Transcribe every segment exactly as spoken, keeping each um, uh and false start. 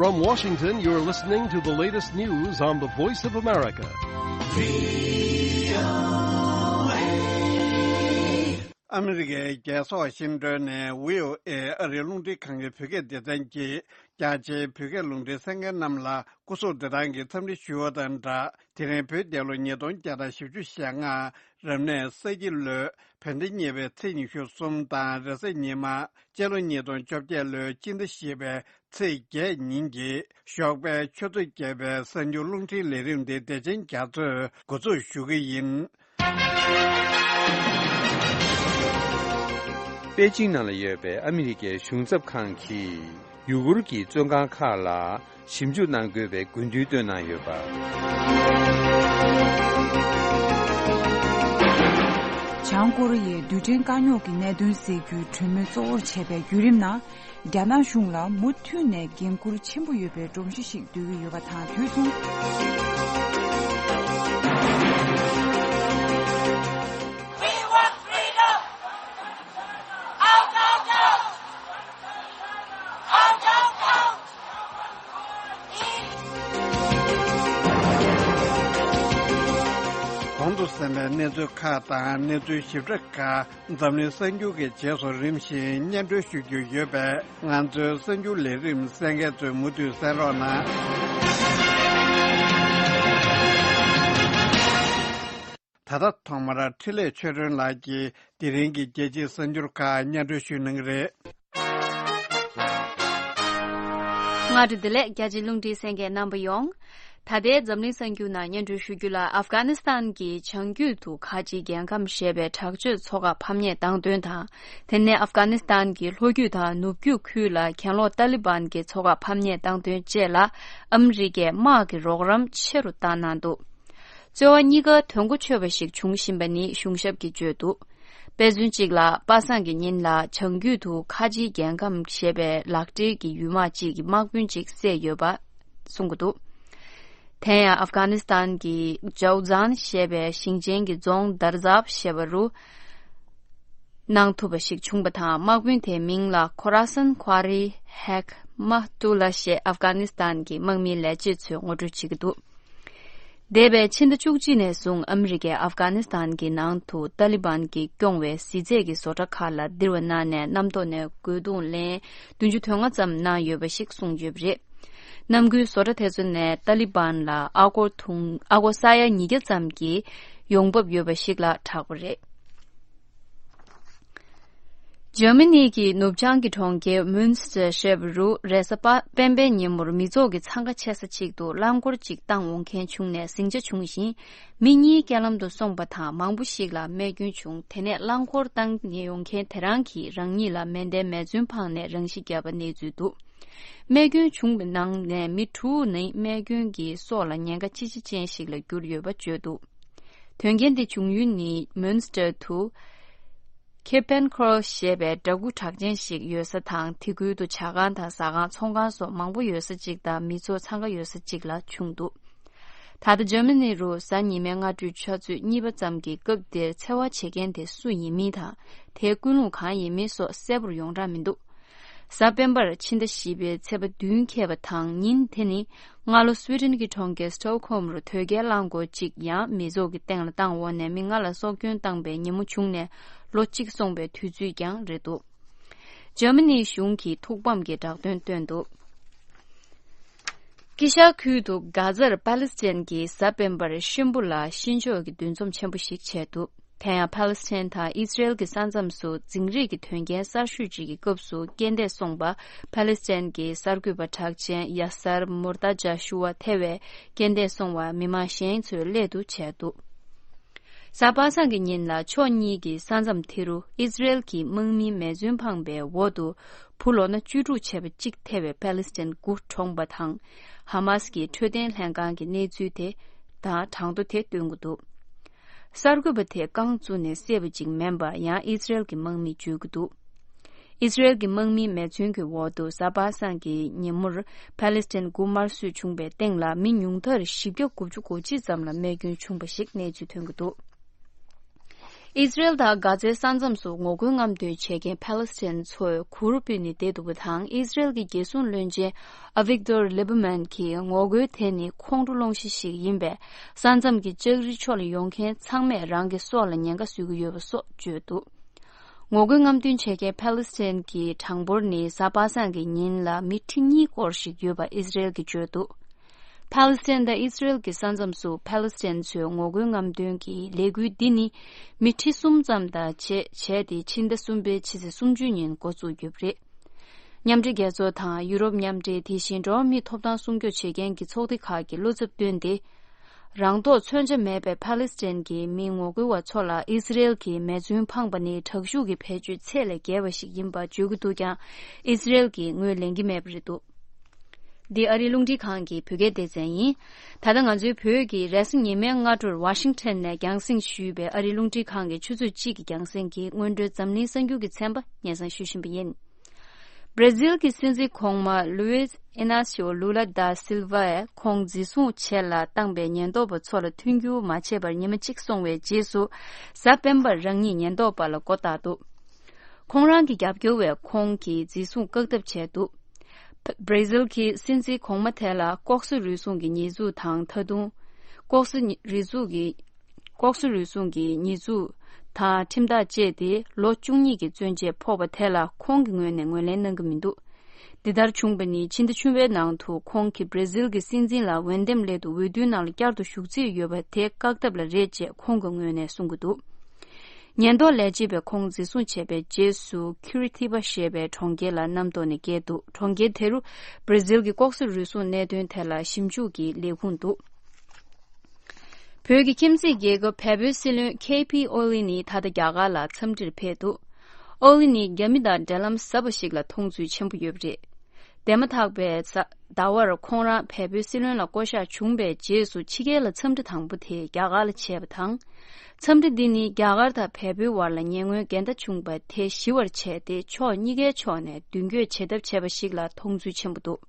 From Washington, you're listening to the latest news on the Voice of America. ཨ་མི་རི་ཀའི་རྒྱལ་ས་ཝ་ཤིང་ཏོན་ནས་བྷི་ཨོ་ཨེ་ཨ་རིའི་རླུང་འཕྲིན་ཁང་གི་བོད་སྐད་སྡེ་ཚན་གྱིས། རྒྱ་ཆེའི་བོད་སྐད་རླུང་འཕྲིན་གསན་མཁན་རྣམས་ལ་སྐུ་གཟུགས་བདེ་ཐང་གི་འཚམས་འདྲི་ཞུ་བ་དང་སྦྲགས། དེ་རིང་བོད་རྒྱལ་ལོ་ཉིས་སྟོང་བརྒྱ་དང་བཞི་བཅུ་ཞེ་ལྔ། རབ་གནས་ས་ཁྱི་ལོའི་བོད་ཟླ་གཉིས་པའི་ཚེས་ཉི་ཤུ་གསུམ་དང་། རེས་གཟའ་ཉི་མ་སྤྱི་ལོ་ཉིས་སྟོང་བཅོ་བརྒྱད་ལོའི་སྤྱི་ཟླ་བཞི་པའི་ཚེས་བརྒྱད་ཉིན་གྱི་ཞོགས་པའི་ཆུ་ཚོད་བརྒྱད་པའི་གསར་འགྱུར་རླུང་འཕྲིན་ལས་རིམ་འདི་བདེ་ཆེན་རྒྱ་མཚོས་འགོ་འཛུགས་ཞུ་གི་ཡིན། པེ་ཅིང་ནང་ལ་ཡོད་པའི་ཨ་མི་རི་ཀའི་གཞུང་ཚབ་ཁང་གིས་ཡུ་གུར་གྱི་བཙོན་ཁང་ཁག་ལ་ཞིབ་འཇུག་གནང་དགོས་པའི་དགོས་འདུན་བཏོན་གནང་ཡོད་པ། བྱང་ཀོ་རི་ཡའི་རྡུལ་ཕྲན་དཀའ་རྙོག་གི་གནད་དོན་སེལ་རྒྱུའི་གྲོས་མོལ་གཙོ་བོར་བྱས་པའི་བརྒྱུད་རིམ་ནང་། རྒྱ་ནག་གཞུང་ལ་མུ་མཐུད་ནས་འགན་འཁུར་ཆེན་པོ་ཡོད་པའི་སྒྲོམ་གཞི་ཞིག་འདོད་ཀྱི་ཡོད་པ་དང་དུས་མཚུངས། We want freedom! Out, out, out! Out, out, out! གོང་དུ་གསན་པའི་གནས་ཚུལ་ཁག་དང་གནས་ཚུལ་ཞིབ་ཕྲ་ཁག་འཛམ་གླིང་གསར་འགྱུར་གྱི་རྗེས་སུ་རིམ་བཞིན་སྙན་སྒྲོན་ཞུ་རྒྱུ་ཡོད་པས། ང་ཚོའི་གསར་འགྱུར་ལས་རིམ་གསན་མཁན་ཚོས་མུ་མཐུད་གསན་རོགས་གནང་། ད་ལྟ་ཐོག་མར་འཕྲིན་ལས་ཆོས་སྒྲོན་ལགས་ཀྱིས་དེ་རིང་གི་རྒྱལ་སྤྱིའི་གསར་འགྱུར་ཁག་སྙན་སྒྲོན་ཞུ་གནང་གི་རེད། སྔ་དྲོ་བདེ་ལེགས། རྒྱ་ཆེའི་རླུང་འཕྲིན་གསན་མཁན་རྣམ་པ་ཡོངས། ད་ལྟའི་འཛམ་གླིང་གསར་འགྱུར་ནང་སྙན་སྒྲོན་ཞུ་རྒྱུ་ལ། ཨབ་གྷ་ནི་སི་ཐན་གྱི་བྱང་རྒྱུད་དུ་ཁ་ཆེའི་རྒྱལ་ཁམས་ཞེས་པའི་དྲག་སྤྱོད་ཚོགས་ཁག་ཕམ་ཉེས་བཏང་དོན་དང་། དེ་ནས་ཨབ་གྷ་ནི་སི་ཐན་གྱི་ལྷོ་རྒྱུད་དང་ནུབ་རྒྱུད་ཁུལ་ལ་གྱེན་ལོག་ཏཱ་ལི་བན་གྱི་ཚོགས་ཁག་ཕམ་ཉེས་བཏང་དོན་བཅས་ལ་ཨ་མི་རི་ཀས་དམག་གི་རོགས་རམ་ཆེ་རུ་བཏང་གནང་འདུག། རྩོད་པ་གཉིས་ཀ་དོན་གོ་ཆོད་པ་ཞིག་འབྱུང་བཞིན་པ་ནི་གཞུང་ཞབས་ཀྱིས་བརྗོད་འདུག། དཔེ་མཚོན་གཅིག་ལ། པ་སངས་ཀྱི་ཉིན་ལ་བྱང་རྒྱུད་དུ་ཁ་ཆེའི་རྒྱལ་ཁམས་ཞེས་པའི་ལག་འབྲེལ་གྱི་ཡུལ་དམག་ཅིག་གི་དམག་དཔོན་ཅིག་བསད་ཡོད་པ་གསུང་གི་འདུག། དེ་ཡང་ཨབ་གྷ་ནི་སི་ཐན་གྱི་ཇའོ་ཛན་ཞེས་པའི་ཞིང་ཆེན་གྱི་རྫོང་དར་ཛབ་ཞེས་པ་རུ་གནང་ཐུབ་པ་ཞིག་བྱུང་བ་དང་། དམག་དཔོན་དེའི་མིང་ལ་ཁོ་ར་སན་ཁ་རི་ཧེག་མ་ཏུ་ལ་ཞེས་ཨབ་གྷ་ནི་སི་ཐན་གྱི་དམག་མིའི་ལས་བྱེད་ཚོས་ངོ་སྤྲོད་བྱེད་ཀྱི་འདུག། འདས་པའི་ཕྱི་ཟླ་བཅུ་གཅིག་ནས་བཟུང་ཨ་མི་རི་ཀས་ཨབ་གྷ་ནི་སི་ཐན་གྱི་ནང་དུ་ཏཱ་ལི་བན་གྱིས་སྐྱོང་བའི་གཟི་རྫས་ཀྱི་བཟོ་གྲྭ་ཁག་ལ་ལྡིར་བ་གནང་ནས་གནམ་ཐོག་ནས་རྒོལ་རྡུང་ལན་བདུན་ཅུ་དོན་ལྔ་ཙམ་གནང་ཡོད་པ་ཞིག་གསུངས་ཡོད་པ་རེད། གནམ་སྒོའི་བཟོ་གྲྭ་དེ་ཚོ་ནས་ཏཱ་ལི་བན་ལ་ཨ་སྒོར་དུང་ཨ་སྒོར་ས་ཡ་ཉིས་བརྒྱ་ཙམ་གྱི་ཡོང་འབབ་ཡོད་པ་ཞིག་ལ་གྲགས་པ་རེད། འཇར་མ་ནི་གི་ནུབ་བྱང་གི་གྲོང་ཁྱེར་མུན་སི་ཏེར་ཞེས་པ་རུ་རེས་གཟའ་སྤེན་པའི་ཉིན་མོར་མི་ཚོགས་ཀྱི་འཚང་ཁ་ཆེ་ས་ཅིག་ཏུ་རླངས་འཁོར་ཅིག་བཏང་འོང་མཁན་བྱུང་ནས་ཟིང་ཆ་བྱུང་ཞིང་། མི་གཉིས་རྐྱེན་ལམ་དུ་སོང་པ་དང་མང་པོ་ཞིག་ལ་རྨས་སྐྱོན་བྱུང་། དེ་ནས་རླངས་འཁོར་བཏང་ནས་ཡོང་མཁན་དེ་རང་གིས་རང་ཉིད་ལ་མེ་མདའི་མེ་མཚོན་འཕངས་ནས་རང་ཤི་བརྒྱབ་པ་གནས་ཚུལ་འདུག། རྨས་སྐྱོན་བྱུང་བའི་ནང་ནས་མི་དྲུག་ནི་རྨས་སྐྱོན་གྱིས་སྲོག་ལ་ཉེན་ཁ་ཅི་ཆེ་ཅན་ཞིག་ལ་གྱུར་ཡོད་པ་བརྗོད་འདུག། དོན་རྐྱེན་དེ་བྱུང་ཡུལ་ནི་མུན་སི་ཏེར་དུ་ཁེ་པན་ཁོ་ཞེས་པའི་འདྲ་སྐུ་གྲགས་ཅན་ཞིག་ཡོད་ས་དང་། དེ་ཁུལ་དུ་ཇ་ཁང་དང་ཟ་ཁང་། ཚོང་ཁང་སོགས་མང་པོ་ཡོད་ས་གཅིག་དང་མི་ཚོགས་འཚང་ཁ་ཡོད་ས་གཅིག་ལ་བྱུང་འདུག། ད་ལྟ་འཇར་མ་ནི་རུ་གཟའ་ཉི་མའི་སྔ་དྲོའི་ཆུ་ཚོད་གཉིས་པ་ཙམ་གྱི་སྐབས་དེར་འཚེ་བ་བྱེད་མཁན་དེ་སུ་ཡིན་མིན་དང་། དེའི་ཀུན་སློང་གང་ཡིན་མིན་སོགས་གསལ་པོར་ཡོངས་གྲགས་མི་འདུག། གཟའ་སྤེན་པར་ཕྱི་ཟླ་བཞི་པའི་ཚེས་པ་བདུན་འཁེལ་བ་དང་ཉིན་དེ་ནི་སྔ་ལོ་སུའི་ཌེན་གྱི་གྲོང་ཁྱེར་སི་ཊོག་ཧོམ་རུ་དོལ་རྒྱལ་རླངས་འཁོར་གཅིག་ཡང་མི་ཚོགས་ཀྱི་སྟེང་ལ་བཏང་འོག་ནས་མི་ལྔ་ལ་སྲོག་སྐྱོན་བཏང་པའི་ཉིན་མོ་བྱུང་ནས་ལོ་གཅིག་སོང་པའི་དུས་ཚོད་ཀྱང་རེད་འདུག། འཇར་མ་ནིའི་གཞུང་གིས་ཐུགས་ཕམ་གྱི་བསྒྲགས་དོན་བཏོན་འདུག། དཀྱིལ་ཤར་ཁུལ་དུ་གྷ་ཛར་པ་ལི་སི་ཐན་གྱིས་གཟའ་སྤེན་པར་གཤིན་པོ་ལ་གཤིན་ཆོག་གི་འདུ་འཛོམས་ཆེན་པོ་ཞིག་བྱས་འདུག། དེ་ཡང་པ་ལི་སི་ཐན་དང་ཨི་སི་རེལ་གྱི་ས་མཚམས་སུ་འཛིང་རེས་ཀྱི་དོན་རྐྱེན་གསར་ཤོས་ཅིག་གི་སྐབས་སུ་རྐྱེན་འདས་སོང་བ། པ་ལི་སི་ཐན་གྱི་གསར་འགོད་པ་གྲགས་ཅན་ཡ་སར་མུར་ཏཱ་ཇཱ་ཤུ་ཝ་ཐེ་བའི་རྐྱེན་འདས་སོང་བ་མི་མང་གཞན་ཚོས་སླད་དུ་བྱས་འདུག། གཟའ་པ་སངས་ཀྱི་ཉིན་ལ་ཕྱོགས་གཉིས་ཀྱི་ས་མཚམས་དེ་རུ་ཨི་སི་རེལ་གྱི་དམག་མིའི་མེ་མཚོན་འཕངས་པའི་འོག་ཏུ་བུ་ལོ་ན་བཅུ་དྲུག་བྱས་པ་གཅིག་ཐེ་བའི་པ་ལི་སི་ཐན་དགུ་གྲོངས་པ་དང་། ཧ་མ་སི་ཀྱི་འཕྲོད་བསྟེན་ལྷན་ཁང་གིས་གནས་ཚུལ་དེ་དང་གྲངས་ཐོ་དེ་བཏོན་གྱི་འདུག། གསར་འགོད་པ་དེ་རྐང་བཙུགས་ནས་བསད་པ་ཅིག་མིན་པ་ཡང་ཨི་སི་རེལ་གྱི་དམག་མིས་བརྗོད་ཀྱི་འདུག། ཨི་སི་རེལ་གྱི་དམག་མིའི་མེ་མཚོན་གྱི་འོག་ཏུ་གཟའ་པ་སངས་ཀྱི་ཉིན་མོར་པ་ལི་སི་ཐན་དགུ་དམར་གསོད་བྱུང་པའི་སྟེང་ལ་མི་ཉུང་མཐར་བཞི་བརྒྱ་དགུ་བཅུ་གོ་གཅིག་ཙམ་ལ་རྨས་སྐྱོན་བྱུང་པ་ཞིག་གནས་ཚུལ་ཐོན་གྱི་འདུག། ཨི་ཟི་རེལ་དང་གྷ་ཛའི་ས་མཚམས་སུ་ངོ་རྒོལ་རྔམ་སྟོན་བྱེད་མཁན་ཕཱ་ལེ་སི་ཐན་ཚོས་གུར་ཕུབ་ནས་བསྡད་འདུག་པ་དང་། ཨི་ཟི་རེལ་གྱི་རྒྱལ་སྲུང་བློན་ཆེན་ཨ་བིག་ཏོར་ལི་བྷར་མན་གྱིས་ངོ་རྒོལ་དེ་ནི་ཁོང་ཁྲོ་སློང་གཞི་ཞིག་ཡིན་པས། ས་མཚམས་ཀྱི་ལྕགས་རི་ཕྱོགས་ལ་ཡོང་མཁན་ཚང་མས་རང་གི་སྲོག་ལ་ཉེན་ཁ་བཟོ་གི་ཡོད་པ་སོགས་བརྗོད་འདུག་ངོ་རྒོལ་རྔམ་སྟོན་བྱེད་མཁན་ཕཱ་ལེ་སི་ཐན་གྱི་གྲངས་འབོར་ནི་གཟའ་པ་སངས་ཀྱི་ཉིན་ལ་མི་ཁྲི་གཉིས་སྐོར་ཞིག་ཡོད་པ་ཨི་ཟི་རེལ་གྱིས་བརྗོད་འདུག་ཕཱ་ལེ་སི་ཐན་དང་ཨི་ཟི་རེལ་གྱི་ས་མཚམས་སུ་ཕཱ་ལེ་སི་ཐན་ཚོའི་ངོ་རྒོལ་རྔམ་སྟོན་གྱི་ལས་འགུལ་འདི་ནི་མི་ཁྲི་གསུམ་ཙམ་དང་བཅས་བྱས་ཏེ། ཕྱི་ཟླ་གསུམ་པའི་ཕྱི་ཚེས་སུམ་ཅུ་ཉིན་འགོ་བཙུགས་ཡོད་པ་རེད། མཉམ་འབྲེལ་རྒྱལ་ཚོགས་དང་ཡུ་རོབ་མཉམ་འབྲེལ། དེ་བཞིན་འགྲོ་བ་མིའི་ཐོབ་ཐང་སྲུང་སྐྱོབ་བྱེད་མཁན་གྱི་ཚོགས་སྡེ་ཁག་གིས་བློ་འཚབ་བཏོན་ཏེ། རང་ཐོག་མཚོན་ཆ་མེད་པའི་ཕཱ་ལེ་སི་ཐན་གྱི་མི་ངོ་རྒོལ་བ་ཚོ་ལ་ཨི་ཟི་རེལ་གྱིས་མེ་མཚོན་འཕངས་པ་ནི་དྲག་ཤུགས་ཀྱི་བེད་སྤྱོད་ཚད་ལས་བརྒལ་བ་ཞིག་ཡིན་པ་བརྗོད་ཀྱི་འདུག་ཀྱང་། ཨི་ཟི་རེལ་གྱིས་ངོས་ལེན་གྱི་མེད་པ་རེད་འདུག་འདི་ཨ་རིའི་རླུང་འཕྲིན་ཁང་གི་བོད་སྐད་སྡེ་ཚན་ཡིན། ད་ལྟ་ང་ཚོའི་བོད་ཀྱི་རེས་གཟའ་ཉི་མའི་སྔ་དྲོར་ཝ་ཤིང་ཊོན་ནས་རྒྱང་སྲིང་ཞུས་པའི་ཨ་རིའི་རླུང་འཕྲིན་ཁང་གི་ཆུ་ཚོད་གཅིག་གི་རྒྱང་སྲིང་གི་སྔོན་འགྲོའི་འཛམ་གླིང་གསར་འགྱུར་གྱི་ཚན་པ་སྙན་སེང་ཞུ་བཞིན་པ་ཡིན། བྷར་ཛིལ་གྱི་སྲིད་འཛིན་གོང་མ་ལུའིས་ཨི་ནཱ་སིའོ་ལུ་ལ་ད་སིལ་ཝས་ཁོང་འཛིན་བཟུང་བྱས་ལ་བཏང་པའི་ཉེན་རྟོག་པ་ཚོ་ལ་མཐུན་འགྱུར་མ་བྱས་པར་ཉི་མ་གཅིག་སོང་བའི་རྗེས་སུ། གཟའ་སྤེན་པར་རང་ཉིད་ཉེན་རྟོག་པ་ལ་མགོ་བཏགས་འདུག་ཁོང་རང་གི་རྒྱབ་སྐྱོར་བས་ཁོང་གི་འཛིན་བཟུང་བཀག་ཐབས་བྱས་འདུག་བྷ་ར་ཛིལ་གྱི་སྲིད་འཛིན་གོང་མ་དེ་ལ་ལྐོག་ཟ་རུལ་སུངས་ཀྱི་ཉེས་འཛུགས་དང་། ད་དུང་ལྐོག་ཟ་རུལ་སུངས་ཀྱི་ལྐོག་ཟ་རུལ་སུངས་ཀྱི་ཉེས་འཛུགས་དང་ཁྲིམས་ཐག་བཅད་དེ་ལོ་བཅུ་གཉིས་ཀྱི་བཙོན་འཇལ་ཕོག་པ་དེ་ལ་ཁོང་གི་ངོས་ནས་ངོས་ལེན་གནང་གི་མི་འདུག་འདི་ལྟར་བྱུང་བ་ནི་ཕྱི་ཟླ་བཅུ་པའི་ནང་དུ་ཁོང་གིས་བྷ་ར་ཛིལ་གྱི་སྲིད་འཛིན་ལ་འོས་འདེམས་སླད་དུ་འོས་བསྡུའི་ནང་ལ་བསྐྱར་དུ་ཞུགས་རྩིས་ཡོད་པ་དེ་བཀག་ཐབས་ལ་རེད་ཅེས་ཁོང་གི་ངོས་ནས་གསུང་གི་འདུག་ཉེན་རྟོག་ལས་བྱེད་པས་ཁོང་འཛིན་བཟུང་བྱས་པའི་རྗེས་སུ་ཁུ་རི་ཐི་པ་ཞེས་པའི་གྲོང་ཁྱེར་ལ་གནམ་ཐོག་ནས་བསྐྱལ་འདུག་གྲོང་ཁྱེར་དེ་རུ་བྷ་ར་ཛིལ་གྱི་ལྐོག་ཟ་རུལ་སུངས་གནད་དོན་ཐད་ལ་ཞིབ་འཇུག་གི་ལས་ཁུངས་འདུག་བོད་ཀྱི་ཁྱིམ་མཚེས་རྒྱལ་ཁབ་བལ་པོའི་སྲིད་བློན་ཁེ་པི་ཨོ་ལི་ནི་ད་ལྟ་རྒྱ་གར་ལ་འཚམས་འདྲིར་ཕེབས་འདུག་ཨོ་ལི་ནི་རྒྱ་མི་དང་འབྲེལ་ལམ་ཟབ་པ་ཞིག་ལ་མཐོང་ཚུལ་ཆེན་པོ་ཡོད་པ་རེད། འདས་མ་ཐག་པའི་ཟ་ཟླ་བར་ཁོང་རང་བལ་པོའི་སྲིད་བློན་ལ་བསྐོ་གཞག་བྱུང་བའི་རྗེས་སུ་ཕྱི་རྒྱལ་ལ་འཚམས་འདྲི་དང་པོ་དེ་རྒྱ་གར་ལ་བྱས་པ་དང་། འཚམས་འདྲི་འདི་ནི་རྒྱ་གར་དང་བལ་པོའི་བར་ལ་ཉེ་སྔོན་འགལ་ཟླ་བྱུང་བ་དེ་ཞི་བར་བྱས་ཏེ། ཕྱོགས་གཉིས་ཀའི་ཕྱོགས་ནས་མདུན་སྐྱོད་བྱེད་ཐབས་བྱས་པ་ཞིག་ལ་མཐོང་ཚུལ་ཆེན་པོ་འདུག་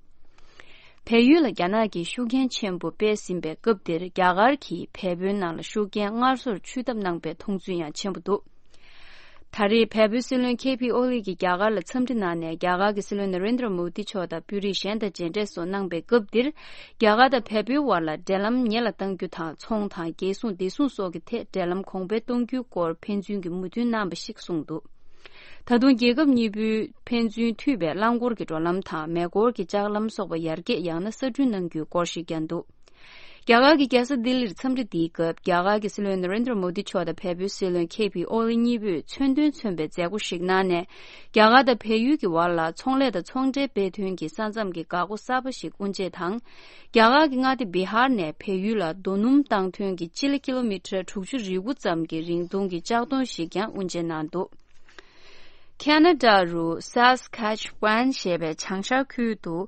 བལ་ཡུལ་ལ་རྒྱ་ནག་གིས་ཤུགས་རྐྱེན་ཆེན་པོ་སྤེལ་ཟིན་པའི་སྐབས་འདིར། རྒྱ་གར་གྱིས་བལ་པོའི་ནང་ལ་ཤུགས་རྐྱེན་སྔར་སོར་ཆུད་ཐབས་གནང་པའི་མཐོང་ཚུལ་ཡང་ཆེན་པོ་འདུག་ད་རེས་བལ་པོའི་སྲིད་བློན་ཁེ་པི་ཨོ་ལི་གིས་རྒྱ་གར་ལ་འཚམས་འདྲི་གནང་ནས། རྒྱ་གར་གྱི་སྲིད་བློན་ན་རེན་དྲ་མོ་དི་མཆོག་དང་དཔོན་རིགས་གཞན་དང་མཇལ་འཕྲད་སོགས་གནང་པའི་སྐབས་འདིར། རྒྱ་གར་དང་བལ་པོའི་བར་ལ་འབྲེལ་ལམ་ཉེ་ལ་གཏང་རྒྱུ་དང་། ཚོང་དང་རྒྱལ་སྲུང་བདེ་སྲུང་སོགས་ཀྱི་ཐད་འབྲེལ་ལམ་གོང་འཕེལ་གཏོང་རྒྱུའི་སྐོར་ཕན་ཚུན་གྱི་མོས་མཐུན་གནང་བ་ཞིག་གསུངས་འདུག་ད་དུང་རྒྱལ་ཁབ་གཉིས་པོའི་ཕན་ཚུན་མཐུད་པའི་རླངས་འཁོར་གྱི་འགྲོ་ལམ་དང་། མེ་འཁོར་གྱི་ལྕགས་ལམ་སོགས་པ་ཡར་རྒྱས་ཡང་ན་གསར་སྐྲུན་གནང་རྒྱུའི་སྐོར་ཞིག་ཀྱང་འདུག་རྒྱ་གར་གྱི་རྒྱལ་ས་ལྡི་ལིར་འཚམས་འདྲི་འདིའི་སྐབས། རྒྱ་གར་གྱི་སྲིད་བློན་ན་རེན་དྲ་མོ་དི་མཆོག་དང་བལ་པོའི་སྲིད་བློན་ཁེ་པི་ཨོ་ལི་གཉིས་པོས་མཚོན་དོན་མཚོན་པའི་མཛད་སྒོ་ཞིག་གནང་ནས། རྒྱ་གར་དང་བལ་ཡུལ་གྱི་བར་ལ་ཚོང་ལས་དང་ཚོང་འབྲེལ་སྤེལ་ཐོན་གྱི་ས་མཚམས་ཀྱི་འགག་སྒོ་གསར་པ་ཞིག་དབུ་འབྱེད་དང་། རྒྱ་གར་གྱི་མངའ་སྡེ་བི་ཧར་ནས་བལ་ཡུལ་ལ་རྡོ་སྣུམ་བཏང་ཐོན་གྱི་སྤྱི་ལེ་ཀི་ལོ་མི་ཊར་དྲུག་ཅུ་རེ་དགུ་ཙམ་གྱི་རིང་ཐུང་གི་ལྕགས་མདོང་ཞིག་ཀྱང་དབུ་འབྱེད་གནང་འདུག་ཁ་ན་ཌ་རུ་སཱ་སི་ཁེ་ཆི་ཝན་ཞེས་པའི་བྱང་ཤར་ཁུལ་དུ།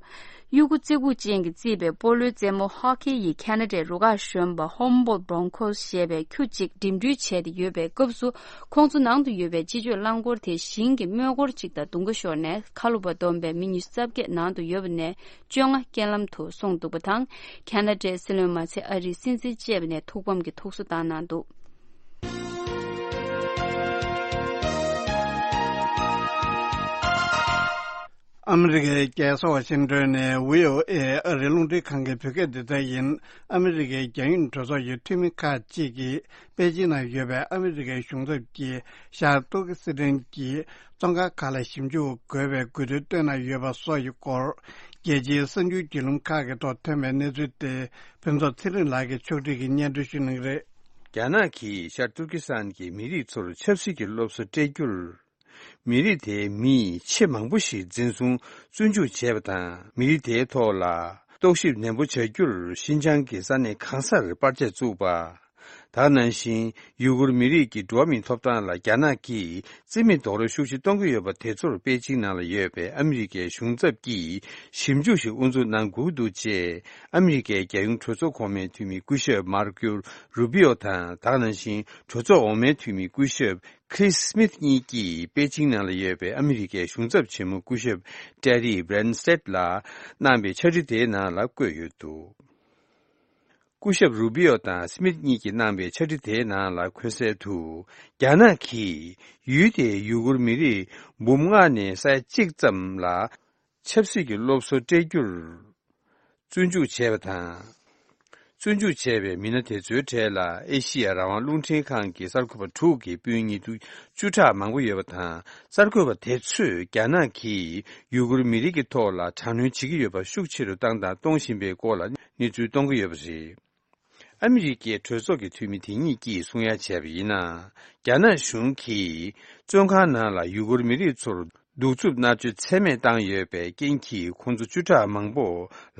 གཡུ་གུ་རྩེ་ཕུད་ཅན་གྱིས་བརྩིས་པའི་སྤོ་ལོའི་རྩེད་མོ་ཧོ་ཁེ་ཡི་ཁ་ན་ཌའི་རུ་ཁག་གཞོན་པ་ཧོམ་བྷོལ་བྷོང་ཁོ་སི་ཞེས་པའི་ཁྱུ་གཅིག་འགྲིམ་འགྲུལ་བྱས་ཏེ་ཡོད་པའི་སྐབས་སུ། ཁོང་ཚོ་ནང་དུ་ཡོད་པའི་སྤྱི་སྤྱོད་རླངས་འཁོར་དེ་ཞིང་གི་རྨོས་འཁོར་གཅིག་དང་རྡུང་ཁ་ཤོར་ནས། ཁ་ལོ་བ་བསྡོམས་པའི་མི་ཉི་ཤུ་རྩ་བརྒྱད་ནང་དུ་ཡོད་པ་ནས་བཅོ་ལྔ་རྐྱེན་ལམ་དུ་སོང་འདུག་པ་དང་། ཁ་ན་ཌའི་སྲིད་བློན་མ་ཚད་ཨ་རིའི་སྲིད་འཛིན་བཅས་པ་ནས་ཐུགས་ཕམ་གྱི་ཐུགས་གསོ་བཏང་གནང་འདུག་ཨ་མི་རི་ཀའི་རྒྱལ་ས་ཝ་ཤིང་ཏོན་ནས་བྷི་ཨོ་ཨེ་ཨ་རིའི་རླུང་འཕྲིན་ཁང་གི་བོད་སྐད་སྡེ་ཚན་ཡིན། ཨ་མི་རི་ཀའི་རྒྱལ་ཡོངས་གྲོས་ཚོགས་ཀྱི་འཐུས་མི་ཁག་ཅིག་གིས་པེ་ཅིན་ནང་ཡོད་པའི་ཨ་མི་རི་ཀའི་གཞུང་ཚབ་ཀྱིས་ཤར་ཏུར་ཀི་སི་ཐན་གྱི་བཙོན་ཁང་ཁག་ལ་ཞིབ་འཇུག་དགོས་པའི་དགོས་འདུན་བཏོན་གནང་ཡོད་པ་སོགས་ཀྱི་སྐོར། རྒྱལ་སྤྱིའི་གསར་འགྱུར་བརྒྱུད་ལམ་ཁག་གི་ཐོག་ཐོན་པའི་གནས་ཚུལ་དེ་ཕུན་ཚོགས་ཚེ་རིང་ལགས་ཀྱིས་ཕྱོགས་སྒྲིག་གིས་སྙན་སྒྲོན་ཞུ་གནང་གི་རེད། རྒྱ་ནག་གིས་ཤར་ཏུར་ཀི་སི་ཐན་གྱི་མི་རིགས་ཚོར་ཆབ་སྲིད་ཀྱི་སློབ་གསོ་སྤྲད་རྒྱུར། མི་རིགས་དེའི་མི་ཆེས་མང་པོ་ཞིག་འཛིན་བཟུང་བཙོན་འཇུག་བྱས་པ་དང་། མི་རིགས་དེའི་ཐོག་ལ་རྟོག་ཞིབ་ནན་པོ་བྱ་རྒྱུར་ཤིན་ཅང་གི་ས་གནས་གང་སར་པར་ཆས་བཙུགས་པ། ད་ག་ནང་བཞིན་ཡུ་གུར་མི་རིགས་ཀྱི་འགྲོ་བ་མིའི་ཐོབ་ཐང་ལ་རྒྱ་ནག་གིས་རྩིས་མེད་རྡོག་རོལ་ཤུགས་ཆེ་གཏོང་གི་ཡོད་པ་དེ་ཚོར་པེ་ཅིང་ནང་ལ་ཡོད་པའི་ཨ་མི་རི་ཀའི་གཞུང་ཚབ་ཀྱིས་ཞིབ་འཇུག་ཞིག་དབུ་འཛུགས་གནང་དགོས་ཀྱི་འདུག་ཅེས་ཨ་མི་རི་ཀའི་རྒྱལ་ཡོངས་གྲོས་ཚོགས་གོང་མའི་འཐུས་མི་སྐུ་ཞབས་མར་ཀོ་རུ་པི་ཨོ་དང་། ད་ག་ནང་བཞིན་གྲོས་ཚོགས་འོག་མའི་འཐུས་མི་སྐུ་ཞབས་ཁི་རིས་སི་མིཐ་གཉིས་ཀྱིས་པེ་ཅིང་ནང་ལ་ཡོད་པའི་ཨ་མི་རི་ཀའི་གཞུང་ཚབ་ཆེན་མོ་སྐུ་ཞབས་ཀྲེ་རི་བྷི་རན་སྟེད་ལ་གནང་བའི་ཕྱག་བྲིས་དེའི་ནང་ལ་བཀོད་ཡོད་འདུག་སྐུ་ཞབས་རུ་བི་ཨོ་དང་སི་མིད་གཉིས་ཀྱིས་གནང་བའི་ཕྱག་བྲིས་དེའི་ནང་ལ་འཁོད་གསལ་དུ། རྒྱ་ནག་གིས་ཡུལ་དེའི་ཡུ་གུར་མི་རིགས་འབུམ་ལྔ་ནས་ས་ཡ་གཅིག་ཙམ་ལ་ཆབ་སྲིད་ཀྱི་སློབ་གསོ་སྤྲད་རྒྱུར་བཙོན་འཇུག་བྱས་པ་དང་། བཙོན་འཇུག་བྱས་པའི་མི་སྣ་དེ་ཚོའི་གྲས་ལ་ཨེ་ཤི་ཡ་རང་དབང་རླུང་འཕྲིན་ཁང་གི་གསར་འགོད་པ་དྲུག་གི་སྤུན་ཉེ་དུ་བཅུ་ཕྲག་མང་པོ་ཡོད་པ་དང་། གསར་འགོད་པ་དེ་ཚོས་རྒྱ་ནག་གིས་ཡུ་གུར་མི་རིགས་ཀྱི་ཐོག་ལ་དྲག་གནོན་བྱེད་ཀྱི་ཡོད་པ་ཤུགས་ཆེ་རུ་བཏང་དང་གཏོང་བཞིན་པའི་སྐོར་ལ་གནས་ཚུལ་གཏོང་གི་ཡོད་པ་རེད། ཨ་མི་རི་ཀའི་གྲོས་ཚོགས་ཀྱི་འཐུས་མི་དེ་གཉིས་ཀྱིས་གསུང་ཡ་བྱས་པ་ཡིན་ན། རྒྱ་ནག་གཞུང་གིས་བཙོན་ཁང་ནང་ལ་ཡུ་གུར་མི་རིགས་ཚོར་གདུག་རྩུབ་མནར་གཅོད་ཚད་མེད་བཏང་ཡོད་པའི་རྐྱེན་གྱིས་ཁོང་ཚོ་བཅུ་ཕྲག་མང་པོ་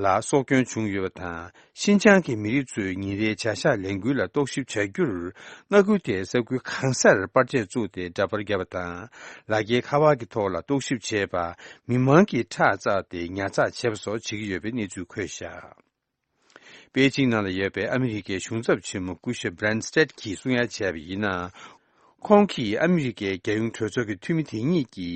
ལ་སྲོག་སྐྱོན་བྱུང་ཡོད་པ་དང་། ཤིན་ཅང་གི་མི་རིགས་ཚོས་ཉིན་རེའི་བྱ་གཞག་ལས་འགུལ་ལ་རྟོག་ཞིབ་བྱ་རྒྱུར། མངའ་ཁུལ་དེའི་ས་ཁུལ་གང་སར་པར་ཆས་བཙུགས་ཏེ་འདྲ་པར་བརྒྱབ་པ་དང་། ལག་འཁྱེར་ཁ་པར་གྱི་ཐོག་ལ་རྟོག་ཞིབ་བྱས་པ། མི་མང་གིས་ཁྲག་བཙགས་ཏེ་ཉར་ཚགས་བྱས་པ་སོགས་བྱེད་ཀྱི་ཡོད་པའི་གནས་ཚུལ་འཁོད་བཞག་པེ་ཅིང་ནང་ལ་ཡོད་པའི་ཨ་མི་རི་ཀའི་གཞུང་ཚབ་ཆེན་མོ་སྐུ་ཞབས་Branstad་གྱིས་གསུང་ཡ་བྱས་པ་ཡིན་ན། ཁོང་གིས་ཨ་མི་རི་ཀའི་རྒྱལ་ཡོངས་གྲོས་ཚོགས་ཀྱི་འཐུས་མི་དེ་གཉིས་ཀྱི་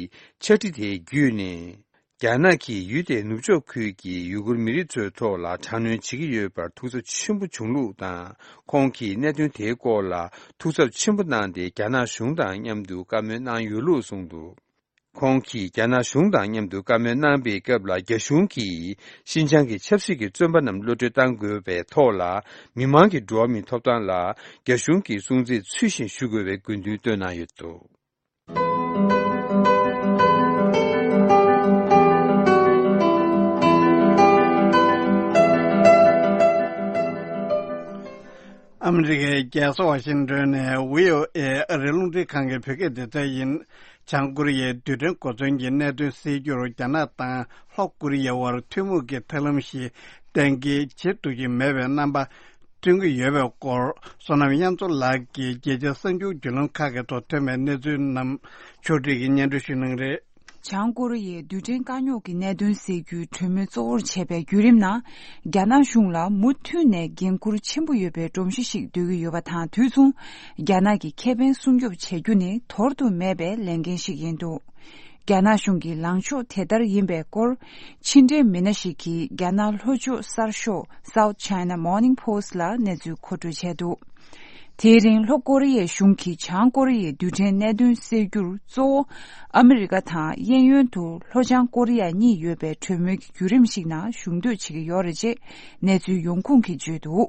ཕྱག་བྲིས་དེ་བརྒྱུད་ནས། རྒྱ་ནག་གིས་ཡུལ་དེའི་ནུབ་ཕྱོགས་ཁུལ་གྱི་ཡུ་གུར་མི་རིགས་ཚོའི་ཐོག་ལ་དྲག་གནོན་བྱེད་ཀྱི་ཡོད་པར་ཐུགས་འཚབ་ཆེན་པོ་བྱུང་ལུགས་དང་། ཁོང་གིས་གནད་དོན་དེའི་སྐོར་ལ་ཐུགས་འཚབ་ཆེན་པོ་གནང་སྟེ། རྒྱ་ནག་གཞུང་དང་མཉམ་དུ་བཀའ་མོལ་གནང་ཡོད་ལུགས་གསུངས་འདུག་ཁོང་གིས་རྒྱ་ནག་གཞུང་དང་མཉམ་དུ་བཀའ་མོལ་གནང་པའི་སྐབས་ལ། རྒྱ་གཞུང་གིས་ཤིན་ཅང་གི་ཆབ་སྲིད་ཀྱི་བཙོན་པ་རྣམས་གློད་གྲོལ་གཏང་དགོས་པའི་ཐོག་ལ། མི་མང་གི་འགྲོ་བ་མིའི་ཐོབ་ཐང་ལ་རྒྱ་གཞུང་གིས་སྲུང་བརྩི་ཚུལ་བཞིན་ཞུ་དགོས་པའི་དགོས་འདུན་བཏོན་གནང་ཡོད་འདུག་ཨ་མི་རི་ཀའི་རྒྱལ་ས་ཝ་ཤིང་ཏོན་ནས་བྷི་ཨོ་ཨེ་ཨ་རིའི་རླུང་འཕྲིན་ཁང་གི་བོད་སྐད་སྡེ་ཚན་ཡིན། བྱང་ཀོ་རི་ཡའི་རྡུལ་ཕྲན་གོ་མཚོན་གྱི་གནད་དོན་སེལ་རྒྱུར་རྒྱ་ནག་དང་ལྷོ་ཀོ་རི་ཡའི་དབར་ཐུན་མོང་གི་ཐབས་ལམ་ཞིག་གཏན་འཁེལ་བྱེད་ཐུབ་ཀྱི་མེད་པའི་རྣམ་པ་སྟོན་གྱི་ཡོད་པའི་སྐོར། བསོད་ནམས་དབྱངས་མཚོ་ལགས་ཀྱིས་རྒྱལ་སྤྱིའི་གསར་འགྱུར་བརྒྱུད་ལམ་ཁག་གི་ཐོག་ཐོན་པའི་གནས་ཚུལ་རྣམས་ཕྱོགས་སྒྲིག་གིས་སྙན་སྒྲོན་ཞུ་གནང་རེད། བྱང་ཀོ་རི་ཡའི་རྡུལ་ཕྲན་དཀའ་རྙོག་གི་གནད་དོན་སེལ་རྒྱུའི་གྲོས་མོལ་གཙོ་བོར་བྱས་པའི་བརྒྱུད་རིམ་ནང་། རྒྱ་ནག་གཞུང་ལ་མུ་མཐུད་ནས་འགན་འཁུར་ཆེན་པོ་ཡོད་པའི་སྒྲོམ་གཞི་ཞིག་འདོད་ཀྱི་ཡོད་པ་དང་། དུས་མཚུངས་རྒྱ་ནག་གི་ཁེ་ཕན་སྲུང་སྐྱོབ་བྱེད་རྒྱུ་ནི་དོར་དུ་མེད་པའི་ལས་འགན་ཞིག་ཡིན་འདུག་རྒྱ་ནག་གཞུང་གི་ལངས་ཕྱོགས་དེ་ལྟར་ཡིན་པའི་སྐོར། ཕྱི་འབྲེལ་མི་སྣ་ཞིག་གིས་རྒྱ་ནག་ལྷོ་ཕྱོགས་གསར་ཤོག་South China Morning Post་ལ་གནས་ཚུལ་མཁོ་སྤྲོད་བྱས་འདུག་དེའི་རིང་ལྷོ་ཀོ་རི་ཡའི་གཞུང་གིས་བྱང་ཀོ་རི་ཡའི་རྡུལ་ཕྲན་གནད་དོན་སེལ་རྒྱུར་གཙོ་བོ་ཨ་མི་རི་ཀ་དང་གཡས་གཡོན་དུ་ལྷོ་བྱང་ཀོ་རི་ཡ་གཉིས་ཡོད་པའི་གྲོས་མོལ་གྱི་བརྒྱུད་རིམ་ཞིག་ནང་ཞུགས་འདོད་བྱེད་ཀྱི་ཡོད་རེད་ཅེས་གནས་ཚུལ་ཡོང་ཁུངས་ཀྱིས་བརྗོད་འདུག་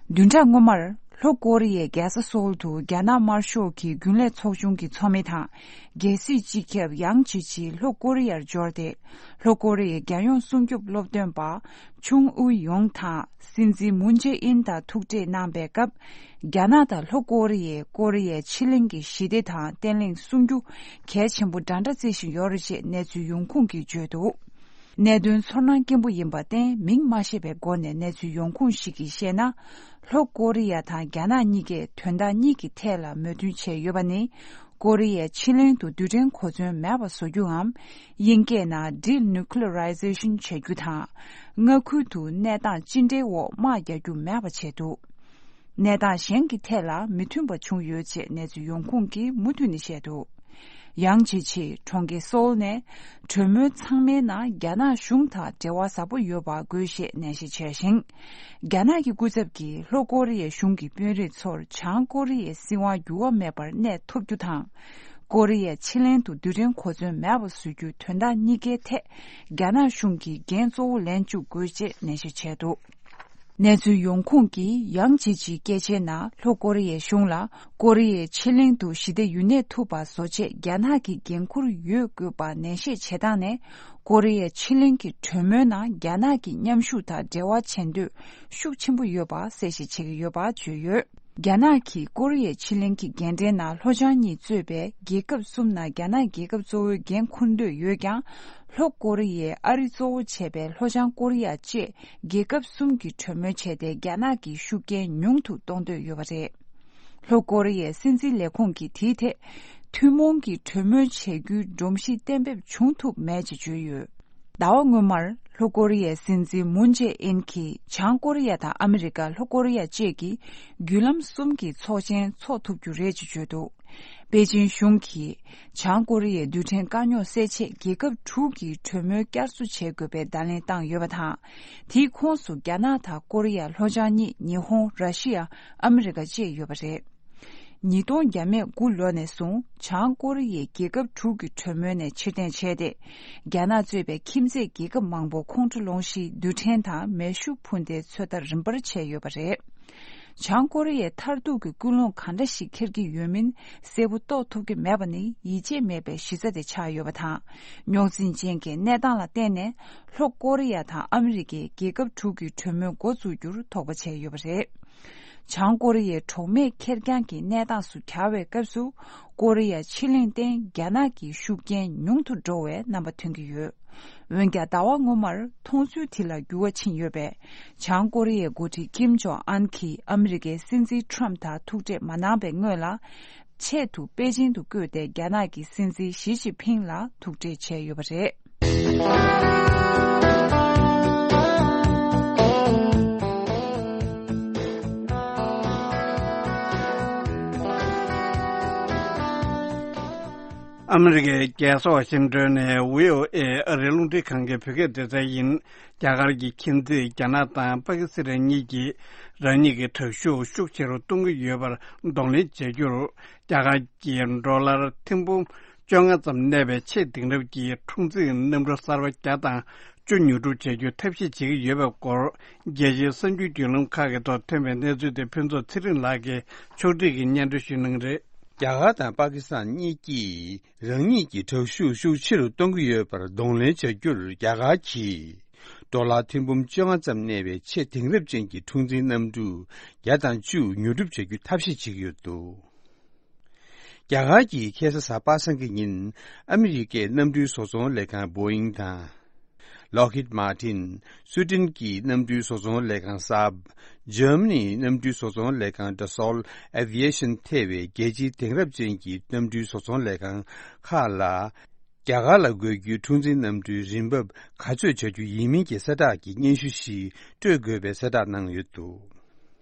བདུན་ཕྲག་སྔོན་མར་ལྷོ་ཀོ་རི་ཡའི་རྒྱལ་ས་སོལ་དུ་རྒྱ་ནག་དམར་ཤོག་གི་རྒྱུན་ལས་ཚོགས་ཆུང་གི་ཚོགས་མི་དང་རྒྱལ་སྲིད་སྤྱི་ཁྱབ་ཡང་ཇེ་ཆི་ལྷོ་ཀོ་རི་ཡར་འབྱོར་ཏེ། ལྷོ་ཀོ་རི་ཡའི་རྒྱལ་ཡོངས་སྲུང་སྐྱོབ་སློབ་སྟོན་པ་ཆུང་ཨུ་ཡོང་དང་སྲིད་འཛིན་མུན་ཇེ་ཨིན་དང་ཐུག་འཕྲད་གནང་པའི་སྐབས། རྒྱ་ནག་དང་ལྷོ་ཀོ་རི་ཡས་ཀོ་རི་ཡའི་ཕྱེད་གླིང་གི་ཞི་བདེ་དང་བརྟན་ལྷིང་སྲུང་རྒྱུ་གལ་ཆེན་པོ་འདྲ་འདྲ་བརྩི་བཞིན་ཡོད་རེད་ཅེས་གནས་ཚུལ་ཡོང་ཁུངས་ཀྱིས་བརྗོད་འདུག་གནད་དོན་ཚོར་སྣང་སྐྱེན་པོ་ཡིན་པར་བརྟེན། མིང་མ་ཤེས་པའི་སྒོ་ནས་གནས་ཚུལ་ཡོང་ཁུངས་ཤིག་གིས་བཤད་ན། ལྷོ་ཀོ་རི་ཡ་དང་རྒྱ་ནག་གཉིས་ཀས་དོན་དག་གཉིས་ཀྱི་ཐད་ལ་མོས་མཐུན་བྱས་ཡོད་པ་ནི། ཀོ་རི་ཡའི་ཕྱེད་གླིང་དུ་རྡུལ་ཕྲན་གོ་མཚོན་མེད་པ་བཟོ་རྒྱུའམ། དབྱིན་སྐད་ནང་Denuclearization་བྱ་རྒྱུ་དང་། མངའ་ཁུལ་དུ་གནས་སྟངས་ཅི་འདྲའི་འོག་དམག་རྒྱག་རྒྱུ་མེད་པ་བྱས་འདུག་གནས་སྟངས་གཞན་གྱི་ཐད་ལ་མི་མཐུན་པ་བྱུང་ཡོད་ཅེས་གནས་ཚུལ་ཡོང་ཁུངས་ཀྱིས་མུ་མཐུད་ནས་བཤད་འདུག་ཡང་ཇེ་ཆི་གྲོང་ཁྱེར་སོལ་ནས་གྲོས་མོལ་ཚང་མའི་ནང་རྒྱ་ནག་གཞུང་དང་འབྲེལ་བ་ཟབ་པོ་ཡོད་པ་དགོས་ཞེས་ནན་བཤད་བྱས་ཤིང་། རྒྱ་ནག་གི་སྐུ་ཚབ་ཀྱིས་ལྷོ་ཀོ་རི་ཡའི་གཞུང་གི་དཔོན་རིགས་ཚོར་བྱང་ཀོ་རི་ཡའི་སྲིད་དབང་འགྱུར་བ་མེད་པར་གནས་ཐུབ་རྒྱུ་དང་། ཀོ་རི་ཡའི་ཕྱེད་གླིང་དུ་རྡུལ་ཕྲན་གོ་མཚོན་མེད་པ་བཟོ་རྒྱུའི་དོན་དག་གཉིས་ཀའི་ཐད་རྒྱ་ནག་གཞུང་གིས་འགན་གཙོ་བོ་ལེན་བཅུག་དགོས་ཅེས་ནན་བཤད་བྱས་འདུག་གནས་ཚུལ་ཡོང་ཁུངས་ཀྱིས་ཡང་ཇེ་ཆིའི་སྐད་ཆའི་ནང་ལྷོ་ཀོ་རི་ཡའི་གཞུང་ལ་ཀོ་རི་ཡའི་ཕྱེད་གླིང་དུ་ཞི་བདེ་ཡུན་གནས་ཐུབ་པ་བཟོ་ཆེད་རྒྱ་ནག་གི་འགན་འཁུར་ཡོད་དགོས་པ་ནན་བཤད་བྱེད་སྟངས་ནས། ཀོ་རི་ཡའི་ཕྱེད་གླིང་གི་གྲོས་མོལ་ནང་རྒྱ་ནག་གི་མཉམ་ཞུགས་དང་འབྲེལ་བ་བྱེད་འདོད་ཤུགས་ཆེན་པོ་ཡོད་པ་གསལ་བཤད་བྱེད་ཀྱི་ཡོད་པ་བརྗོད་ཡོད། རྒྱ་ནག་གིས་ཀོ་རི་ཡའི་ཕྱེད་གླིང་གི་འགན་འཁྲིའི་ནང་ལྷོ་བྱང་གཉིས་གཙོས་པའི་རྒྱལ་ཁབ་གསུམ་ནང་རྒྱ་ནག་རྒྱལ་ཁབ་གཙོ་བོའི་འགན་འཁུར་འདོད་ཡོད་ཀྱང་། ལྷོ་ཀོ་རི་ཡས་ཨ་རི་གཙོ་བོ་བྱས་པའི་ལྷོ་བྱང་ཀོ་རི་ཡ་བཅས་རྒྱལ་ཁབ་གསུམ་གྱིས་གྲོས་མོལ་བྱས་ཏེ་རྒྱ་ནག་གི་ཤུགས་རྐྱེན་ཉུང་དུ་གཏོང་འདོད་ཡོད་པ་རེད། ལྷོ་ཀོ་རི་ཡའི་སྲིད་འཛིན་ལས་ཁུངས་ཀྱིས་དེའི་ཐད་ཐུན་མོང་གི་གྲོས་མོལ་བྱེད་རྒྱུའི་སྒྲོམ་གཞི་གཏན་འབེབས་བྱུང་ཐུབ་མེད་ཅེས་བརྗོད་ཡོད། ཟླ་བ་སྔོན་མར་ལྷོ་ཀོ་རི་ཡའི་སྲིད་འཛིན་མུན་ཇེ་ཨིན་གྱིས་བྱང་ཀོ་རི་ཡ་དང་ཨ་མི་རི་ཀ་ལྷོ་ཀོ་རི་ཡ་བཅས་ཀྱིས་བརྒྱུད་ལམ་གསུམ་གྱི་ཚོགས་ཆེན་འཚོགས་ཐུབ་རྒྱུ་རེད་ཅེས་བརྗོད་འདུག་པེ་ཅིན་གཞུང་གིས་བྱང་ཀོ་རི་ཡའི་རྡུལ་ཕྲན་དཀའ་རྙོག་སེལ་ཆེད་རྒྱལ་ཁབ་དྲུག་གི་གྲོས་མོལ་བསྐྱར་གསོ་བྱེད་དགོས་པའི་བརྡ་ལན་བཏང་ཡོད་པ་དང་། དེའི་ཁོངས་སུ་རྒྱ་ནག་དང་ཀོ་རི་ཡ་ལྷོ་བྱང་གཉིས། ཉི་ཧོང་། ར་ཤི་ཡ། ཨ་མི་རི་ཀ་བཅས་ཡོད་པ་རེད། ཉིས་སྟོང་བརྒྱ་མེད་དགུ་ལོ་ནས་བཟུང་བྱང་ཀོ་རི་ཡས་རྒྱལ་ཁབ་དྲུག་གི་གྲོས་མོལ་ནས་ཕྱིར་འཐེན་བྱས་ཏེ། རྒྱ་ནག་གཙོས་པའི་ཁྱིམ་མཚེས་རྒྱལ་ཁབ་མང་པོ་ཁོང་ཁྲོ་སློང་གཞིའི་རྡུལ་ཕྲན་དང་མེ་ཤུགས་འཕུར་མདེལ་ཚོད་ལྟ་རིམ་པར་བྱས་ཡོད་པ་རེད། བྱང་ཀོ་རི་ཡས་མཐར་ཐུག་གི་ཀུན་སློང་ག་འདྲ་ཞིག་འཁྱེར་གྱི་ཡོད་མིན་གསལ་པོ་རྟོགས་ཐུབ་ཀྱི་མེད་པ་ནི་ཡིད་ཆེས་མེད་པའི་གཞི་རྩ་དེ་ཆགས་ཡོད་པ་དང་། རྙོག་འཛིང་ཅན་གྱི་གནས་སྟངས་ལ་བརྟེན་ནས་ལྷོ་ཀོ་རི་ཡ་དང་ཨ་མི་རི་ཀས་རྒྱལ་ཁབ་དྲུག་གི་གྲོས་མོལ་འགོ་འཛུགས་རྒྱུར་དོགས་པ་བྱས་ཡོད་པ་རེད། བྱང་ཀོ་རི་ཡའི་གྲོགས་མེད་ཁེར་རྐྱང་གི་གནས་སྟངས་སུ་གྱར་བའི་སྐབས་སུ། ཀོ་རི་ཡ་ཕྱེད་གླིང་སྟེང་རྒྱ་ནག་གི་ཤུགས་རྐྱེན་ཉུང་དུ་འགྲོ་བའི་རྣམ་པ་ཐོན་གྱི་ཡོད། འོན་ཀྱང་ཟླ་བ་སྔོན་མར་མཐོང་ཚུལ་དེ་ལ་འགྱུར་བ་ཕྱིན་ཡོད་པས། བྱང་ཀོ་རི་ཡའི་འགོ་ཁྲིད་ཀིམ་ཇོང་ཨན་གྱིས་ཨ་མི་རི་ཀའི་སྲིད་འཛིན་ཁྲོམ་དང་ཐུག་འཕྲད་མ་གནང་བའི་སྔོན་ལ། ཆེད་དུ་པེ་ཅིང་དུ་བསྐོས་ཏེ་རྒྱ་ནག་གི་སྲིད་འཛིན་ཞི་ཅིན་ཕིང་ལ་ཐུག་འཕྲད་བྱས་ཡོད་པ་རེད། ཨ་མི་རི་ཀའི་རྒྱལ་ས་ཝ་ཤིང་ཏོན་ནས་བྷི་ཨོ་ཨེ་ཨ་རིའི་རླུང་འཕྲིན་ཁང་གི་བོད་སྐད་སྡེ་ཚན་ཡིན། རྒྱ་གར་གྱི་ཁྱིམ་མཚེས་རྒྱ་ནག་དང་པ་ཀི་སི་ཐན་གཉིས་ཀྱིས་རང་ཉིད་ཀྱི་དྲག་ཤུགས་ཤུགས་ཆེ་རུ་གཏོང་གི་ཡོད་པར་གདོང་ལེན་བྱ་རྒྱུར། རྒྱ་གར་གྱིས་ཌོ་ལར་ཐེར་འབུམ་བཅོ་ལྔ་ཙམ་གནས་པའི་ཆེས་དེང་རབས་ཀྱི་འཁྲུག་འཛིང་གནམ་གྲུ་གསར་པ་བརྒྱ་དང་བཅུ་ཉོ་སྒྲུབ་བྱ་རྒྱུའི་ཐབས་ཤེས་བྱེད་ཀྱི་ཡོད་པའི་སྐོར། རྒྱལ་སྤྱིའི་གསར་འགྱུར་བརྒྱུད་ལམ་ཁག་གི་ཐོག་ཐོན་པའི་གནས་ཚུལ་དེ་ཕུན་ཚོགས་ཚེ་རིང་ལགས་ཀྱིས་ཕྱོགས་སྒྲིག་གིས་སྙན་སྒྲོན་ཞུ་གནང་གི་རེད། རྒྱ་གར་དང་པ་ཀི་སི་ཐན་གཉིས་ཀྱིས་རང་ཉིད་ཀྱི་དྲག་ཤུགས་ཤུགས་ཆེ་རུ་གཏོང་གི་ཡོད་པར་གདོང་ལེན་བྱ་རྒྱུར། རྒྱ་གར་གྱིས་ཌོ་ལར་ཐེར་འབུམ་བཅོ་ལྔ་ཙམ་གནས་པའི་ཆེས་དེང་རབས་ཅན་གྱི་འཁྲུག་འཛིང་གནམ་གྲུ་བརྒྱ་དང་བཅུ་ཉོ་སྒྲུབ་བྱ་རྒྱུའི་ཐབས་ཤེས་བྱེད་ཀྱི་ཡོད་འདུག་རྒྱ་གར་གྱིས་ཁ་སང་གཟའ་པ་སངས་ཀྱི་ཉིན་ཨ་མི་རི་ཀའི་གནམ་གྲུའི་བཟོ་ཚོང་ལས་ཁང་Boeing་དང་། Lockheed Martin། སུའེ་ཏེན་གྱི་གནམ་གྲུའི་བཟོ་ཚོང་ལས་ཁང་Saab། འཇར་མ་ནིའི་གནམ་གྲུའི་བཟོ་ཚོང་ལས་ཁང་Dassault Aviation་ཐེ་བའི་རྒྱལ་སྤྱིའི་དེང་རབས་ཅན་གྱི་གནམ་གྲུའི་བཟོ་ཚོང་ལས་ཁང་ཁག་ལ། རྒྱ་གར་ལ་དགོས་རྒྱུའི་འཁྲུག་འཛིང་གནམ་གྲུའི་རིན་འབབ་ག་ཚོད་བྱ་རྒྱུ་ཡིན་མིན་གྱི་གསལ་བསྒྲགས་ཀྱི་སྙན་ཞུ་ཞིག་སྤྲོད་དགོས་པའི་གསལ་བསྒྲགས་གནང་ཡོད་འདུག་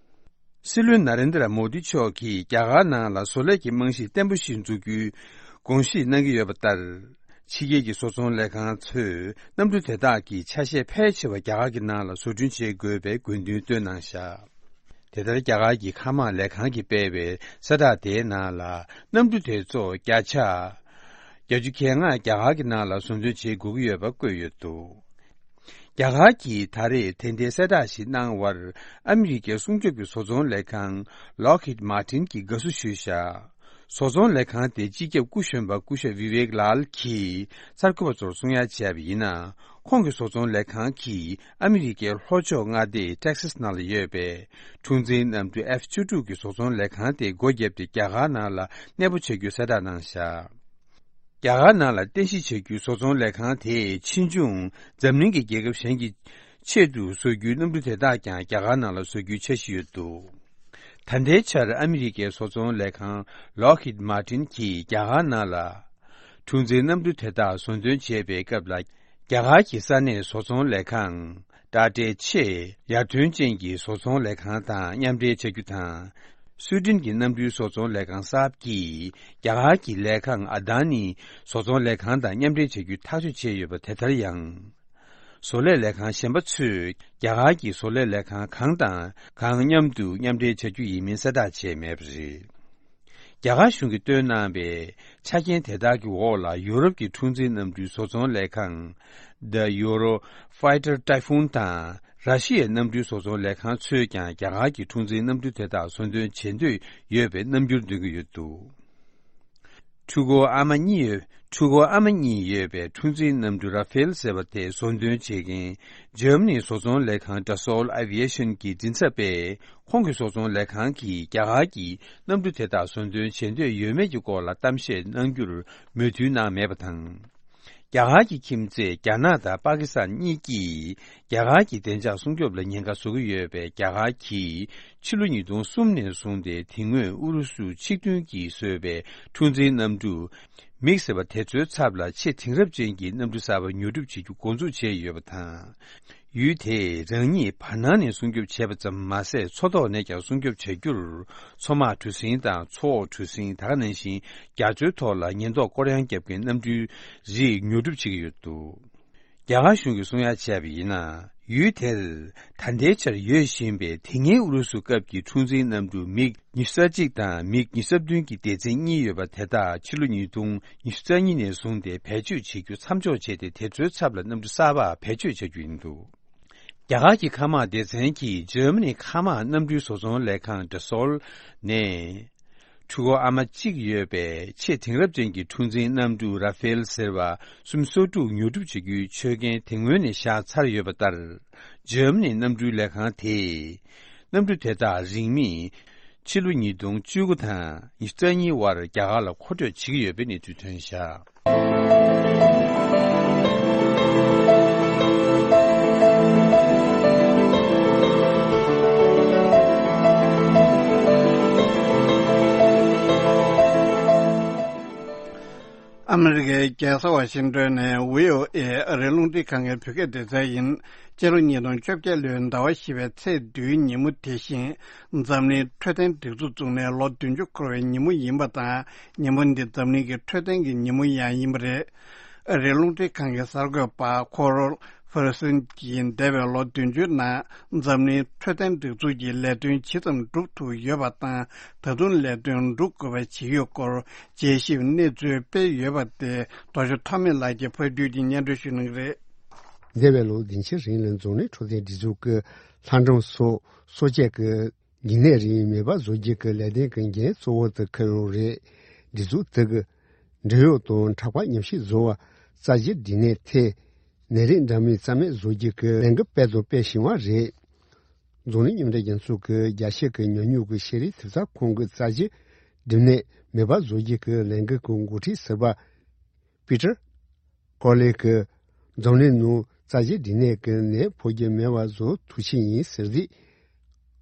སྲིད་བློན་ན་རེན་དྲ་མོ་དི་མཆོག་གིས་རྒྱ་གར་ནང་ལ་བཟོ་ལས་ཀྱི་རྨང་གཞི་བརྟན་པོ་ཞིག་འཛུགས་རྒྱུའི་དགོངས་བཞེས་གནང་གི་ཡོད་པ་ལྟར། ཕྱི་རྒྱལ་གྱི་བཟོ་ཚོང་ལས་ཁང་ཚོས་གནམ་གྲུ་དེ་དག་གི་ཆ་ཤས་ཕལ་ཆེ་བ་རྒྱ་གར་གྱི་ནང་ལ་བཟོ་སྐྲུན་བྱེད་དགོས་པའི་དགོས་འདུན་བཏོན་གནང་བཞག་དེ་ལྟར་རྒྱ་གར་གྱི་མཁའ་དམག་ལས་ཁང་གིས་སྤེལ་བའི་གསལ་བསྒྲགས་དེའི་ནང་ལ། གནམ་གྲུ་དེ་ཚོ་བརྒྱ་ཆ་བརྒྱད་ཅུ་གྱ་ལྔ་རྒྱ་གར་གྱི་ནང་ལ་བཟོ་འདོན་བྱེད་དགོས་ཀྱི་ཡོད་པ་བཀོད་ཡོད་འདུག་རྒྱ་གར་གྱིས་ད་རེས་དེ་འདྲའི་གསལ་བསྒྲགས་ཤིག་གནང་བར། ཨ་མི་རི་ཀའི་སྲུང་སྐྱོབ་ཀྱི་བཟོ་ཚོང་ལས་ཁང་Lockheed Martin་གྱིས་དགའ་བསུ་ཞུས་བཞག་བཟོ་ཚོང་ལས་ཁང་དེ་སྤྱི་ཁྱབ་སྐུ་གཞོན་པ་སྐུ་ཞབས་Vivek Lal་གྱིས་གསར་འགོད་པ་ཚོར་གསུང་ཡ་བྱས་པ་ཡིན་ན། ཁོང་གི་བཟོ་ཚོང་ལས་ཁང་གིས་ཨ་མི་རི་ཀའི་ལྷོ་ཕྱོགས་མངའ་སྡེ་Texas་ནང་ལ་ཡོད་པའི་འཁྲུག་འཛིང་གནམ་གྲུ་F་བཅུ་དྲུག་གི་བཟོ་ཚོང་ལས་ཁང་དེ་སྒོ་བརྒྱབ་སྟེ། རྒྱ་གར་ནང་ལ་གནས་སྤོ་བྱ་རྒྱུའི་གསལ་བསྒྲགས་གནང་བཞག་རྒྱ་གར་ནང་ལ་རྟེན་གཞི་བྱ་རྒྱུའི་བཟོ་ཚོང་ལས་ཁང་དེས་ཕྱིས་འབྱུང་འཛམ་གླིང་གི་རྒྱལ་ཁབ་གཞན་གྱི་ཆེད་དུ་བཟོ་རྒྱུའི་གནམ་གྲུ་དེ་དག་ཀྱང་རྒྱ་གར་ནང་ལ་བཟོ་རྒྱུའི་འཆར་གཞི་ཡོད་འདུག་ད་ལྟའི་ཆར་ཨ་མི་རི་ཀའི་བཟོ་ཚོང་ལས་ཁང་Lockheed Martin་གྱིས་རྒྱ་གར་ནང་ལ་འཁྲུག་འཛིང་གནམ་གྲུ་དེ་དག་བཟོ་འདོན་བྱེད་པའི་སྐབས་ལ། རྒྱ་གར་གྱི་ས་གནས་བཟོ་ཚོང་ལས་ཁང་། ཊ་ཊའི་ཆེས་ཡར་ཐོན་ཅན་གྱི་བཟོ་ཚོང་ལས་ཁང་དང་མཉམ་འབྲེལ་བྱ་རྒྱུ་དང་། སུའེ་ཏེན་གྱི་གནམ་གྲུའི་བཟོ་ཚོང་ལས་ཁང་Saab་གྱིས་རྒྱ་གར་གྱི་ལས་ཁང་Adani་བཟོ་ཚོང་ལས་ཁང་དང་མཉམ་འབྲེལ་བྱ་རྒྱུའི་ཐག་གཅོད་བྱས་ཡོད་པ་དེ་ལྟར་ཡང་། བཟོ་ལས་ལས་ཁང་གཞན་པ་ཚོས་རྒྱ་གར་གྱི་བཟོ་ལས་ལས་ཁང་གང་དང་གང་མཉམ་དུ་མཉམ་འབྲེལ་བྱ་རྒྱུ་ཡིན་མིན་གསལ་བསྒྲགས་བྱས་མེད་པ་རེད། རྒྱ་གར་གཞུང་གིས་བཏོན་གནང་པའི་ཆ་རྐྱེན་དེ་དག་གི་འོག་ལ། ཡུ་རོབ་ཀྱི་འཁྲུག་འཛིང་གནམ་གྲུའི་བཟོ་ཚོང་ལས་ཁང་The Eurofighter Typhoon་དང་། ར་ཤི་ཡའི་གནམ་གྲུའི་བཟོ་ཚོང་ལས་ཁང་ཚོས་ཀྱང་རྒྱ་གར་གྱི་འཁྲུག་འཛིང་གནམ་གྲུ་དེ་དག་བཟོ་འདོན་བྱེད་འདོད་ཡོད་པའི་རྣམ་འགྱུར་འདོན་གྱི་ཡོད་འདུག་འཕྲུལ་འཁོར་ཨ་མ་གཉིས་ཡོད། འཕྲུལ་འཁོར་ཨ་མ་གཉིས་ཡོད་པའི་འཁྲུག་འཛིང་གནམ་གྲུ་Rafale་ཟེར་བ་དེ་བཟོ་འདོན་བྱེད་མཁན་འཇར་མ་ནིའི་བཟོ་ཚོང་ལས་ཁང་Dassault Aviation་གྱི་མགྲིན་ཚབ་པས། ཁོང་གི་བཟོ་ཚོང་ལས་ཁང་གིས་རྒྱ་གར་གྱིས་གནམ་གྲུ་དེ་དག་བཟོ་འདོན་བྱེད་འདོད་ཡོད་མེད་ཀྱི་སྐོར་ལ་གཏམ་བཤད་གནང་རྒྱུར་མོས་མཐུན་གནང་མེད་པ་དང་། རྒྱ་གར་གྱི་ཁྱིམ་མཚེས་རྒྱ་ནག་དང་པ་ཀི་སི་ཐན་གཉིས་ཀྱིས་རྒྱ་གར་གྱི་བདེ་འཇགས་སྲུང་སྐྱོབ་ལ་ཉེན་ཁ་བཟོ་གི་ཡོད་པས། རྒྱ་གར་གྱིས་ཕྱི་ལོ་ཉིས་སྟོང་གསུམ་ནས་བཟུང་སྟེ། དེ་སྔོན་ཨུ་རུ་སུ་ཆིག་མཐུན་གྱིས་བཟོས་པའི་འཁྲུག་འཛིང་གནམ་གྲུ་མིག་ཟེར་བ་དེ་ཚོའི་ཚབ་ལ་ཆེས་དེང་རབས་ཅན་གྱི་གནམ་གྲུ་གསར་པ་ཉོ་སྒྲུབ་བྱེད་རྒྱུ་འགོ་འཛུགས་བྱས་ཡོད་པ་དང་། ཡུལ་དེས་རང་ཉིད་བར་སྣང་ནས་སྲུང་སྐྱོབ་བྱས་པ་ཙམ་མ་ཟད། མཚོ་ཐོག་ནས་ཀྱང་སྲུང་སྐྱོབ་བྱ་རྒྱུར། མཚོ་དམག་གྲུ་གཟིངས་དང་མཚོ་འོག་གྲུ་གཟིངས། ད་ག་ནང་བཞིན་རྒྱ་མཚོའི་ཐོག་ལ་ཉེན་རྟོག་སྐོར་གཡེང་བརྒྱབ་མཁན་གནམ་གྲུའི་རིགས་ཉོ་སྒྲུབ་བྱེད་ཀྱི་ཡོད་འདུག་རྒྱ་གར་གཞུང་གིས་གསུང་ཡ་བྱས་པ་ཡིན་ན། ཡུལ་དེར་ད་ལྟའི་ཆར་ཡོད་བཞིན་པའི་དེ་སྔའི་ཨུ་རུ་སུ་སྐབས་ཀྱི་འཁྲུག་འཛིང་གནམ་གྲུ་མིག་ཉི་ཤུ་རྩ་གཅིག་དང་མིག་ཉི་ཤུ་རྩ་བདུན་གྱི་སྡེ་ཚན་གཉིས་ཡོད་པ་དེ་དག་ཕྱི་ལོ་ཉིས་སྟོང་ཉི་ཤུ་རྩ་གཉིས་ནས་བཟུང་སྟེ་བེད་སྤྱོད་བྱེད་རྒྱུ་མཚམས་འཇོག་བྱས་ཏེ། དེ་ཚོའི་ཚབ་ལ་གནམ་གྲུ་གསར་པ་བེད་སྤྱོད་བྱ་རྒྱུ་ཡིན་འདུག་རྒྱ་གར་གྱི་མཁའ་དམག་སྡེ་ཚན་གྱིས་འཇར་མ་ནི་མཁའ་དམག་གནམ་གྲུའི་བཟོ་ཚོང་ལས་ཁང་ཌ་སོལ་ནས། ཕྲུ་གུ་ཨ་མ་གཅིག་ཡོད་པའི་ཆེས་དེང་རབས་ཅན་གྱི་འཁྲུག་འཛིང་གནམ་གྲུ་ར་ཧྥེལ་ཟེར་བ་སུམ་སོ་དྲུག་ཉོ་སྒྲུབ་བྱེད་རྒྱུའི་ཆོད་གན་དེ་སྔོན་ནས་བཞག་ཚར་ཡོད་པ་ལྟར། འཇར་མ་ནི་གནམ་གྲུའི་ལས་ཁང་དེས་གནམ་གྲུ་དེ་དག་རིན་མེད་ཕྱི་ལོ་ཉིས་སྟོང་བཅུ་དགུ་དང་ཉི་ཤུ་རྩ་གཉིས་བར་རྒྱ་གར་ལ་མཁོ་སྤྲོད་བྱེད་ཀྱི་ཡོད་པའི་གནས་ཚུལ་ཐོན་བཞག་ཨ་མི་རི་ཀའི་རྒྱལ་ས་ཝ་ཤིང་ཏོན་ནས་བྷི་ཨོ་ཨེ་ཨ་རིའི་རླུང་འཕྲིན་ཁང་གི་བོད་སྐད་སྡེ་ཚན་ཡིན། སྤྱི་ལོ་ཉིས་སྟོང་བཅོ་བརྒྱད་ལོའི་ཟླ་བ་བཞི་པའི་ཚེས་བདུན་ཉིན་མོ་དེ་བཞིན་འཛམ་གླིང་འཕྲོད་བསྟེན་སྒྲིག་འཛུགས་བཙུགས་ནས་ལོ་བདུན་ཅུ་འཁོར་བའི་ཉིན་མོ་ཡིན་པ་དང་། ཉིན་མོ་འདི་འཛམ་གླིང་གི་འཕྲོད་བསྟེན་གྱི་ཉིན་མོ་ཡང་ཡིན་པ་རེད། ཨ་རིའི་རླུང་འཕྲིན་ཁང་གི་གསར་འགོད་པ་ཁོ་རོལ་ཧྥེ་རི་སན་གྱིས་འདས་པའི་ལོ་བདུན་ཅུའི་ནང་འཛམ་གླིང་འཕྲོད་བསྟེན་སྒྲིག་འཛུགས་ཀྱི་ལས་དོན་ཇི་ཙམ་སྒྲུབ་ཐུབ་ཡོད་པ་དང་། ད་དུང་ལས་དོན་སྒྲུབ་དགོས་པ་ཇི་ཡོད་སྐོར་དཔྱད་ཞིབ་གནས་ཚུལ་སྤེལ་ཡོད་པ་དེ་རྡོ་རྗེ་ཐོགས་མེད་ལགས་ཀྱིས་ཕབ་སྒྱུར་གྱིས་སྙན་སྒྲོན་ཞུ་གནང་གི་རེད། འདས་པའི་ལོ་བདུན་ཅུའི་རིང་ལ་འཛམ་གླིང་འཕྲོད་བསྟེན་སྒྲིག་འཛུགས་ཀྱིས་ལྷ་འབྲུམ་སོགས་སྲོག་ཆགས་ཀྱི་འགོས་ནད་རིགས་མེད་པ་བཟོ་རྒྱུ་གི་ལས་དོན་གྱི་འགན་གཙོ་བོ་དེ་འཁུར་ཡོད་རེད། སྒྲིག་འཛུགས་དེ་གིས་འབྲེལ་ཡོད་དང་དྲག་པོའི་ཉམས་ཞིབ་བཟོ་བ། རྩ་ཆེའི་སྦྲུམ་ནད་ཐད་ནད་རིགས་འདྲ་མིན་རྩ་མེད་བཟོ་རྒྱུ་གི་ལས་འགུལ་སྤེལ་དང་སྤེལ་བཞིན་པ་རེད། འཛམ་གླིང་མཉམ་འབྲེལ་རྒྱལ་ཚོགས་ཀྱི་རྒྱལ་སྤྱི་གི་ཉམས་མྱོང་གི་ཤེས་རིག་ཐེབས་རྩ་ཁང་གི་རྩ་ཆེའི་སྦྲུམ་ནད་མེད་པ་བཟོ་རྒྱུ་གི་ལས་འགུལ་གྱི་འགོ་ཁྲིད་ཟུར་པ་པི་ཏར་ཀོ་ལི་གིས་འཛམ་གླིང་ནང་རྩ་ཆེའི་སྦྲུམ་ནད་ཀྱི་ནད་ཕོག་རྒྱུ་མེད་པ་བཟོ་ཐུབ་ཆེད་ཡིན་ཟེར་དུས།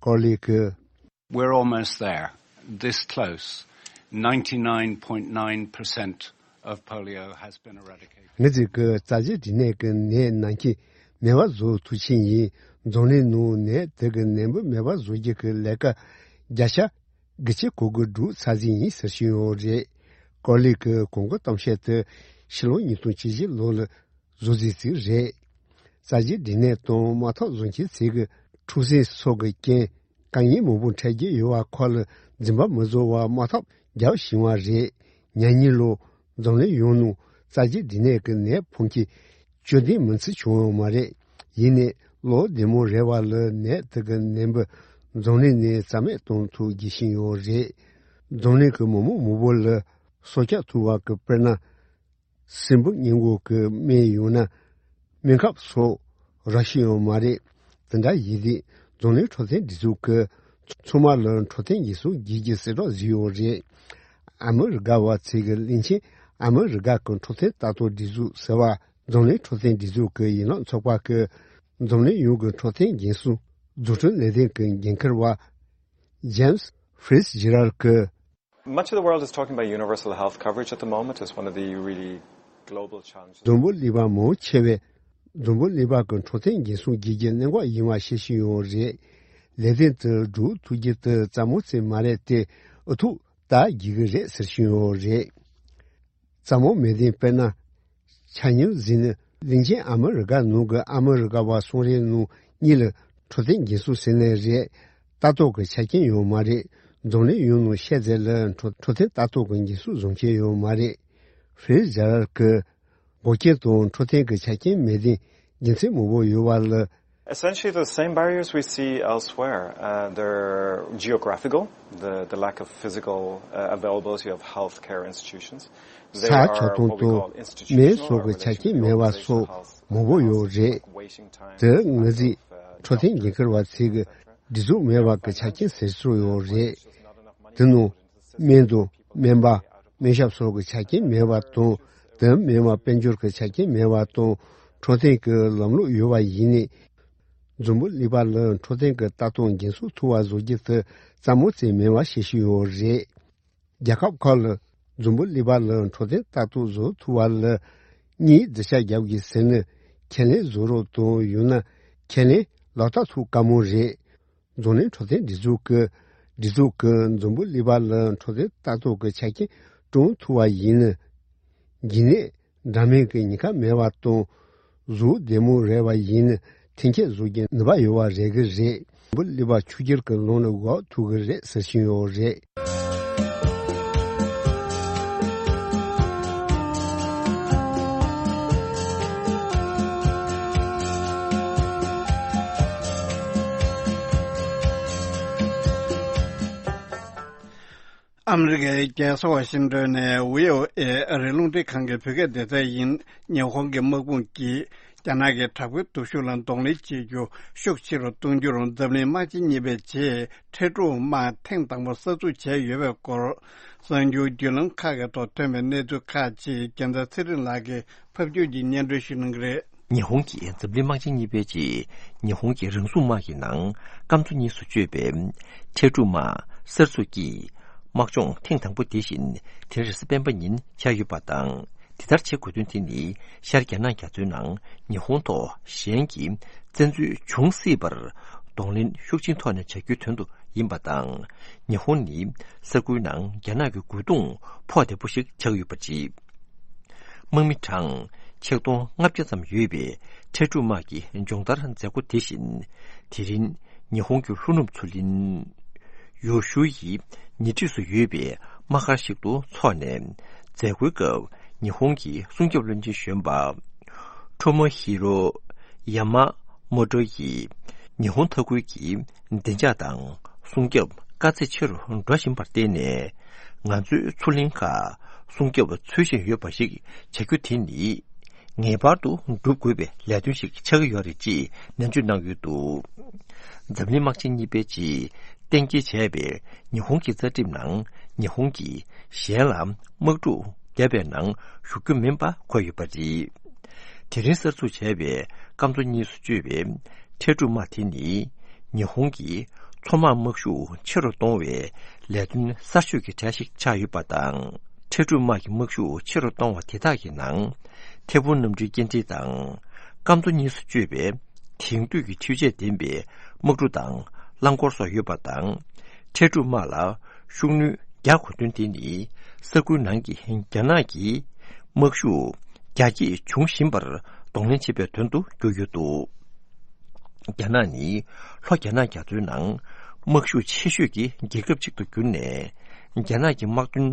ཀོ་ལི་གིས། We're almost there, this close. Ninety-nine point nine percent of polio has been eradicated. ང་ཚོས་ཀྱི་རྩ་ཆེའི་སྦྲུམ་ནད་ཀྱི་ནད་ནང་རྐྱེན་མེད་པ་བཟོ་ཐུབ་ཆེད་ཡིན། འཛམ་གླིང་ནང་ནད་དེ་གི་ནད་འབུ་མེད་པ་བཟོ་རྒྱུ་གི་ལས་ཀ་བརྒྱ་ཆ་དགུ་བཅུ་གོ་དགུ་སྒྲུབ་ཚར་ཟིན་ཡིན་ཟེར་བཞིན་ཡོད་རེད། ཀོ་ལི་གིས་གོང་གི་གཏམ་བཤད་དེ་ཕྱི་ལོ་ཉིས་སྟོང་བཅུ་བཞི་ལོ་ལ་བཟོ་རྩིས་བརྩིས་རེད། རྩ་ཆེའི་སྦྲུམ་ནད་དང་མ་ཐོག་བཟོ་མཁན་ཚོས་ཀྱི་འཁྲུག་ཟིང་སོགས་ཀྱི་རྐྱེན། དཀའ་ངལ་མང་པོ་འཕྲད་ཀྱི་ཡོད་པ་ཁོ་ལ་འཛེམ་པ་མི་བཟོ་བར་དམག་འཐབ་རྒྱག་བཞིན་པ་རེད། ཉེ་ཉིན་ལོ་འཛམ་གླིང་ཡོངས་ནང་རྩ་ཆེའི་སྦྲུམ་ནད་ཀྱི་ནད་ཕོག་མཁན་བཅུ་བདུན་མིན་ཚོད་བྱུང་ཡོད་མ་རེད། ཡིན་ནའི་ལོ་བདུན་མ་རེ་བ་ལ་ནད་དེ་གི་ནད་འབུ་འཛམ་གླིང་ནས་རྩ་མེད་གཏོང་ཐུབ་བགྱིད་བཞིན་ཡོད་རེད། འཛམ་གླིང་གི་མི་མང་མང་པོ་ལ་སྲོག་སྐྱོབ་ཐུབ་པ་གི་དཔེར་ན། སྲིན་འབུ་སྔོན་འགོག་གི་སྨན་ཡང་ན་སྨན་ཁབ་སོགས་རག་བཞིན་ཡོད་མ་རེད། དེ་འདྲ་ཡིན་དུས་འཛམ་གླིང་འཕྲོད་བསྟེན་སྒྲིག་འཛུགས་ཀྱིས་ཚང་མ་ལ་འཕྲོད་བསྟེན་འགན་སྲུང་བགྱིད་རྒྱུའི་གསལ་བསྒྲགས་བཟོས་ཡོད་རེད། ཨ་མི་རི་ཀ་བ་ཚོས་ཀྱི་བློན་ཆེན་ཨ་མི་རི་ཀ་གི་འཕྲོད་བསྟེན་ལྟ་རྟོག་སྒྲིག་འཛུགས་ཟེར་བ་འཛམ་གླིང་འཕྲོད་བསྟེན་སྒྲིག་འཛུགས་ཀྱི་ཡན་ལག་ཚོགས་པ་གིས་འཛམ་གླིང་ཡོངས་ཀྱི་འཕྲོད་བསྟེན་འགན་སྲུང་འཛུགས་སྐྲུན་ལས་དོན་གྱི་འགན་འཁུར་བ་ཇེམ་སི་ཧྥི་ཛི་ཇེ་རལ་གྱིས། Much of the world is talking about universal health coverage at the moment as one of the really global challenges. འཛམ་བུ་གླིང་པ་མང་ཆེ་བས་འཛམ་བུ་གླིང་པ་གི་འཕྲོད་བསྟེན་འགན་སྲུང་བགྱིད་རྒྱུ་གནད་འགག་ཡིན་པ་ཤེས་བཞིན་ཡོད་རེད། ལས་དོན་དེ་སྒྲུབ་ཐུབ་རྒྱུ་དེ་རྩ་མོ་ཙམ་མ་རེད་དེ། ཨུ་ཐུག་ད་བགྱིད་ཀྱི་རེད་ཟེར་བཞིན་ཡོད་རེད། རྩ་མོ་མེད་དོན་དཔེར་ན། ཆ་སྙོམས་ཟིན་ནས་བློན་ཆེན་ཨ་མི་རི་ཀ་ནང་གི་ཨ་མི་རི་ཀ་བ་གསུམ་རེའི་ནང་གཉིས་ལ་འཕྲོད་བསྟེན་འགན་སྲུང་ཟེར་ནའི་རེད། ལྟ་རྟོག་གི་ཆ་རྐྱེན་ཡོད་མ་རེད། འཛམ་གླིང་ཡོངས་ནང་ཤེས་ཚད་ལ་འཕྲོད་འཕྲོད་བསྟེན་ལྟ་རྟོག་གི་འགན་སྲུང་བཟོ་མཁན་ཡོད་མ་རེད། ཧྥི་ཛི་ཇེ་རལ་གྱིས་འགོག་རྐྱེན་དང་འཕྲོད་བསྟེན་གྱི་ཆ་རྐྱེན་མེད་དོན་རྒྱུ་མཚན་མང་པོ་ཡོད་པ་ལ། Essentially, the same barriers we see elsewhere. Uh, they're geographical, the, the lack of physical, uh, availability of healthcare institutions. ས་ཆ་ཁྱབ་སྟོང་དང་སྨན་སོགས་ཀྱི་ཆ་རྐྱེན་མེད་པ་སོགས་མང་པོ་ཡོད་རེད། དེ་ང་ཚོས་འཕྲོད་བསྟེན་འགན་འཁུར་བ་ཚོས་ཀྱི་སྒྲིག་འཛུགས་མེད་པ་གི་ཆ་རྐྱེན་ཟེར་སྲོལ་ཡོད་རེད། དེ་ནང་སྨན་དང་སྨན་པ། སྨན་ཞབས་སོགས་ཀྱི་ཆ་རྐྱེན་མེད་པ་དང་། དེ་མིན་པ་དཔལ་འབྱོར་གྱི་ཆ་རྐྱེན་མེད་པ་དང་། འཕྲོད་བསྟེན་གྱི་ལམ་ལུགས་ཡོད་པ་ཡིན་ནའི། འཛམ་བུ་གླིང་པ་ལ་འཕྲོད་བསྟེན་གྱི་ལྟ་རྟོག་འགན་སྲུང་ཐུབ་པ་བཟོ་རྒྱུ་དེ་རྩ་མོ་ཙམ་མིན་པ་ཤེས་བཞིན་ཡོད་རེད། རྒྱལ་ཁབ་ཁག་ལ་འཛམ་བུ་གླིང་པ་ལ་འཕྲོད་བསྟེན་ལྟ་རྟོག་བཟོ་ཐུབ་པ་ལ་གཉིས་བརྗོད་བྱ་རྒྱག་དགོས་ཟེར་ནས་ཁས་ལེན་བཟོ་རོགས་དང་། ཡང་ན་ ཁས་ལེན་ལག་བསྟར་ཐུབ་དཀའ་མོ་རེད། འཛམ་གླིང་འཕྲོད་བསྟེན་སྒྲིག་འཛུགས་ཀྱི་སྒྲིག་འཛུགས་ཀྱི་འཛམ་བུ་གླིང་པ་ལ་འཕྲོད་བསྟེན་ལྟ་རྟོག་གི་ཆ་རྐྱེན་བསྐྲུན་ཐུབ་པ་ཡིན་ན། འཇིགས་ནད་འདྲ་མིན་གྱི་ཉེན་ཁ་མེད་པ་དང་། གཟུགས་བདེ་མོ་རེད་པ་ཡིན་ན་འཐེན་འཁྱེར་བཟོ་རྒྱུའི་ནུས་པ་ཡོད་པ་རེད་གི་རེད། འཛམ་བུ་གླིང་པ་ཕྱུག་འགྱུར་གྱི་ལམ་ལ་འགོག་ཐུབ་གི་རེད་ཟེར་བཞིན་ཡོད་རེད། ཨ་མི་རི་ཀའི་རྒྱལ་ས་ཝ་ཤིང་ཏོན་ནས་བྷི་ཨོ་ཨེ་ཨ་རིའི་རླུང་འཕྲིན་ཁང་གི་བོད་སྐད་སྡེ་ཚན་ཡིན། ཉི་ཧོང་གི་དམག་དཔུང་གིས་རྒྱ་ནག་གི་དྲག་པོའི་སྟོབས་ཤུགས་ལ་གདོང་ལེན་བྱེད་རྒྱུ་ཤུགས་ཆེ་རུ་གཏོང་རྒྱུར་འཛམ་གླིང་དམག་ཆེན་གཉིས་པའི་རྗེས་ཁྲལ་སྒྲུབ་དམག་ཐེངས་དང་པོ་གསར་འཛུགས་བྱས་ཡོད་པའི་སྐོར། གསར་འགྱུར་བརྒྱུད་ལམ་ཁག་གི་ཐོག་ཐོན་པའི་གནས་ཚུལ་ཁག་ཅིག་རྒྱལ་མཚན་ཚེ་རིང་ལགས་ཀྱིས་ཕབ་སྒྱུར་གྱིས་སྙན་སྒྲོན་ཞུ་གནང་གི་རེད། ཉི་ཧོང་གིས་འཛམ་གླིང་དམག་ཆེན་གཉིས་པའི་རྗེས་ཉི་ཧོང་གི་རང་སྲུང་དམག་གི་ནང་སྐམ་མཚོ་གཉིས་སུ་གཅོད་པའི་ཁྲལ་སྒྲུབ་དམག་གསར་འཛུགས་ཀྱིས་དམག་སྦྱོང་ཐེངས་དང་པོ་དེ་བཞིན་དེ་རིང་རེས་གཟའ་སྤེན་པ་ཉིན་བྱས་ཡོད་པ་དང་། དེ་ལྟར་བྱེད་དགོས་དོན་དེ་ནི་ཤར་རྒྱ་ནག་རྒྱ་མཚོའི་ནང་ཉི་ཧོང་ཐོག་གཞན་གྱི་བཙན་འཛུལ་འབྱུང་སྲིད་པར་གདོང་ལེན་ཤུགས་ཆེན་ཐོག་ནས་བྱ་རྒྱུའི་དོན་དུ་ཡིན་པ་དང་། ཉི་ཧོང་ནི་ས་ཁུལ་ནང་རྒྱ་ནག་གི་རྒོལ་རྡུང་ཕོག་བདེ་པོ་ཞིག་ཆགས་ཡོད་པ་རེད། དམག་མི་གྲངས་ཆིག་སྟོང་ལྔ་བརྒྱ་ཙམ་ཡོད་པའི་ཁྲལ་སྒྲུབ་དམག་གི་སྦྱོང་བརྡར་མཛད་སྒོ་དེ་བཞིན་དེ་རིང་ཉི་ཧོང་གི་ལྷོ་ནུབ་མཚོ་གླིང་ཡོ་ཤུ་ཡི་ཉེ་འཁྲིས་སུ་ཡོད་པའི་དམག་སྒར་ཞིག་ཏུ་འཚོགས་ནས། མཛད་སྒོའི་སྐབས་ཉི་ཧོང་གི་སྲུང་སྐྱོབ་བློན་ཆེན་གཞོན་པ་ཁྲོ་མོ་ཧི་རོ་ཡ་མ་མོ་ཏོ་ཡིས་ཉི་ཧོང་མཐའ་ཁུལ་གྱི་བདེ་འཇགས་དང་སྲུང་སྐྱོབ་དཀའ་ཚེགས་ཆེ་རུ་འགྲོ་བཞིན་པར་བརྟེན་ནས། ང་ཚོའི་མཚོ་གླིང་ཁག་སྲུང་སྐྱོབ་འཚོལ་བཞིན་ཡོད་པ་ཞིག་བྱ་རྒྱུ་དེ་ནི་ངེས་པར་དུ་སྒྲུབ་དགོས་པའི་ལས་དོན་ཞིག་ཆགས་ཀྱི་ཡོད་རེད་ཅེས་ནན་བརྗོད་གནང་ཡོད་འདུག་འཛམ་གླིང་དམག་ཆེན་གཉིས་པའི་རྗེས་གཏན་འཁེལ་བྱས་པའི་ཉི་ཧོང་གི་རྩ་ཁྲིམས་ནང་ཉི་ཧོང་གིས་གཞན་ལ་དམག་འཁྲུག་བརྒྱབ་པའི་ནང་ཞུགས་རྒྱུ་མིན་པ་འཁོད་ཡོད་པ་རེད། དེ་རིང་གསར་འཛུགས་བྱས་པའི་སྐམ་མཚོ་གཉིས་སུ་གཅོད་པའི་ཁྲལ་སྒྲུབ་དམག་དེ་ནི་ཉི་ཧོང་གི་མཚོ་དམག་དམག་ཤུགས་ཆེ་རུ་གཏོང་བའི་ལས་དོན་གསར་ཤོས་ཀྱི་གྲས་ཤིག་ཆགས་ཡོད་པ་དང་། ཁྲལ་སྒྲུབ་དམག་གི་དམག་ཤུགས་ཆེ་རུ་གཏོང་བ་དེ་དག་གི་ནང་ཐེ་ཝན་གནམ་གྲུའི་སྐྱེལ་འདྲེན་དང་སྐམ་མཚོ་གཉིས་སུ་གཅོད་པའི་དེང་དུས་ཀྱི་འཕྲུལ་ཆས་ལྡན་པའི་དམག་གྲུ་དང་རླངས་འཁོར་སོགས་ཡོད་པ་དང་། ཁྲལ་སྒྲུབ་དམག་ལ་ཤུགས་སྣོན་རྒྱག་དགོས་དོན་དེ་ནི་ས་ཁུལ་ནང་གི་རྒྱ་ནག་གི་དམག་ཤུགས་རྒྱ་སྐྱེད་འབྱུང་བཞིན་པར་གདོང་ལེན་བྱེད་པའི་དོན་དུ་གྱུར་ཡོད་འདུག་རྒྱ་ནག་ནི་ལྷོ་རྒྱ་ནག་རྒྱ་མཚོའི་ནང་དམག་ཤུགས་ཆེ་ཤོས་ཀྱི་རྒྱལ་ཁབ་ཅིག་ཏུ་གྱུར་ནས། རྒྱ་ནག་གི་དམག་དོན་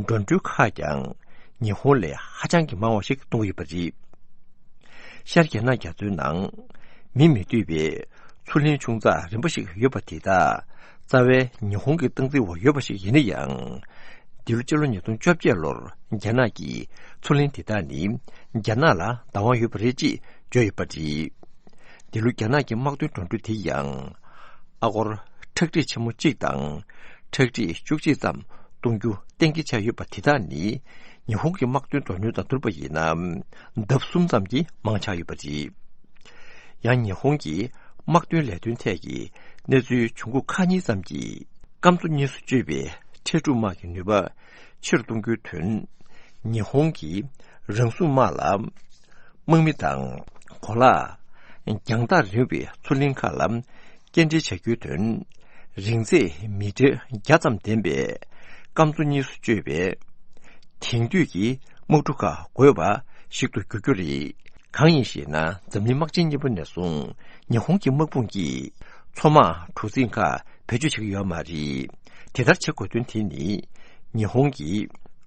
འགྲོ་གྲོན་ཁག་ཀྱང་ཉི་ཧོང་ལས་ཧ་ཅང་གི་མང་བ་ཞིག་གཏོང་གི་ཡོད་པ་རེད། ཤར་རྒྱ་ནག་རྒྱ་མཚོའི་ནང་མིས་མི་འདོད་པའི་མཚོ་གླིང་ཆུང་ཙག་རིམ་པ་ཞིག་ཡོད་པ་དེ་དག་རྩ་བའི་ཉི་ཧོང་གི་སྟངས་འཛིན་འོག་ཡོད་པ་ཞིག་ཡིན་ན་ཡང་། འདི་ལོ་སྤྱི་ལོ་ཉིས་སྟོང་བཅོ་བརྒྱད་ལོར་རྒྱ་ནག་གིས་མཚོ་གླིང་དེ་དག་ནི་རྒྱ་ནག་ལ་བདག་དབང་ཡོད་པ་རེད་ཅེས་བརྗོད་ཡོད་པ་རེད། འདི་ལོ་རྒྱ་ནག་གི་དམག་དོན་འགྲོ་གྲོན་དེ་ཡང་ཨ་སྒོར་ཁྲག་ཁྲིག་ཆེན་མོ་གཅིག་དང་ཁྲག་ཁྲིག་བཅུ་གཅིག་ཙམ་གཏོང་རྒྱུ་གཏན་འཁེལ་བྱས་ཡོད་པ་དེ་དག་ནི་ཉི་ཧོང་གི་དམག་དོན་འགྲོ་གྲོན་དང་བསྡུར་བ་ཡིན་ན་ལྡབ་གསུམ་ཙམ་གྱིས་མང་ཆགས་ཡོད་པ་རེད། ཡང་ཉི་ཧོང་གི་དམག་དོན་ལས་དོན་ཐད་ཀྱི་གནས་ཚུལ་བྱུང་ཁུངས་ཁག་གཉིས་ཙམ་གྱིས་སྐམ་མཚོ་གཉིས་སུ་གཅོད་པའི་ཁྲལ་སྒྲུབ་དམག་གི་ནུས་པ་ཆེ་རུ་གཏོང་རྒྱུའི་དོན། ཉི་ཧོང་གི་རང་སྲུང་དམག་ལ་དམག་མི་དང་གོ་ལག་རྒྱང་ཐག་རིང་བའི་མཚོ་གླིང་ཁག་ལ་སྐྱེལ་འདྲེན་བྱ་རྒྱུའི་དོན། རིང་ཚད་མི་ཊར་བརྒྱ་ཙམ་ལྡན་པའི་སྐམ་མཚོ་གཉིས་སུ་གཅོད་པའི་དེང་དུས་ཀྱི་དམག་གྲུ་ཁག་དགོས་པ་ཞིག་ཏུ་འགྱུར་རྒྱུ་རེད། གང་ཡིན་ཞེ་ན། འཛམ་གླིང་དམག་ཆེན་གཉིས་པ་ནས་བཟུང་ཉི་ཧོང་གི་དམག་དཔུང་གིས་མཚོ་དམག་གྲུ་གཟིངས་ཁག་བེད་སྤྱོད་བྱེད་ཀྱི་ཡོད་མ་རེད། དེ་ལྟར་བྱེད་དགོས་དོན་དེ་ནི་ཉི་ཧོང་གི་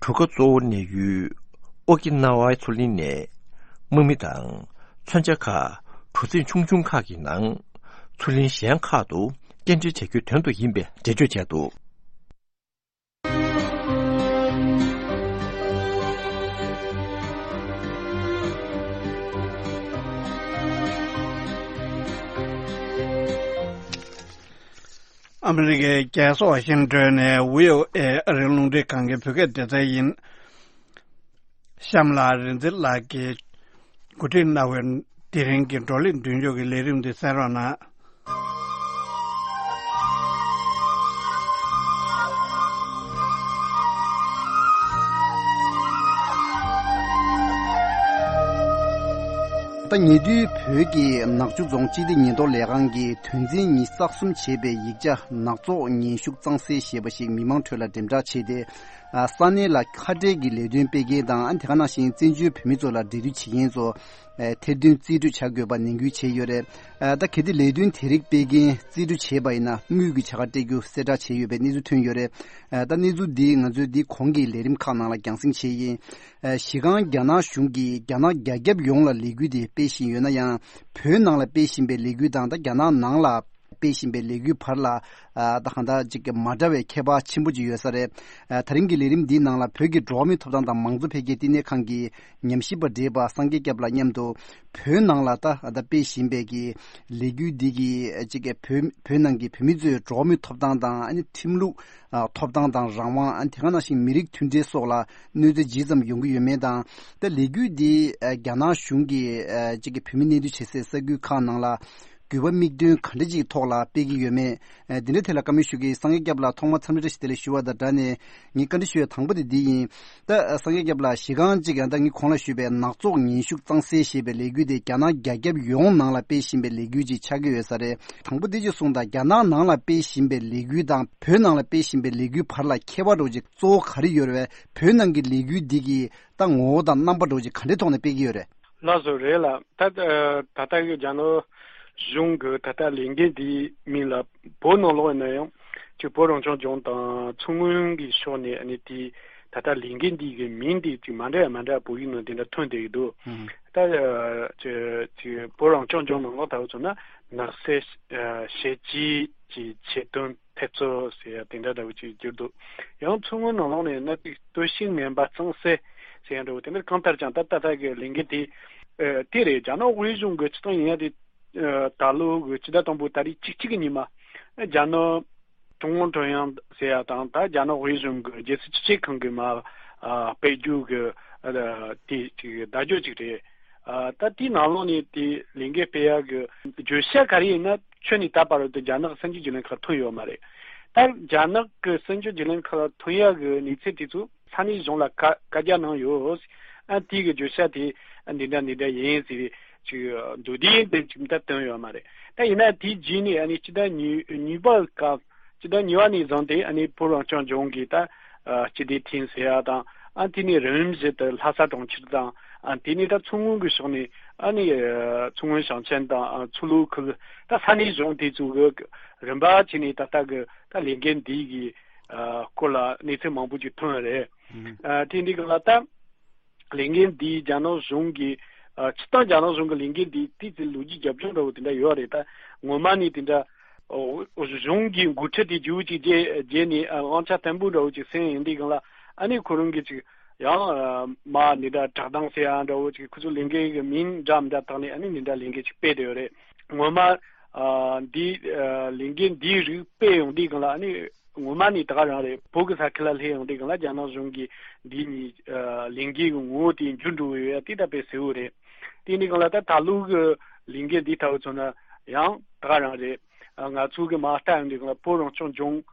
གྲུ་ཁ་གཙོ་བོ་གནས་ཡུལ་ཨོ་ཀི་ན་ཝའི་མཚོ་གླིང་ནས་དམག་མི་དང་མཚོན་ཆ་ཁག་གྲུ་གཟིངས་ཆུང་ཆུང་ཁག་གི་ནང་མཚོ་གླིང་གཞན་ཁག་ཏུ་སྐྱེལ་འདྲེན་བྱ་རྒྱུའི་དོན་དུ་ཡིན་པའི་འགྲེལ་བརྗོད་བྱས་འདུག་ཨ་མི་རི་ཀའི་རྒྱལ་ས་ཝ་ཤིང་ཏོན་ནས་བྷི་ཨོ་ཨེ་ཨ་རིའི་རླུང་འཕྲིན་ཁང་གི་བོད་སྐད་སྡེ་ཚན་ཡིན། གཤམ་ལ་རིག་འཛིན་ལགས་ཀྱིས་གོ་སྒྲིག་གནང་བའི་དེ་རིང་གི་བགྲོ་གླེང་མདུན་ལྕོག་གི་ལས་རིམ་འདི་གསན་རོགས་གནང་། ད་ཉེ་དུས་བོད་ཀྱི་ནག་ཆུ་རྫོང་སྤྱི་བདེ་ཉེན་རྟོག་ལས་ཁང་གིས་དོན་ཚན་ཉིས་གསར་རྩོམ་བྱས་པའི་ཡིག་ཆ་ནག་བཙོག་ངན་ཤུགས་གཙང་སེལ་ཞེས་པ་ཞིག་མི་མང་ཁྲོད་ལ་འགྲེམས་བསྒྲགས་བྱས་ཏེ། ཨ། ས་གནས་ལ་ཁ་བྲལ་གྱི་ལས་དོན་སྤེལ་མཁན་དང་། ཨ། དེ་ག་ནང་བཞིན་བཙན་བྱོལ་བོད་མི་ཚོ་ལ་འབྲེལ་མཐུད་བྱེད་མཁན་ཚོ། ཨ། ཐེར་འདོན་རྩིས་སྤྲོད་བྱ་དགོས་པ་ནན་སྐུལ་བྱས་ཡོད་རེད། ཨ། ད་གལ་ཏེ་ལས་དོན་དེ་རིགས་སྤེལ་མཁན་རྩིས་སྤྲོད་བྱས་པ་ཡིན་ན་དངུལ་གྱི་བྱ་དགའ་སྤྲད་རྒྱུ་གསལ་བསྒྲགས་བྱས་ཡོད་པའི་གནས་ཚུལ་ཐོན་ཡོད་རེད། ཨ། ད་གནས་ཚུལ་འདི་ང་ཚོས་འདི་གོང་གི་ལས་རིམ་ཁག་ནང་ལ་རྒྱང་སྲིང་བྱས་ཡིན། ཨ། གཞི་རྐང་རྒྱ་ནག་གཞུང་གིས་རྒྱ་ནག་རྒྱ་ཁྱབ་ཡོངས་ལ་ལས་འགུལ་དེ་སྤེལ་བཞིན་ཡོད་ན་ཡང་། བོད་ནང་ལ་སྤེལ་བཞིན་པའི་ལས་འགུལ་དང་། ད་རྒྱ་ནག་ནང་ལ་སྤེལ་བཞིན་པའི་ལས་འགུལ་བར་ལ། ཨ། ད་གང་ལྟར་ཅིག་མ་འདྲ་བའི་ཁྱད་པར་ཆེན་པོ་ཅིག་ཡོད་ས་རེད། ཨ། ད་རིང་གི་ལས་རིམ་འདིའི་ནང་ལ་བོད་ཀྱི་འགྲོ་བ་མིའི་ཐོབ་ཐང་དང་མང་གཙོ་འཕེལ་རྒྱས་བསྟི་གནས་ཁང་གི་ཉམས་ཞིབ་པ་བགྲེས་པ་སངས་རྒྱས་སྐྱབས་ལགས་མཉམ་དུ། བོད་ནང་ལ་ད་ད་སྤེལ་བཞིན་པའི་གི་ལས་འགུལ་འདི་གི་ཅིག་བོད་བོད་ནང་གི་བོད་མི་ཚོའི་འགྲོ་བ་མིའི་ཐོབ་ཐང་དང་། ཨ་ནི་ཁྲིམས་ལུགས། ཨ། ཐོབ་ཐང་དང་རང་དབང་། ཨ། དེ་ག་ནང་བཞིན་མི་རིགས་མཐུན་སྒྲིལ་སོགས་ལ་གནོད་འཚེ་ཇི་ཙམ་ཡོང་གི་ཡོད་མེད་དང་། ད་ལས་འགུལ་འདི། ཨ། རྒྱ་ནག་གཞུང་གིས། ཨ། ཅིག་གི་བོད་མི་གནས་སྡོད་བྱེད་སའི་ས་ཁུལ་ཁག་ནང་ལ་དགོས་པ་དམིགས་འདུན་ག་འདྲ་ཅིག་ཐོག་ལ་སྤེལ་གྱི་ཡོད་མེད། ཨ། འདི་འདྲའི་ཐད་ལ་བཀའ་མོལ་ཞུ་གི། སངས་རྒྱས་སྐྱབས་ལགས་ཐོག་མར་འཚམས་འདྲི་བཀྲ་ཤིས་བདེ་ལེགས་ཞུ་བ་དང་སྦྲགས་ནས། ངས་བཀའ་འདྲི་ཞུ་ཡ་དང་པོ་དེ་འདི་ཡིན། ད་སངས་རྒྱས་སྐྱབས་ལགས། གཞི་རྐང་གཅིག་ཡང་ད་ངས་གོང་ལ་ཞུས་པའི་ནག་བཙོག་ངན་ཤུགས་གཙང་སེལ་ཞེས་པའི་ལས་འགུལ་དེ་རྒྱ་ནག་རྒྱ་ཁྱབ་ཡོངས་ནང་ལ་སྤེལ་བཞིན་པའི་ལས་འགུལ་ཅིག་ཆགས་ཀྱི་ཡོད་ས་རེད། དང་པོ་དེ་ཅིག་གསུངས་དང་། རྒྱ་ནག་ནང་ལ་སྤེལ་བཞིན་པའི་ལས་འགུལ་དང་བོད་ནང་ལ་སྤེལ་བཞིན་པའི་ལས་འགུལ་བར་ལ་ཁྱད་པར་འདྲ་བོ་ཅིག་གཙོ་བོ་ག་རེ་ཡོད་རེད་པས། བོད་ནང་གི་ལས་འགུལ་འདི་གི་ད་ངོ་བོ་དང་རྣམ་པ་འདྲ་བོ་ཅིག་ག་འདྲའི་ཐོག་ནས་སྤེལ་གྱི་ཡོད་རེད། ལགས་སོ། རེད་ལགས། ད་ད་ལྟ་གི་རྒྱ་ནག་གཞུང་གི་ད་ལྟ་ལས་འགུལ་འདིའི་མིང་ལ་བོད་ནང་ལོགས་ཡིན་ན་ཡང་ཅིག་བོད་རང་སྐྱོང་ལྗོངས་དང་མཚོ་སྔོན་གྱི་ཕྱོགས་ནས། ཨ་ནི་དེའི་ད་ལྟ་ལས་འགུལ་འདི་གི་མིང་འདི་ཅིག་མ་འདྲ་མ་འདྲ་བོད་ཡིག་ནང་དེ་འདྲ་ཐོན་བསྡད་ཀྱི་འདུག། ཨང་། ད་ཅིག་ཅིག་བོད་རང་སྐྱོང་ལྗོངས་ནང་ལོགས་ལྟ་བུ་མཚོན་ན་ནགས་ཚལ་ཞི་བཅོས་ཀྱི་ཆེད་དོན་འཐབ་རྩོད་ཟེར་ཡ་དེ་འདྲ་འདྲ་བོ་ཅིག་བསྒྱུར་འདུག། ཡང་མཚོ་སྔོན་ནང་ལོགས་ནས་ན་ཅིག་སྟོབས་ཤུགས་ངན་པ་གཙང་སེལ་ཟེར་ཡ་འདྲ་བོ་དེ་འདྲ། གང་ལྟར་ཀྱང་ད་ད་ལྟ་གི་ལས་འགུལ་དེ། ཨ། དེ་རེད། རྒྱ་ནག་དབུས་གཞུང་གི་སྤྱི་བཏང་ཡིན་ཡ་དེ། ཨ། ད་ལོ་གི་ཕྱི་ཟླ་དང་པོའི་ཏ་རིག་བཅུ་གཅིག་གི་ཉིན་མ། རྒྱ་ནག་ཀྲུང་དབྱང་ཟེར་ཡ་དང་། ད་རྒྱ་ནག་དབུས་གཞུང་གི་རྒྱལ་སྲིད་སྤྱི་ཁྱབ་ཁང་གི་མ། ཨ། སྤེལ་རྒྱུ་གི། ཨ། དེ་ཅིག་བརྡ་བརྒྱུད་ཅིག་རེད། ཨ། ད་དེའི་ནང་ལོགས་ནས་དེ་ལས་འགུལ་སྤེལ་ཡ་གི་བརྗོད་བྱ་ག་རེ་ཡིན་ན། ཁྱོན་ནས་ད་བར་དུ་རྒྱ་ནག་གི་གསར་འགྱུར་བརྒྱུད་ལམ་ཁག་ཐོན་ཡོད་མ་རེད། ད་རྒྱ་ནག་གི་གསར་འགྱུར་བརྒྱུད་ལམ་ཁག་ཐོན་ཡ་གི་གནས་ཚུལ་དེ་ཚོ་ས་གནས་གཞུང་ལ་བཀའ་བཀའ་རྒྱ་གནང་ཡོད། ཨ། དེ་གི་བརྗོད་བྱ་དེ་འདི་འདྲ་འདི་འདྲ་ཡིན་ཟེར་ཅིག་མདོར་བསྡུས་དེ་ཅིག་ད་བཏོན་ཡོད་མ་རེད། ད་ཡིན་ན་དེའི་རྗེས་ནས། ཨ་ནི་སྤྱི་ཟླ་གཉིས་གཉིས་པ་སྐབས། སྤྱི་ཟླ་གཉིས་པ་ནས་བཟུང་སྟེ། ཨ་ནི་བོད་རང་སྐྱོང་ལྗོངས་ཀྱི་ད། ཨ། སྤྱི་བདེ་ཐིང་ཟེར་ཡ་དང་། ཨ། དེ་ནས་རིམ་བཞིན་དུ་ལྷ་ས་གྲོང་ཁྱེར་དང་། ཨ། དེ་ནས་ད་མཚོ་སྔོན་གྱི་ཕྱོགས་ནས། ཨ་ནི། ཨ། མཚོ་སྔོན་ཞིང་ཆེན་དང་། ཨ། མཚོ་ལྷོ་ཁུལ། ད་ས་གནས་གཞུང་དེ་ཚོ་གི་རིམ་པ་བྱས་ནས་ད་ལྟ་གི་ད་ལས་འགུལ་འདི་གི། ཨ། སྐོར་ལ་གནས་ཚུལ་མང་པོ་ཅིག་ཐོན་རེད། ཨ། དེ་འདི་ག་ལ་ད། ལས་འགུལ་འདིའི་རྒྱ་ནག་གཞུང་གི། ཨ། སྤྱིར་བཏང་རྒྱ་ནག་གཞུང་གི་ལས་འགུལ་འདི་ཏོག་ཙམ་ལོ་རྒྱུས་རྒྱབ་ལྗོངས་འདྲ་བོ་དེ་འདྲ་ཡོད་རེད། ད་ངོ་མ་ནས་དེ་འདྲ། ཨོ། གཞུང་གི་འགོ་ཁྲིད་དེ་རྒྱུ་གཅིག་བརྗེ་བརྗེ་ནས། ཨ། དབང་ཆ་བརྟན་པོ་འདྲ་བོ་ཅིག་ཟིན་ཡོང་དུས་སྒང་ལ། ཨ་ནི་ཁོ་རང་གིས་ཅིག་ཡང་། ཨ། མ་འདི་འདྲ་བསྒྲགས་གཏམ་ཟེར་ཡ་འདྲ་བོ་ཅིག་ཁོ་ཚོ་ལས་འགུལ་གི་མིང་འདྲ་མི་འདྲ་བཏགས་ནས། ཨ་ནི་འདི་འདྲ་ལས་འགུལ་ཅིག་སྤེལ་བསྡད་ཡོད་རེད། ངོ་མ། ཨ། འདི། ཨ། ལས་འགུལ་འདིའི་རིགས་སྤེལ་ཡོང་དུས་སྒང་ལ། ཨ་ནི། ངོ་མ་ནི་ད་ག་རང་རེད། བོད་ཀྱི་ས་ཁུལ་ལ་སླེབས་ཡོང་དུས་སྒང་ལ་རྒྱ་ནག་གཞུང་གིས་འདི་གཉིས། ཨ། ལས་འགུལ་གྱི་ངོ་བོ་དེ་འགྱུར་འགྲོ་གི་ཡོད་ཡ་དེ་ད་དཔེ་གསལ་བོ་རེད། དེ་ནི་སྒང་ལ་ད་ད་ལོ་གི་ལས་འགུལ་འདི་ལྟ་བུ་མཚོན་ན་ཡང་ད་ག་རང་རེད། ཨ། ང་ཚོ་གི་མ་ལྟ་ཡོང་དུས་སྒང་ལ་བོད་རང་སྐྱོང་ལྗོངས་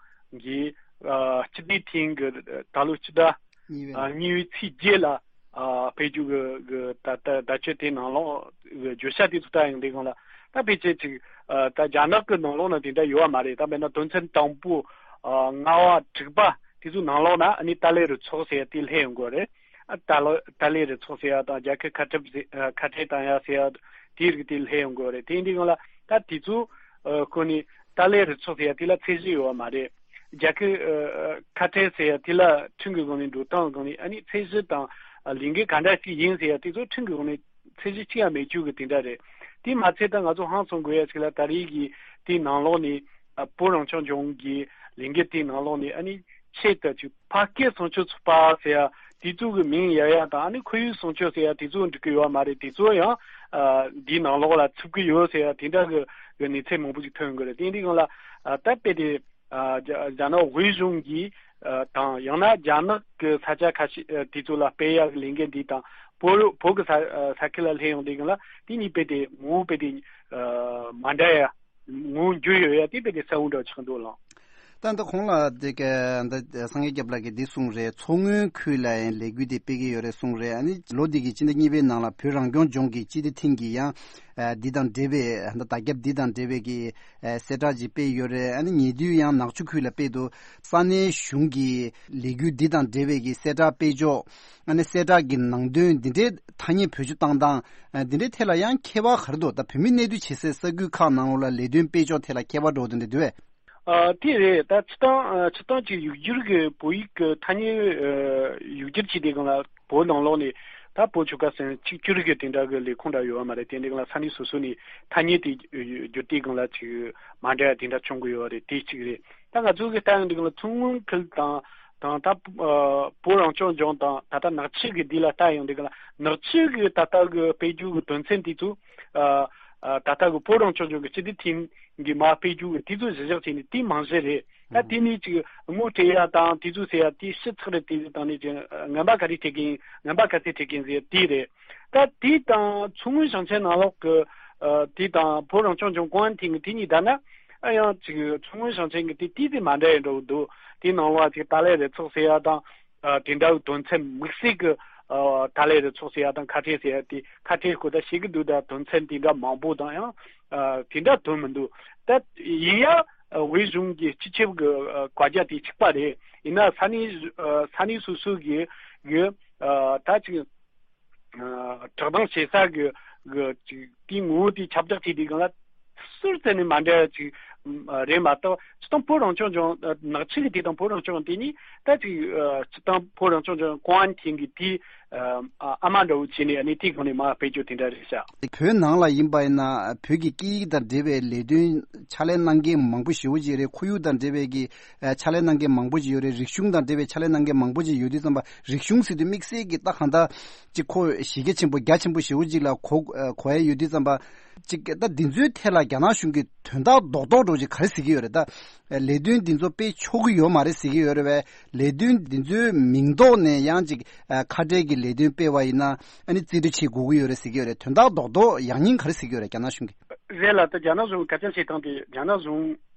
ཀྱི། ཨ། སྤྱི་བདེ་ཐིང་གི་ད་ལོ་སྤྱི་ཟླ། གཉིས་པ་ནས། ཨ། གཉིས་པའི་ཚེས་བརྒྱད་ལ། ཨ། སྤེལ་རྒྱུ་གི་གི་ད་ད་ད་ཆོད་དེ་ནང་ལོགས་གི་བརྗོད་བྱ་དེ་ཚོ་ལྟ་ཡོང་དུས་སྒང་ལ། ད་ཕལ་ཆེར་ཅིག་ཨ། ད་རྒྱ་ནག་གི་ནང་ལོགས་ན་དེ་འདྲ་ཡོད་པ་མ་རེད། ད་དཔེར་ན་དོན་ཚན་དང་པོ། ཨ། ལྔ་པ། དྲུག་པ་དེ་ཚོའི་ནང་ལོགས་ན། ཨ་ནི་ཏཱ་ལའི་རུ་ཚོགས་ཟེར་ཡ་དེ་སླེབས་ཡོང་གི་རེད། ཨ། ཏཱ་ལ་ཏཱ་ལའི་རུ་ཚོགས་ཟེར་ཡ་དང་། རྒྱལ་ཁབ་ཁ་བྲལ་ཟེར། ཨ། ཁ་བྲལ་བཏང་ཡ་ཟེར་ཡ་དེའི་རིགས་དེ་སླེབས་ཡོང་གི་རེད། དེ་ཡིན་དུས་སྒང་ལ་ད་དེ་ཚོ། ཨ། ཁོ་ནི་ཏཱ་ལའི་རུ་ཚོགས་ཟེར་ཡ་དེ་ལ་ཚད་གཞི་ཡོད་པ་མ་རེད། རྒྱལ་ཁབ། ཨ། ཁ་བྲལ་ཟེར་ཡ་དེ་ལ་ཁྲིམས་ཀྱི་སྒང་ནས། འགྲོ་སྟངས་སྒང་ནས། ཨ་ནི་ཚད་གཞི་དང་། ཨ། ལས་འགུལ་ག་འདྲ་ཞིག་ཡིན་ཟེར་ཡ་དེ་ཚོ་ཁྲིམས་ཀྱི་སྒང་ནས་ཚད་གཞི་གཅིག་ཡང་མེད་རྒྱུ་གི་དེ་འདྲ་རེད། དེ་མ་ཚད་ད་ང་ཚོ་ཧང་སང་དགོས་ཡ་ཞིག་ལ། ད་རེས་ཀྱི་དེའི་ནང་ལོགས་ནས། ཨ། བོད་རང་སྐྱོང་ལྗོངས་ཀྱི་ལས་འགུལ་དེའི་ནང་ལོགས་ནས། ཨ་ནི་ཆེད་དུ་ཅིག་ཕ་སྐད་སྲུང་སྐྱོབ་ཚོགས་པ་ཟེར་ཡ་དེ་ཚོ་གི་མིང་ཡ་ཡ་དང་། ཨ་ནི་ཁོར་ཡུག་སྲུང་སྐྱོབ་ཟེར་ཡ་དེ་ཚོ་འགྲིག་གི་ཡོད་པ་མ་རེད། དེ་ཚོ་ཡང་། ཨ། འདིའི་ནང་ལོགས་ལ་ཚུད་ཀྱི་ཡོད་ཟེར་ཡ་དེ་འདྲ་གི་གི་གནས་ཚུལ་མང་པོ་ཞིག་ཐོན་གི་རེད། དེ་འདི་སྒང་ལ། ཨ། ད་དཔེ་དེ། ཨ། རྒྱ་རྒྱ་ནག་དབུས་གཞུང་གིས། ཨ། དང་ཡང་ན་རྒྱ་ནག་གི་ས་ཆ་ཁ་ཤས། ཨ། དེ་ཚོ་ལ་སྤེལ་ཡག་གི་ལས་འགུལ་འདི་དང་། བོད་བོད་ཀྱི་ས་ཨ་ས་ཁུལ་ལ་སླེབས་ཡོང་དུས་སྒང་ལ་དེ་གཉིས་དཔེ་དེ་ངོ་བོ་དཔེ་དེ། ཨ། མ་འདྲ་ཡ། ངོ་བོ་འགྱུར་ཡོད་ཡ་དེ་དཔེ་དེ་གསལ་བོ་འདྲ་ཆགས་འདུག་ལགས། ད་ལྟ་ཁོང་ལ་དེ་ག་ད་སངས་རྒྱས་སྐྱབས་ལགས་ཀྱིས་འདི་གསུངས་རེད། མཚོ་སྔོན་ཁུལ་ལ་ཡང་ལས་འགུལ་དེ་སྤེལ་གྱི་ཡོད་རེད་གསུངས་རེད། ཨ་ནི་ལོ་འདི་གི་སྤྱི་ཟླ་གཉིས་པའི་ནང་ལ་བོད་རང་སྐྱོང་ལྗོངས་ཀྱི་སྤྱི་བདེ་ཐིང་གིས་ཡང་ཨ་འདི་དང་འབྲེལ་བའི་ད་བརྡ་ཁྱབ་འདི་དང་འབྲེལ་བའི་གི་ཨ་གསལ་བསྒྲགས་ཅིག་སྤེལ་ཡོད་རེད། ཨ་ནི་ཉེ་དུས་ཡང་ནག་ཆུ་ཁུལ་ལ་སྤེལ་འདུག་ས་གནས་གཞུང་གི་ལས་འགུལ་འདི་དང་འབྲེལ་བའི་གི་གསལ་བསྒྲགས་སྤེལ་ཕྱོགས། ཨ་ནི་གསལ་བསྒྲགས་ཀྱི་ནང་དོན་འདི་འདྲའི་ཐ་སྙད་བེད་སྤྱོད་བཏང་སྟངས་ཨ་འདི་འདྲའི་ཐད་ལ་ཡང་ཁྱད་པར་ག་རེ་འདུག་ད་བོད་མི་གནས་སྡོད་བྱེད་སའི་ས་ཁུལ་ཁག་ནང་ལོགས་ལ་ལས་དོན་སྤེལ་ཕྱོགས་ཐད་ལ་ཁྱད་པར་འགྲོ་བ་དེ་འདྲ་འདུག་གས། ཨ་དེ་རེད། ད་སྤྱིར་བཏང་ཨ་སྤྱིར་བཏང་གི་ཡིག་སྒྱུར་གྱི་བོད་ཡིག་གི་ཐ་སྙད་ཨ་ཡིག་སྒྱུར་བྱས་དུས་སྒང་ལ་བོད་ནང་ལོགས་ནས་ད་བོད་ཆོལ་ཁ་གསུམ་གཅིག་གྱུར་གྱི་དེ་འདྲ་གི་ལས་ཁུངས་འདྲ་ཡོད་པ་མ་རེད། དེ་འདྲའི་སྒང་ལ་ས་གནས་སོ་སོ་ནས་ཐ་སྙད་དེ་བསྒྱུར་དུས་སྒང་ལ་ཅིག་མ་འདྲ་བ་དེ་འདྲ་བྱུང་གི་ཡོད་རེད། དེ་གཅིག་རེད། ད་ང་ཚོ་གི་ལྟ་ཡོང་དུས་སྒང་ལ་མཚོ་སྔོན་ཁུལ་དང་དང་ད་ཨ་བོད་རང་སྐྱོང་ལྗོངས་དང་ད་ལྟ་ནག་ཆུ་གི་དེ་ལ་ལྟ་ཡོང་དུས་སྒང་ལ་ནག་ཆུ་གི་ད་ལྟ་གི་སྤེལ་རྒྱུ་གི་དོན་ཚན་དེ་ཚོ་ཨ་ཨ་ད་ལྟ་གི་བོད་རང་སྐྱོང་ལྗོངས་ཀྱི་སྤྱི་བདེ་ཐིང་གི་མར་སྤེལ་རྒྱུ་གི་དེ་ཚོ་གཞི་བཞག་བྱས་ནས་དེ་རྨང་གཞི་རེད། ད་དེ་ནས་ཅིག་དངུལ་སྤྲད་ཡ་དང་དེ་ཚོ་ཟེར་ཡ་དེ་ཕྱི་ཚགས་རེད། དེ་ཚོ་དང་ནས་ཅིག་ངན་པ་ག་རེ་སྤྲད་གིན་ངན་པ་ག་ཚད་སྤྲད་གིན་ཟེར་དེ་རེད། ད་དེ་དང་མཚོ་སྔོན་ཞིང་ཆེན་ནང་ལོགས་ཀྱི་ཨ་དེ་དང་བོད་རང་སྐྱོང་ལྗོངས་ཀོང་ཨན་ཐིང་གི་དེ་གཉིས་བསྡུར་ན་ཨ་ཡང་ཅིག་མཚོ་སྔོན་ཞིང་ཆེན་གྱི་དེ་དེ་དེ་མ་འདྲ་ཡི་འགྲོ་གི་འདུག་དེ་ནང་ལོགས་ཅིག་ཏཱ་ལའི་རུ་ཚོགས་ཟེར་ཡ་དང་ཨ་དེ་འདྲ་གི་དོན་ཚན་དམིགས་བསལ་གྱི་ཨ་ཏཱ་ལའི་རུ་ཚོགས་ཟེར་ཡ་དང་ཁ་བྲལ་ཟེར་ཡ་དེ་ཁ་བྲལ་སྐོར་ད་བཤད་གི་འདུག་ད་དོན་ཚན་དེ་འདྲ་མང་པོ་དང་ཡང་ཨ་དེ་འདྲ་དོན་མི་འདུག་ད་ཡིན་ཡང་ཨ་བོད་གཞུང་གི་སྤྱི་ཁྱབ་ཀྱི་ཨ་བཀའ་རྒྱ་དེ་གཅིག་པ་རེད། ཡིན་ན་ས་གནས་ཨ་ས་གནས་སོ་སོ་གི་གི་ཨ་ད་ཅིག་ཨ་བསྒྲགས་གཏམ་བྱེད་ས་གི་གི་ཅིག་དེའི་ངོ་བོ་དེ་ཁྱབ་བསྒྲགས་བྱེད་དུས་སྒང་ལ་སུར་བཙལ་ནས་མ་འདྲ་ཅིག་རེད་མ་གཏོགས་སྤྱིར་བཏང་བོད་རང་སྐྱོང་ལྗོངས་ཨ་ནག་ཆུ་གི་དེ་དང་བོད་རང་སྐྱོང་དེ་གཉིས་ད་ཅིག་ཨ་སྤྱིར་བཏང་བོད་རང་སྐྱོང་ལྗོངས་ཀོང་ཨན་ཐིང་གི་དེའི་ཨ་ཨ་མ་འདྲ་བོ་བྱས་ནས་ཨ་ནི་དེའི་སྒང་ནས་མར་སྤེལ་རྒྱུ་དེ་འདྲ་རེད་ཤག་བོད་ནང་ལ་ཡིན་པ་ཡིན་ན་བོད་ཀྱི་སྐད་ཡིག་དང་འབྲེལ་བའི་ལས་དོན་ཕྱག་ལས་གནང་མཁན་མང་པོ་ཞེ་པོ་ཅིག་རེད། ཁོར་ཡུག་དང་འབྲེལ་བའི་གི་ཨ་ཕྱག་ལས་གནང་མཁན་མང་པོ་ཅིག་ཡོད་རེད། རིག་གཞུང་དང་འབྲེལ་བའི་ཕྱག་ལས་གནང་མཁན་མང་པོ་ཅིག་ཡོད་དུས་ཙམ་པ་རིག་གཞུང་ཟེར་དུས་དམིགས་བསལ་གྱི་ད་གང་ལྟར་ཅིག་ཁོ་གཞི་རྒྱ་ཆེན་པོ་རྒྱ་ཆེན་པོ་ཞེ་པོ་ཅིག་ལ་གོ་ཨ་གོ་ཡ་ཡོད་དུས་ཙམ་པ་ཅིག་ད་འདི་ཚོའི་ཐད་ལ་རྒྱ་ནག་གཞུང་གིས་དོན་དག་རྡོག་རྡོག་འདྲ་ཅིག་ག་རེ་ཟེར་གྱི་ཡོད་རེད། ད་ལས་དོན་འདི་ཚོ་སྤེལ་ཆོག་གི་ཡོད་མ་རེད་ཟེར་གྱི་ཡོད་རེད་པས། ལས་དོན་འདི་ཚོའི་མིང་ཐོག་ནས་ཡང་ཅིག་ཨ་ཁ་བྲལ་གྱི་ལས་དོན་སྤེལ་བ་ཡིན་ན་ཨ་ནི་རྩིས་སྤྲོད་བྱེད་དགོས་ཀྱི་ཡོད་རེད་ཟེར་གྱི་ཡོད་རེད། དོན་དག་རྡོག་རྡོག་ཡང་སྙིང་ག་རེ་ཟེར་གྱི་ཡོད་རེད་རྒྱ་ནག་གཞུང་གིས། རེད་ལ། ད་རྒྱ་ནག་གཞུང་སྐད་ཆ་བཤད་སྟངས་དེ་རྒྱ་ནག་གཞུང་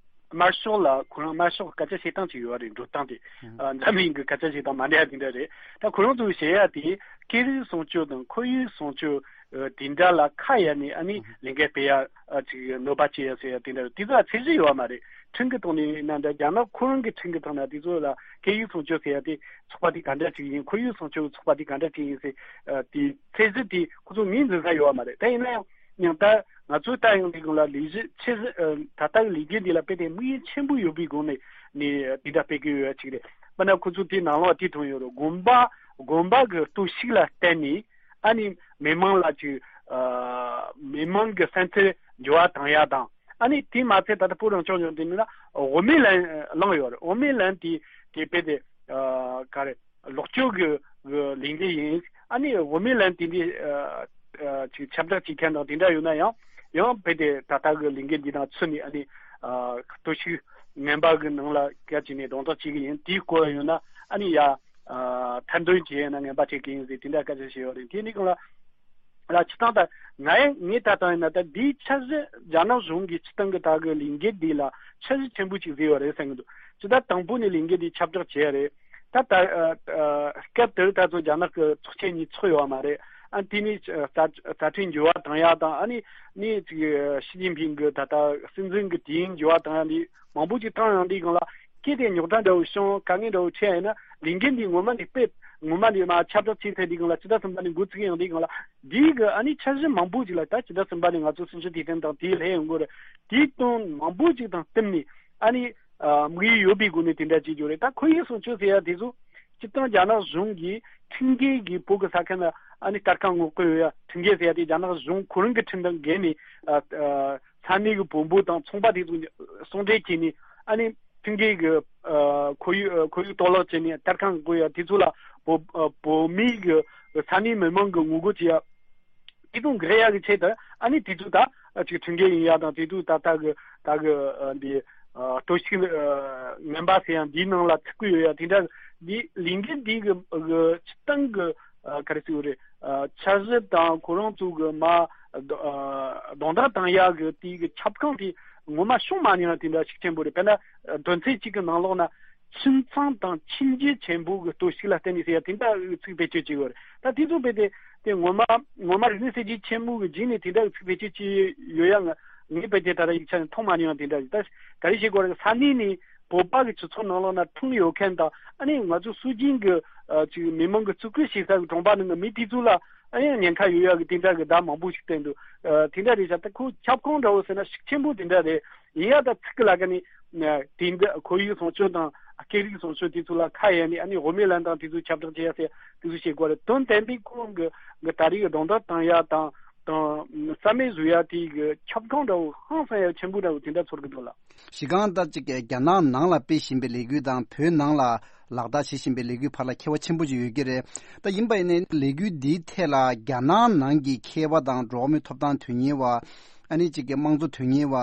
དམར་ཤོག་ལ་ཁོ་རང་དམར་ཤོག་སྐད་ཆ་བཤད་སྟངས་ཅིག་ཡོད་རེད། འགྲོ་སྟངས་དེ་ཨ་འཛམ་གླིང་གི་སྐད་ཆ་བཤད་སྟངས་མ་འདྲ་དེ་འདྲ་རེད། ད་ཁོ་རང་ཚོས་བཤད་ཡ་དེ་སྐད་རིགས་སྲུང་སྐྱོབ་དང་ཁོར་ཡུག་སྲུང་སྐྱོབ་ཨ་དེ་འདྲ་ལ་ཁ་གཡར་ནས་ཨ་ནི་ལས་འགུལ་སྤེལ་ཡ་ཨ་ཅིག་གནོད་པ་བྱེད་ཡ་ཟེར་ཡ་དེ་འདྲ་རེད། དེ་ཚོ་ཚད་གཞི་ཡོད་མ་རེད། ཁྲིམས་ཀྱི་ཐོག་ནས་ཡིན་ན་འདྲ། རྒྱ་ནག་ཁོ་རང་གི་ཁྲིམས་ཀྱི་ཐོག་ན་དེ་ཚོ་ལ་སྐད་ཡིག་སྲུང་སྐྱོབ་ཟེར་ཡ་དེ་ཚོགས་པ་དེ་ག་འདྲ་ཅིག་ཡིན། ཁོར་ཡུག་སྲུང་སྐྱོབ་ཚོགས་པ་དེ་ག་འདྲ་ཅིག་ཡིན་ཟེར་ཨ་དེ་ཚད་གཞི་དེ་ཁོ་ཚོ་ངོས་འཛིན་ས་ཡོད་མ་རེད། ད་ཡིན་ན་ཡང་ཡང་ད་ང་ཚོའི་ལྟ་ཡོང་དུས་སྒང་ལ་ལས་གཞི་ཆེ་ཨ་ད་ལྟ་གི་ལས་འགུལ་འདི་ལ་དཔེ་དེ་དམིགས་ཡུལ་ཆེན་པོ་ཡོད་པའི་སྒོ་ནས་ནས་དེ་འདྲ་སྤེལ་གི་ཡོད་ཅིག་རེད། དཔེར་ན་ཁོ་ཚོ་དེ་ནང་ལོགས་དེ་མཐོང་ཡོད་རེད། དགོན་པ་དགོན་པ་གི་གཏོར་བཤིག་ལ་བརྟེན་ནས་ཨ་ནི་མི་མང་ལ་ཅིག་ཨ་མི་མང་གི་བསམ་ཚུལ་འགྱུར་བ་བཏང་ཡ་དང་། ཨ་ནི་དེ་མ་ཚད་ད་ལྟ་བོད་རང་སྐྱོང་ལྗོངས་དེ་ནི་ན་དབུ་མའི་ལན་བླངས་ཡོད་རེད། དབུ་མའི་ལན་དེ་དེ་དཔེ་དེ་ཨ་ག་རེ་ལོག་སྤྱོད་གི་གི་ལས་འགུལ་ཡིན། ཨ་ནི་དབུ་མའི་ལན་དེ་འདི་ཨ་ཨ་ཅིག་ཁྱབ་བསྒྲགས་བྱེད་མཁན་དང་དེ་འདྲ་ཡོད་ན་ཡང་ཡང་དཔེ་དེ་ད་ལྟ་གི་ལས་འགུལ་འདི་དང་ཚུད་ནས་ཨ་ནི་ཨ་གཏོར་བཤིག་ངན་པ་གི་ནང་ལ་སྐད་ཅིག་ནས་གདོང་ཐག་བྱེད་གི་ཡིན། དེའི་སྐོར་ཡོད་ན་ཨ་ནི་ཡ་ཨ་ཐེར་འདོན་བྱེད་ཡིན་ན་ངན་པ་བྱེད་གི་ཡིན་ཟེར་དེ་འདྲ་སྐད་ཆ་བཤད་ཡོད་རེད། དེ་ནི་གང་ལ། ལ་སྤྱིར་བཏང་ད་ང་ཡང་ངས་ད་ལྟ་ཡིན་ན་ད་འདིའི་འཆར་གཞི་རྒྱ་ནག་གཞུང་གིས་སྤྱིར་བཏང་གི་ད་གི་ལས་འགུལ་འདི་ལ་འཆར་གཞི་ཆེན་པོ་ཅིག་བཟོས་ཡོད་རེད་བསམ་གི་འདུག་ཅི་ད་དང་པོ་ནས་ལས་འགུལ་འདི་ཁྱབ་བསྒྲགས་བྱས་རེད། ད་ད་ཨ་ཨ་སྐབས་དེར་ད་ཚོ་རྒྱ་ནག་གི་ཚོགས་ཆེན་གཉིས་ཚོགས་ཡོད་མ་རེད། ཨ་དེ་ནས་རྩ་རྩ་ཁྲིམས་འགྱུར་བ་བཏང་ཡ་དང་ཨ་ནི་ནི་ཅིག་ཞི་ཅིན་ཕིང་གི་ད་ལྟ་སྲིད་འཛིན་གི་དུས་ཡུན་འགྱུར་བ་བཏང་ཡ་འདི་མང་པོ་ཅིག་བཏང་ཡོང་དུས་སྒང་ལ་སྐད་དེ་རྙོག་དྲ་འདྲ་བོ་བྱུང་། དཀའ་ངལ་འདྲ་བོ་འཕྲད་ཡིན་ན་ལས་འགུལ་འདི་ངོ་མ་ནས་སྤེལ་ངོ་མ་ནས་མ་ཁྱབ་བསྒྲགས་བྱས་ཚར་དུས་སྒང་ལ་སྤྱི་ཟླ་གསུམ་པ་ནས་འགོ་བཙུགས་ཡོང་དུས་སྒང་ལ་འདིའི་གི་ཨ་ནི་འཆར་གཞི་མང་པོ་ཅིག་ལ་ད་སྤྱི་ཟླ་གསུམ་པ་ནས་ང་ཚོ་སྲིད་ཞུ་དེ་དོན་དང་དེའི་ལྷན་ཡོང་གི་རེད། དེའི་དོན་མང་པོ་ཅིག་དང་བསྟུན་ནས་ཨ་ནི་དམིགས་ཡུལ་ཡོད་པའི་སྒོ་ནས་དེ་འདྲ་བྱེད་རྒྱུ་རེད། ད་ཁོར་ཡུག་སྲུང་སྐྱོབ་ཟེར་ཡ་དེ་ཚོ་སྤྱིར་བཏང་རྒྱ་ནག་གཞུང་གིས་ཁྲིམས་འགལ་གྱི་བོད་ཀྱི་ས་ཁུལ་ན་ཨ་ནི་གཏེར་ཁ་སྔོག་གི་ཡོད་ཡ། ཁྲིམས་འགལ་ཟེར་ཡ་དེ་རྒྱ་ནག་གཞུང་ཁོ་རང་གི་ཁྲིམས་དང་འགལ་ནས་ཨ་ཨ་ས་གནས་ཀྱི་བོན་པོ་དང་ཚོང་པ་དེ་ཚོ་ཟུང་འབྲེལ་བྱས་ནས་ཨ་ནི་ཁྲིམས་འགལ་གྱི་ཨ་ཁོར་ཡུག་ཨ་ཁོར་ཡུག་གཏོར་བརླག་བྱས་ནས་གཏེར་ཁ་སྔོག་ཡ། དེ་ཚོ་ལ་བོད་ཨ་བོད་མི་གི་ས་གནས་མི་མང་གི་ངོ་རྒོལ་བྱེད་ཡ། དེ་དང་འགལ་ཡ་གི་ཆེད་དུ་ཨ་ནི་དེ་ཚོ་ད་ཨ་ཅིག་ཁྲིམས་འགལ་ཡིན་ཡ་དང་དེ་ཚོ་ད་ལྟ་གི་ད་གི་ཨ་འདི་ཨ་གཏོར་བཤིག་ཨ་ངན་པ་ཟེར་ཡ་འདིའི་ནང་ལ་ཚུད་ཀྱི་ཡོད་ཡ། དེ་འདྲ་འདི་ལས་འགུལ་འདི་གི་གི་སྤྱིར་བཏང་གི་ཨ་ག་རེ་ཟེར་དགོས་རེད། ཨ་འཆར་གཞི་དང་ཁོ་རང་ཚོ་གི་མ་ཨ་རྡུང་རྡེག་བཏང་ཡ་གི་དེ་གི་ཁྱབ་ཁོངས་དེ་ ངོ་མ་བྱུང་མ་མྱོང་བ་དེ་འདྲ་ཤུགས་ཆེན་པོ་རེད། དཔེར་ན་དོན་ཚན་གཅིག་གི་ནང་ལོགས་ན་ཁྱིམ་ཚང་དང་ཁྱིམ་རྒྱུད་ཆེན་པོ་གི་གཏོར་བཤིག་ལ་བརྟེན་ནས་ཟེར་ཡ་དེ་འདྲ་ཚིག་བེད་སྤྱོད་བྱེད་དགོས་རེད། ད་དེ་ཚོ་བེད་དེ་དེ་ངོ་མ་ངོ་མ་རིག་གནས་གསར་བརྗེ་ཆེན་མོ་གི་རྗེས་ནས་དེ་འདྲ་ཚིག་བེད་སྤྱོད་བྱས་ཡོད་ཡ། ང་ངས་བེད་དེ་ད་ལྟ་ཡིག་ཆ་ནས་མཐོང་མ་མྱོང་བ་དེ་འདྲ་རེད། ད་ག་རེ་བྱེད་དགོས་རེད། ས་གནས་ནས་བོད་པ་གི་སྤྱི་ཚོགས་ནང་ལོགས་ན་ཁྲིམས་ཡོད་མཁན་དང་ཨ་ནི་ང་ཚོ་སྲོལ་རྒྱུན་གྱི་ཅིག་མི་མང་གི་བརྩི་བཀུར་བྱེད་ས་གི་གྲོང་པ་ནང་གི་མི་དེ་ཚོ་ལ་ཨ་ནི་ཉེན་ཁ་ཡོད་ཡག་གི་དེ་འདྲ་གི་བརྡ་མང་པོ་ཞིག་བསྟན་འདུག་དེ་འདྲ་རེད་ཤག་ད་ཁོ་ཁྱབ་ཁོངས་འདྲ་བོ་ཟེར་ན་ཤུགས་ཆེན་པོ་དེ་འདྲ་རེད། ཡིན་ཡང་ད་ཚིག་གི་ལ་ཀ་ནི་དེ་འདྲ་ཁོར་ཡུག་སྲུང་སྐྱོབ་དང་སྐད་རིགས་སྲུང་སྐྱོབ་དེ་ཚོ་ལ་ཁ་གཡར་ནས་ཨ་ནི་དབུ་མའི་ལམ་དང་དེ་ཚོ་ཁྱབ་བསྒྲགས་བྱེད་ཡ་ཟེར་དེ་ཚོ་བྱེད་དགོས་རེད། དོན་དམ་པའི་ཁོ་གི་གི་ད་རེས་ཀྱི་སྒྲོག་འདོན་བཏང་ཡ་དང་དང་རྩ་མེད་བཟོ་ཡ་དེ་གི་ཁྱབ་ཁོངས་འདྲ་བོ་ཧང་སང་ཡ་ཆེན་པོ་འདྲ་བོ་དེ་འདྲ་ཚོར་གི་འདུག་ལ། གཞི་རྐང་ད་ཅིག་རྒྱ་ནག་ནང་ལ་སྤེལ་བཞིན་པའི་ལས་འགུལ་དང་བོད་ནང་ལ་ལག་བསྟར་བྱེད་བཞིན་པའི་ལས་འགུལ་བར་ལ་ཁྱད་པར་ཆེན་པོ་ཅིག་ཡོད་ཀྱི་རེད། ད་ཡིན་པ་ཡིན་ནའི་ལས་འགུལ་འདིའི་ཐད་ལ་རྒྱ་ནག་ནང་གི་མཁས་པ་དང་འགྲོ་བ་མིའི་ཐོབ་ཐང་དོན་གཉེར་བ། ཨ་ནི་ཅིག་གི་དམངས་གཙོ་དོན་གཉེར་བ།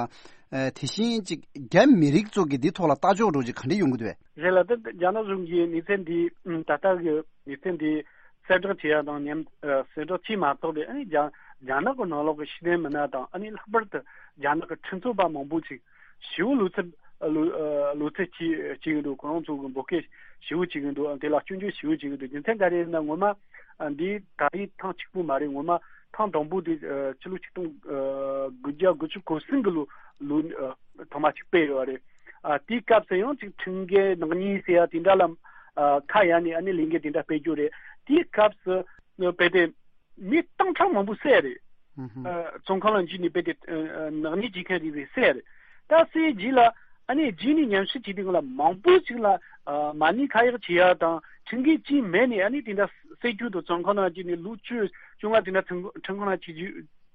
ཨ་དེ་བཞིན་ཅིག་རྒྱ་མི་རིགས་ཚོ་གི་འདི་ཐོག་ལ་ལྟ་ཕྱོགས་འདྲ་ཅིག་ག་འདྲ་ཡོང་གི་འདུག་བས། རེད་ལ། ད་རྒྱ་ནག་གཞུང་གིས་གནས་ཚུལ་འདི་ད་ལྟ་གི་གནས་ཚུལ་འདི་གསལ་བསྒྲགས་བྱེད་ཡ་དང་མཉམ་གསལ་བསྒྲགས་བྱས་མ་ཐག་ཏུ་ཨ་ནི་རྒྱ་རྒྱ་ནག་གི་ནང་ལོགས་ཀྱི་ཤེས་ལྡན་མི་སྣ་དང་ཨ་ནི་ལྷག་པར་དུ་རྒྱ་ནག་གི་ཁྲིམས་རྩོད་པ་མང་པོ་ཅིག་ཞེ་པོ་ལོ་ཚབས་ལོ་ལོ་ཚབས་བྱེད་བྱེད་ཀྱི་འདུག་ཁོ་རང་ཚོ་གི་འབོད་སྐད་ཞེ་པོ་བྱེད་ཀྱི་འདུག་དེ་ལ་སྐྱོན་བརྗོད་ཞེ་པོ་བྱེད་ཀྱི་འདུག་རྒྱུ་མཚན་ག་རེ་ཡིན་ན་ངོ་མ་འདི་ད་རེས་ཐེངས་གཅིག་པུ་མ་རེད། ངོ་མ་ཐེངས་དང་པོ་དེ་ཕྱི་ལོ་ཆིག་སྟོང་དགུ་བརྒྱ་དགུ་བཅུ་གོ་གསུམ་གི་ལོ་ལོ་ཐོག་མ་གཅིག་སྤེལ་ཡོད་རེད། ཨ་དེའི་སྐབས་སུ་ཡང་ཅིག་ཁྲིམས་འགལ་ནག་ཉེས་ཟེར་ཡ་དེ་འདྲ་ལ་ཨ་ཁ་གཡར་ནས་ཨ་ནི་ལས་འགུལ་དེ་འདྲ་སྤེལ་རྒྱུ་རེད། དེའི་སྐབས་སུ་སྤེལ་ཏེ་མི་སྟོང་ཕྲག་མང་པོ་བསད་རེད། ཨ་བཙོན་ཁང་ལ་འཇུས་ནས་སྤེལ་ཏེ་ཨ་ནག་ཉེས་བྱེད་མཁན་རེ་རེ་བསད་རེད། ད་བསད་རྗེས་ལ་ཨ་ནི་རྗེས་ནས་ཉམས་ཞིབ་བྱས་དུས་སྒང་ལ་མང་པོ་ཅིག་ལ་ཨ་མ་ཎི་ཁ་གཡར་བྱེད་ཡ་དང་ཁྲིམས་འགལ་ཅིག་མེད་ནས་ཨ་ནི་དེ་འདྲ་བསད་རྒྱུ་དང་བཙོན་ཁང་ནང་འཇུས་ནས་ལོ་བཅུ་བཅོ་ལྔ་དེ་འདྲ་ཁྲིམས་ཁྲིམས་ཁང་ནང་བཅུག་རྒྱུ།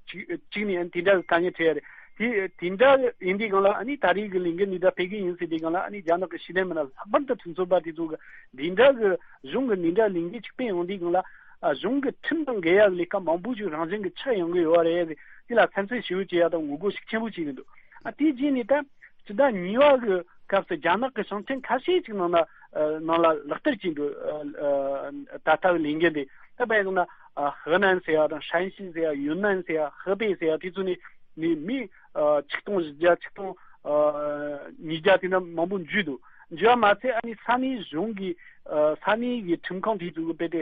གཅིག་གཅིག་ནས་དེ་འདྲ་གི་དཀའ་ངལ་འཕྲད་ཡ་རེད། དེ་དེ་འདྲ་ཡིན་དུས་སྒང་ལ་ཨ་ནི་ད་རེས་ཀྱི་ལས་འགུལ་འདི་འདྲ་སྤེལ་གི་ཡིན་ཟེར་དུས་སྒང་ལ་ཨ་ནི་རྒྱ་ནག་གི་ཤེས་ལྡན་མི་སྣ་ལྷག་པར་དུ་ཁྲིམས་རྩོད་པ་དེ་ཚོ་གི་འདི་འདྲ་གི་གཞུང་གི་འདི་འདྲ་ལས་འགུལ་ཅིག་སྤེལ་ཡོང་དུས་སྒང་ལ་ཨ་གཞུང་གི་ཁྲིམས་དང་འགལ་ཡ་གི་ལས་ཀ་མང་པོ་ཞིག་རང་བཞིན་གྱི་ཆགས་ཡོང་གི་ཡོད་རེད། དེ་ལ་ཚན་རྩལ་ཞིབ་བྱེད་ཡ་དང་ངོ་རྒོལ་ཤུགས་ཆེན་པོ་བྱེད་ཀྱི་འདུག་ཨ་དེ་རྗེས་ནས་ད་སྤྱི་ཟླ་གཉིས་པ་གི་སྐབས་སུ་རྒྱ་ནག་གི་ཞིང་ཆེན་ཁ་ཤས་ཅིག་ནང་ལ་ནང་ལ་ལག་བསྟར་བྱས་འདུག་ད་ལྟ་གི་ལས་འགུལ་འདི་ད་དཔེ་བཞག་ན། ཧེ་ནན་ཟེར་ཡ་དང་ཧྲན་ཞི་ཟེར་ཡ་ཡུན་ནན་ཟེར་ཡ་ཧེ་པེ་ཟེར་ཡ་དེ་ཚོ་ནི་ནི་མི་ཆིག་སྟོང་བཞི་བརྒྱ་ཆིག་སྟོང་ཉིས་བརྒྱ་དེ་འདྲ་མང་པོ་འཇུས་འདུག་འཇུས་པ་མ་ཚད་ཨ་ནི་ས་གནས་གཞུང་གི་ས་གནས་ཀྱི་ཁྲིམས་ཁང་དེ་ཚོ་གི་དཔེ་དེ་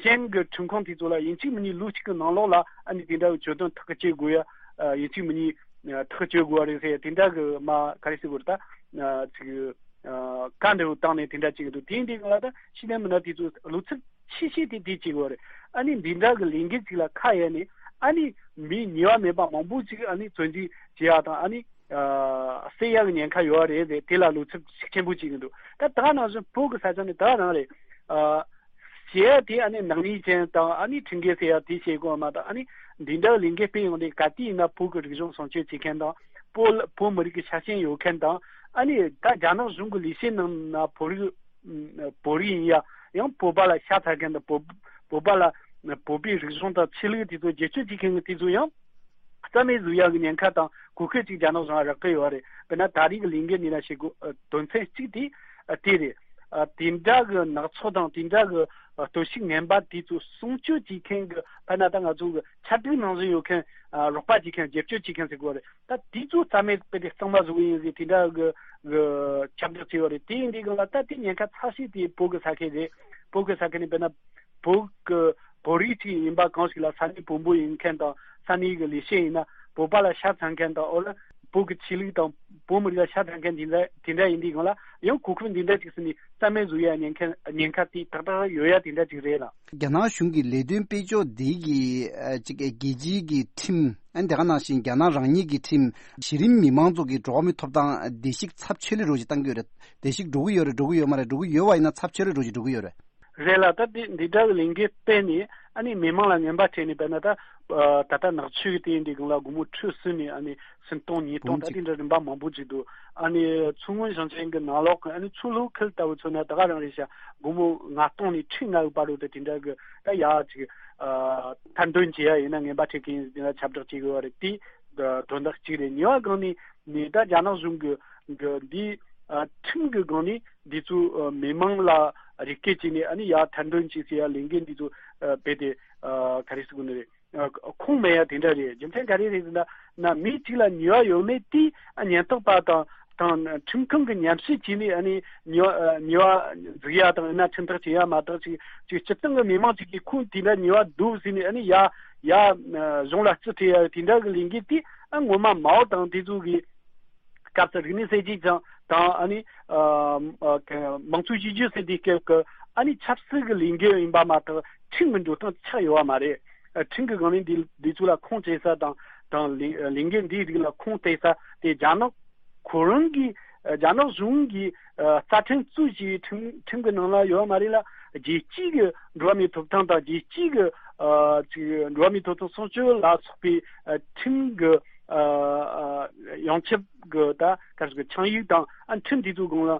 ཞན་གྱི་ཁྲིམས་ཁང་དེ་ཚོ་ལ་ཡིན་གཅིག་མིན་གཉིས་ལོ་གཅིག་གི་ནང་ལོགས་ལ་ཨ་ནི་དེ་འདྲ་གི་གྱོད་དོན་ཐག་གཅོད་དགོས་ཡ་ཡིན་གཅིག་མིན་གཉིས་ཐག་གཅོད་དགོས་པ་རེད་ཟེར་ཡ་དེ་འདྲ་གི་མ་ག་རེ་ཟེར་དགོས་རེད་ད་ཅིག་བཀའ་འདྲ་བོ་བཏང་ནས་དེ་འདྲ་བྱེད་ཀྱི་འདུག་དེ་ཡིན་དུས་སྒང་ལ་ད་ཤེས་ལྡན་མི་སྣ་དེ་ཚོ་ལོ་ཚབས་ཆེ་ཤོས་དེ་དེ་བྱེད་དགོས་རེད། ཨ་ནི་འདི་འདྲ་གི་ལས་འགུལ་ཅིག་ལ་ཁ་གཡར་ནས་ཨ་ནི་མི་ཉེས་པ་མེད་པ་མང་པོ་ཅིག་ཨ་ནི་བཙོན་འཇུག་བྱེད་ཡ་དང་ཨ་ནི་བསད་ཡ་གི་ཉེན་ཁ་ཡོད་རེད་ཟེར་དེ་ལ་ལོ་ཚབས་ཤུགས་ཆེན་པོ་བྱེད་ཀྱི་འདུག་ད་ད་ག་ནང་བཞིན་བོད་ཀྱི་ས་ཆ་ནི་ད་ག་རང་རེད། ཞེས་དེ་ཨ་ནི་ནག་ཉེས་ཅན་དང་ཨ་ནི་ཁྲིམས་འགལ་ཟེར་ཡ་དེ་བྱེད་དགོས་མ་གཏོགས་ཨ་ནི་འདི་འདྲ་ལས་འགུལ་སྤེལ་ཡོང་དུས་ག་དུས་ཡིན་ན་བོད་ཀྱི་རིག་གཞུང་སྲུང་སྐྱོབ་བྱེད་མཁན་དང་བོད་བོད་མི་རིགས་ཀྱི་ཆ་རྐྱེན་ཡོད་མཁན་དང་ཨ་ནི་ད་རྒྱ་ནག་གཞུང་གི་ལས་བྱེད་ནང་ན་བོད་རིགས་བོད་རིགས་ཡིན་ཡ་ཡང་བོད་པ་ལ་ཤ་ཚ་མཁན་དང་བོད་བོད་པ་ལ་བོད་པའི་རིག་གཞུང་དང་ཆོས་ལུགས་དེ་ཚོ་བརྗེད་སྤྱོད་བྱེད་མཁན་གྱི་དེ་ཚོ་ཡང་རྩ་མེད་བཟོ་ཡ་གི་ཉེན་ཁ་དང་གོ་སྐབས་ཅིག་རྒྱ་ནག་གཞུང་ལ་རག་གི་ཡོད་རེད། དཔེར་ན་ད་རེས་ཀྱི་ལས་འགུལ་འདི་ན་བྱེད་དགོས་དོན་ཚན་གཅིག་དེ་དེ་རེད། ཨ་དེ་འདྲ་གི་ནག་ཚོགས་དང་དེ་འདྲ་གི་ཨ་གཏོར་བཤིག་ངན་པ་དེ་ཚོ་སྲུང་སྐྱོབ་བྱེད་མཁན་གྱི་དཔེར་ན་ད་ང་ཚོ་གི་ཕྱར་གྲུ་ནང་བཞིན་ཡོད་མཁན་ཨ་རོགས་པ་བྱེད་མཁན་རྒྱབ་སྐྱོར་བྱེད་མཁན་ཟེར་དགོས་རེད། ད་དེ་ཚོ་རྩ་མེད་དཔེ་དེ་གཙང་མ་བཟོ་གི་ཡིན་ཟེར་དེ་འདྲ་གི་གི་ཁྱབ་བསྒྲགས་བྱས་ཡོད་རེད། དེ་ཡིན་དུས་སྒང་ལ་ད་དེ་ཉེན་ཁ་ཚ་ཤོས་དེ་བོད་གི་ས་ཁུལ་རེད། བོད་གི་ས་ཁུལ་ནི་དཔེར་ན་བོད་གི་བོད་རིགས་གཅིག་ཡིན་པ་གང་ཞིག་ལ་ས་གནས་བོན་པོ་ཡིན་མཁན་དང་ས་གནས་གི་ལས་བྱེད་ཡིན་ན་བོད་པ་ལ་ཤ་ཚ་མཁན་དང་འོ་ལ་བོད་ཀྱི་ཆོས་ལུགས་དང་བོད་མི་རིགས་ལ་ཤ་ཚ་མཁན་དེ་འདྲ་དེ་འདྲ་ཡིན་དུས་སྒང་ལ་ཡང་གོ་སྐབས་འདི་འདྲ་ཅིག་ཟིན་ནས་རྩ་མེད་བཟོ་ཡ་ཉེན་ཁ་ཉེན་ཁ་དེ་ཏག་ཏག་ཡོད་ཡ་དེ་འདྲ་ཅིག་རེད་ལ། རྒྱ་ནག་གཞུང་གི་ལས་དོན་སྤེལ་ཕྱོགས་འདི་གི་ཨ་ཅིག་རྒྱལ་སྤྱིའི་གི་ཁྲིམས་ཨ་དེ་ག་ནང་བཞིན་རྒྱ་ནག་རང་ཉིད་ཀྱི་ཁྲིམས་གཞི་རིམ་མི་མང་ཚོ་གི་འགྲོ་བ་མིའི་ཐོབ་ཐང་བརྡལ་བཤིག་ཚབས་ཆེ་ལོས་རོགས་ཅིག་བཏང་གི་ཡོད་རེད། བརྡལ་བཤིག་འགྲོ་གི་ཡོད་རེད་འགྲོ་གི་ཡོད་མ་རེད་འགྲོ་གི་ཡོད་པ་ཡིན་ན་ཚབས་ཆེ་ལོས་རོགས་ཅིག་འགྲོ་གི་ཡོད་རེད། རེད་ལ་ད་འདི་འདི་འདྲ་གི་ལས་འགུལ་སྤེལ་ནས་ཨ་ནི་མི་མང་ལ་ངན་པ་སྤྲད་ནས་དཔེར་ན་ད་ད་ལྟ་ནག་ཆུ་གི་དེ་འདི་གང་ལ་སྒོར་མོ་ཁྲི་གསུམ་ནས་ཨ་ནི་སུམ་སྟོང་ཉིས་སྟོང་ད་དེ་འདྲ་རིམ་པ་མང་པོ་ཅིག་འདུག་ཨ་ནི་མཚོ་སྔོན་ཞིང་ཆེན་གི་ནང་ལོགས་ཀྱི་ཨ་ནི་མཚོ་ལྷོ་ཁུལ་ལྟ་བུ་མཚོན་ན་ད་ག་རང་རེད་ཤག་སྒོར་མོ་ལྔ་སྟོང་ནས་ཁྲི་ལྔ་གི་བར་དུ་དེ་དེ་འདྲ་གི་ད་ཡ་ཅིག་ཐེར་འདོན་བྱེད་ཡ་ཡིན་ན་ངན་པ་སྤྲད་མཁན་ཡིན་ཟེར་ན་ཁྱབ་བསྒྲགས་བྱེད་དགོས་པ་རེད། དེ་དོན་དག་གཅིག་རེད། གཉིས་པ་སྒང་ནས་ནས་ད་རྒྱ་ནག་གཞུང་གི་གི་འདི་ཁྲིམས་ཀྱི་སྒང་ནས་འདི་ཚོ་མི་མང་ལ་རེ་སྐུལ་བྱས་ནས་ཨ་ནི་ཡ་ཐེར་འདོན་བྱེད་ཟེར་ཡ་ལས་འགན་འདི་ཚོ་སྤེལ་ཏེ་ག་རེ་ཟེར་དགོས་ནི་རེད། ཁུངས་མེད་ཡ་དེ་འདྲ་རེད། རྒྱུ་མཚན་ག་རེ་རེད་ཟེར་ན། ན་མི་གཅིག་ལ་ཉེས་པ་ཡོད་མེད་དེ་ཉེན་རྟོག་པ་དང་དང་ཁྲིམས་ཁང་གི་ཉམས་ཞིབ་བྱས་ནས་ཨ་ནི་ཉེས་པ་ཉེས་པ་འཛུགས་ཡ་དང་ཡིན་ན་ཁྲིམས་ཐག་བཅད་ཡ་མ་གཏོགས་ཅིག་ཅིག་སྤྱིར་བཏང་གི་མི་མང་ཅིག་གིས་ཁོང་དེ་འདྲ་ཉེས་པ་འདུག་ཟེར་ནས་ཨ་ནི་ཡ་ཡ་གཞུང་ལ་རྩིས་སྤྲད་ཡ་དེ་འདྲ་གི་ལས་འགུལ་དེ་ཨ་ངོ་མ་མའོ་དང་དེ་ཚོ་གི་སྐབས་སུ་རིག་གནས་གསར་བརྗེ་དང་དང་ཨ་ནི་ཨ་ཨ་མང་གཙོའི་གཅིག་གྱུར་ཟེར་དུས་སྐབས་ཀྱི་ཨ་ནི་ཆབ་སྲིད་ཀྱི་ལས་འགུལ་ཡིན་པ་མ་གཏོགས་ཁྲིམས་ཀྱི་འགྲོ་སྟངས་ཆགས་ཡོད་པ་མ་རེད། ཨ་ཁྲིམས་ཀྱི་སྒང་ནས་འདི་འདི་ཚོ་ལ་ཁུངས་སྐྱེལ་ས་དང་དང་ལས་ལས་འགུལ་འདིའི་རིགས་ལ་ཁུངས་གཏད་ས་དེ་རྒྱ་ནག་ཁོ་རང་གི་ཨ་རྒྱ་ནག་གཞུང་གི་ཨ་རྩ་ཁྲིམས་གཙོས་ཀྱི་ཁྲིམས་ཁྲིམས་ཀྱི་ནང་ལ་ཡོད་པ་མ་རེད་ལ། རྒྱལ་སྤྱིའི་གི་འགྲོ་བ་མིའི་ཐོབ་ཐང་དང་རྒྱལ་སྤྱིའི་གི་ཨ་ཅིག་འགྲོ་བ་མིའི་ཐོབ་ཐང་སྲུང་སྐྱོབ་ལ་སོགས་པའི་ཨ་ཁྲིམས་ཀྱི་ཨ་ཡོངས་ཁྱབ་ཀྱི་ད་ག་རེ་ཟེར་ཆིངས་ཡིག་དང་ཨ་ཁྲིམས་དེ་ཚོའི་སྒང་ལ་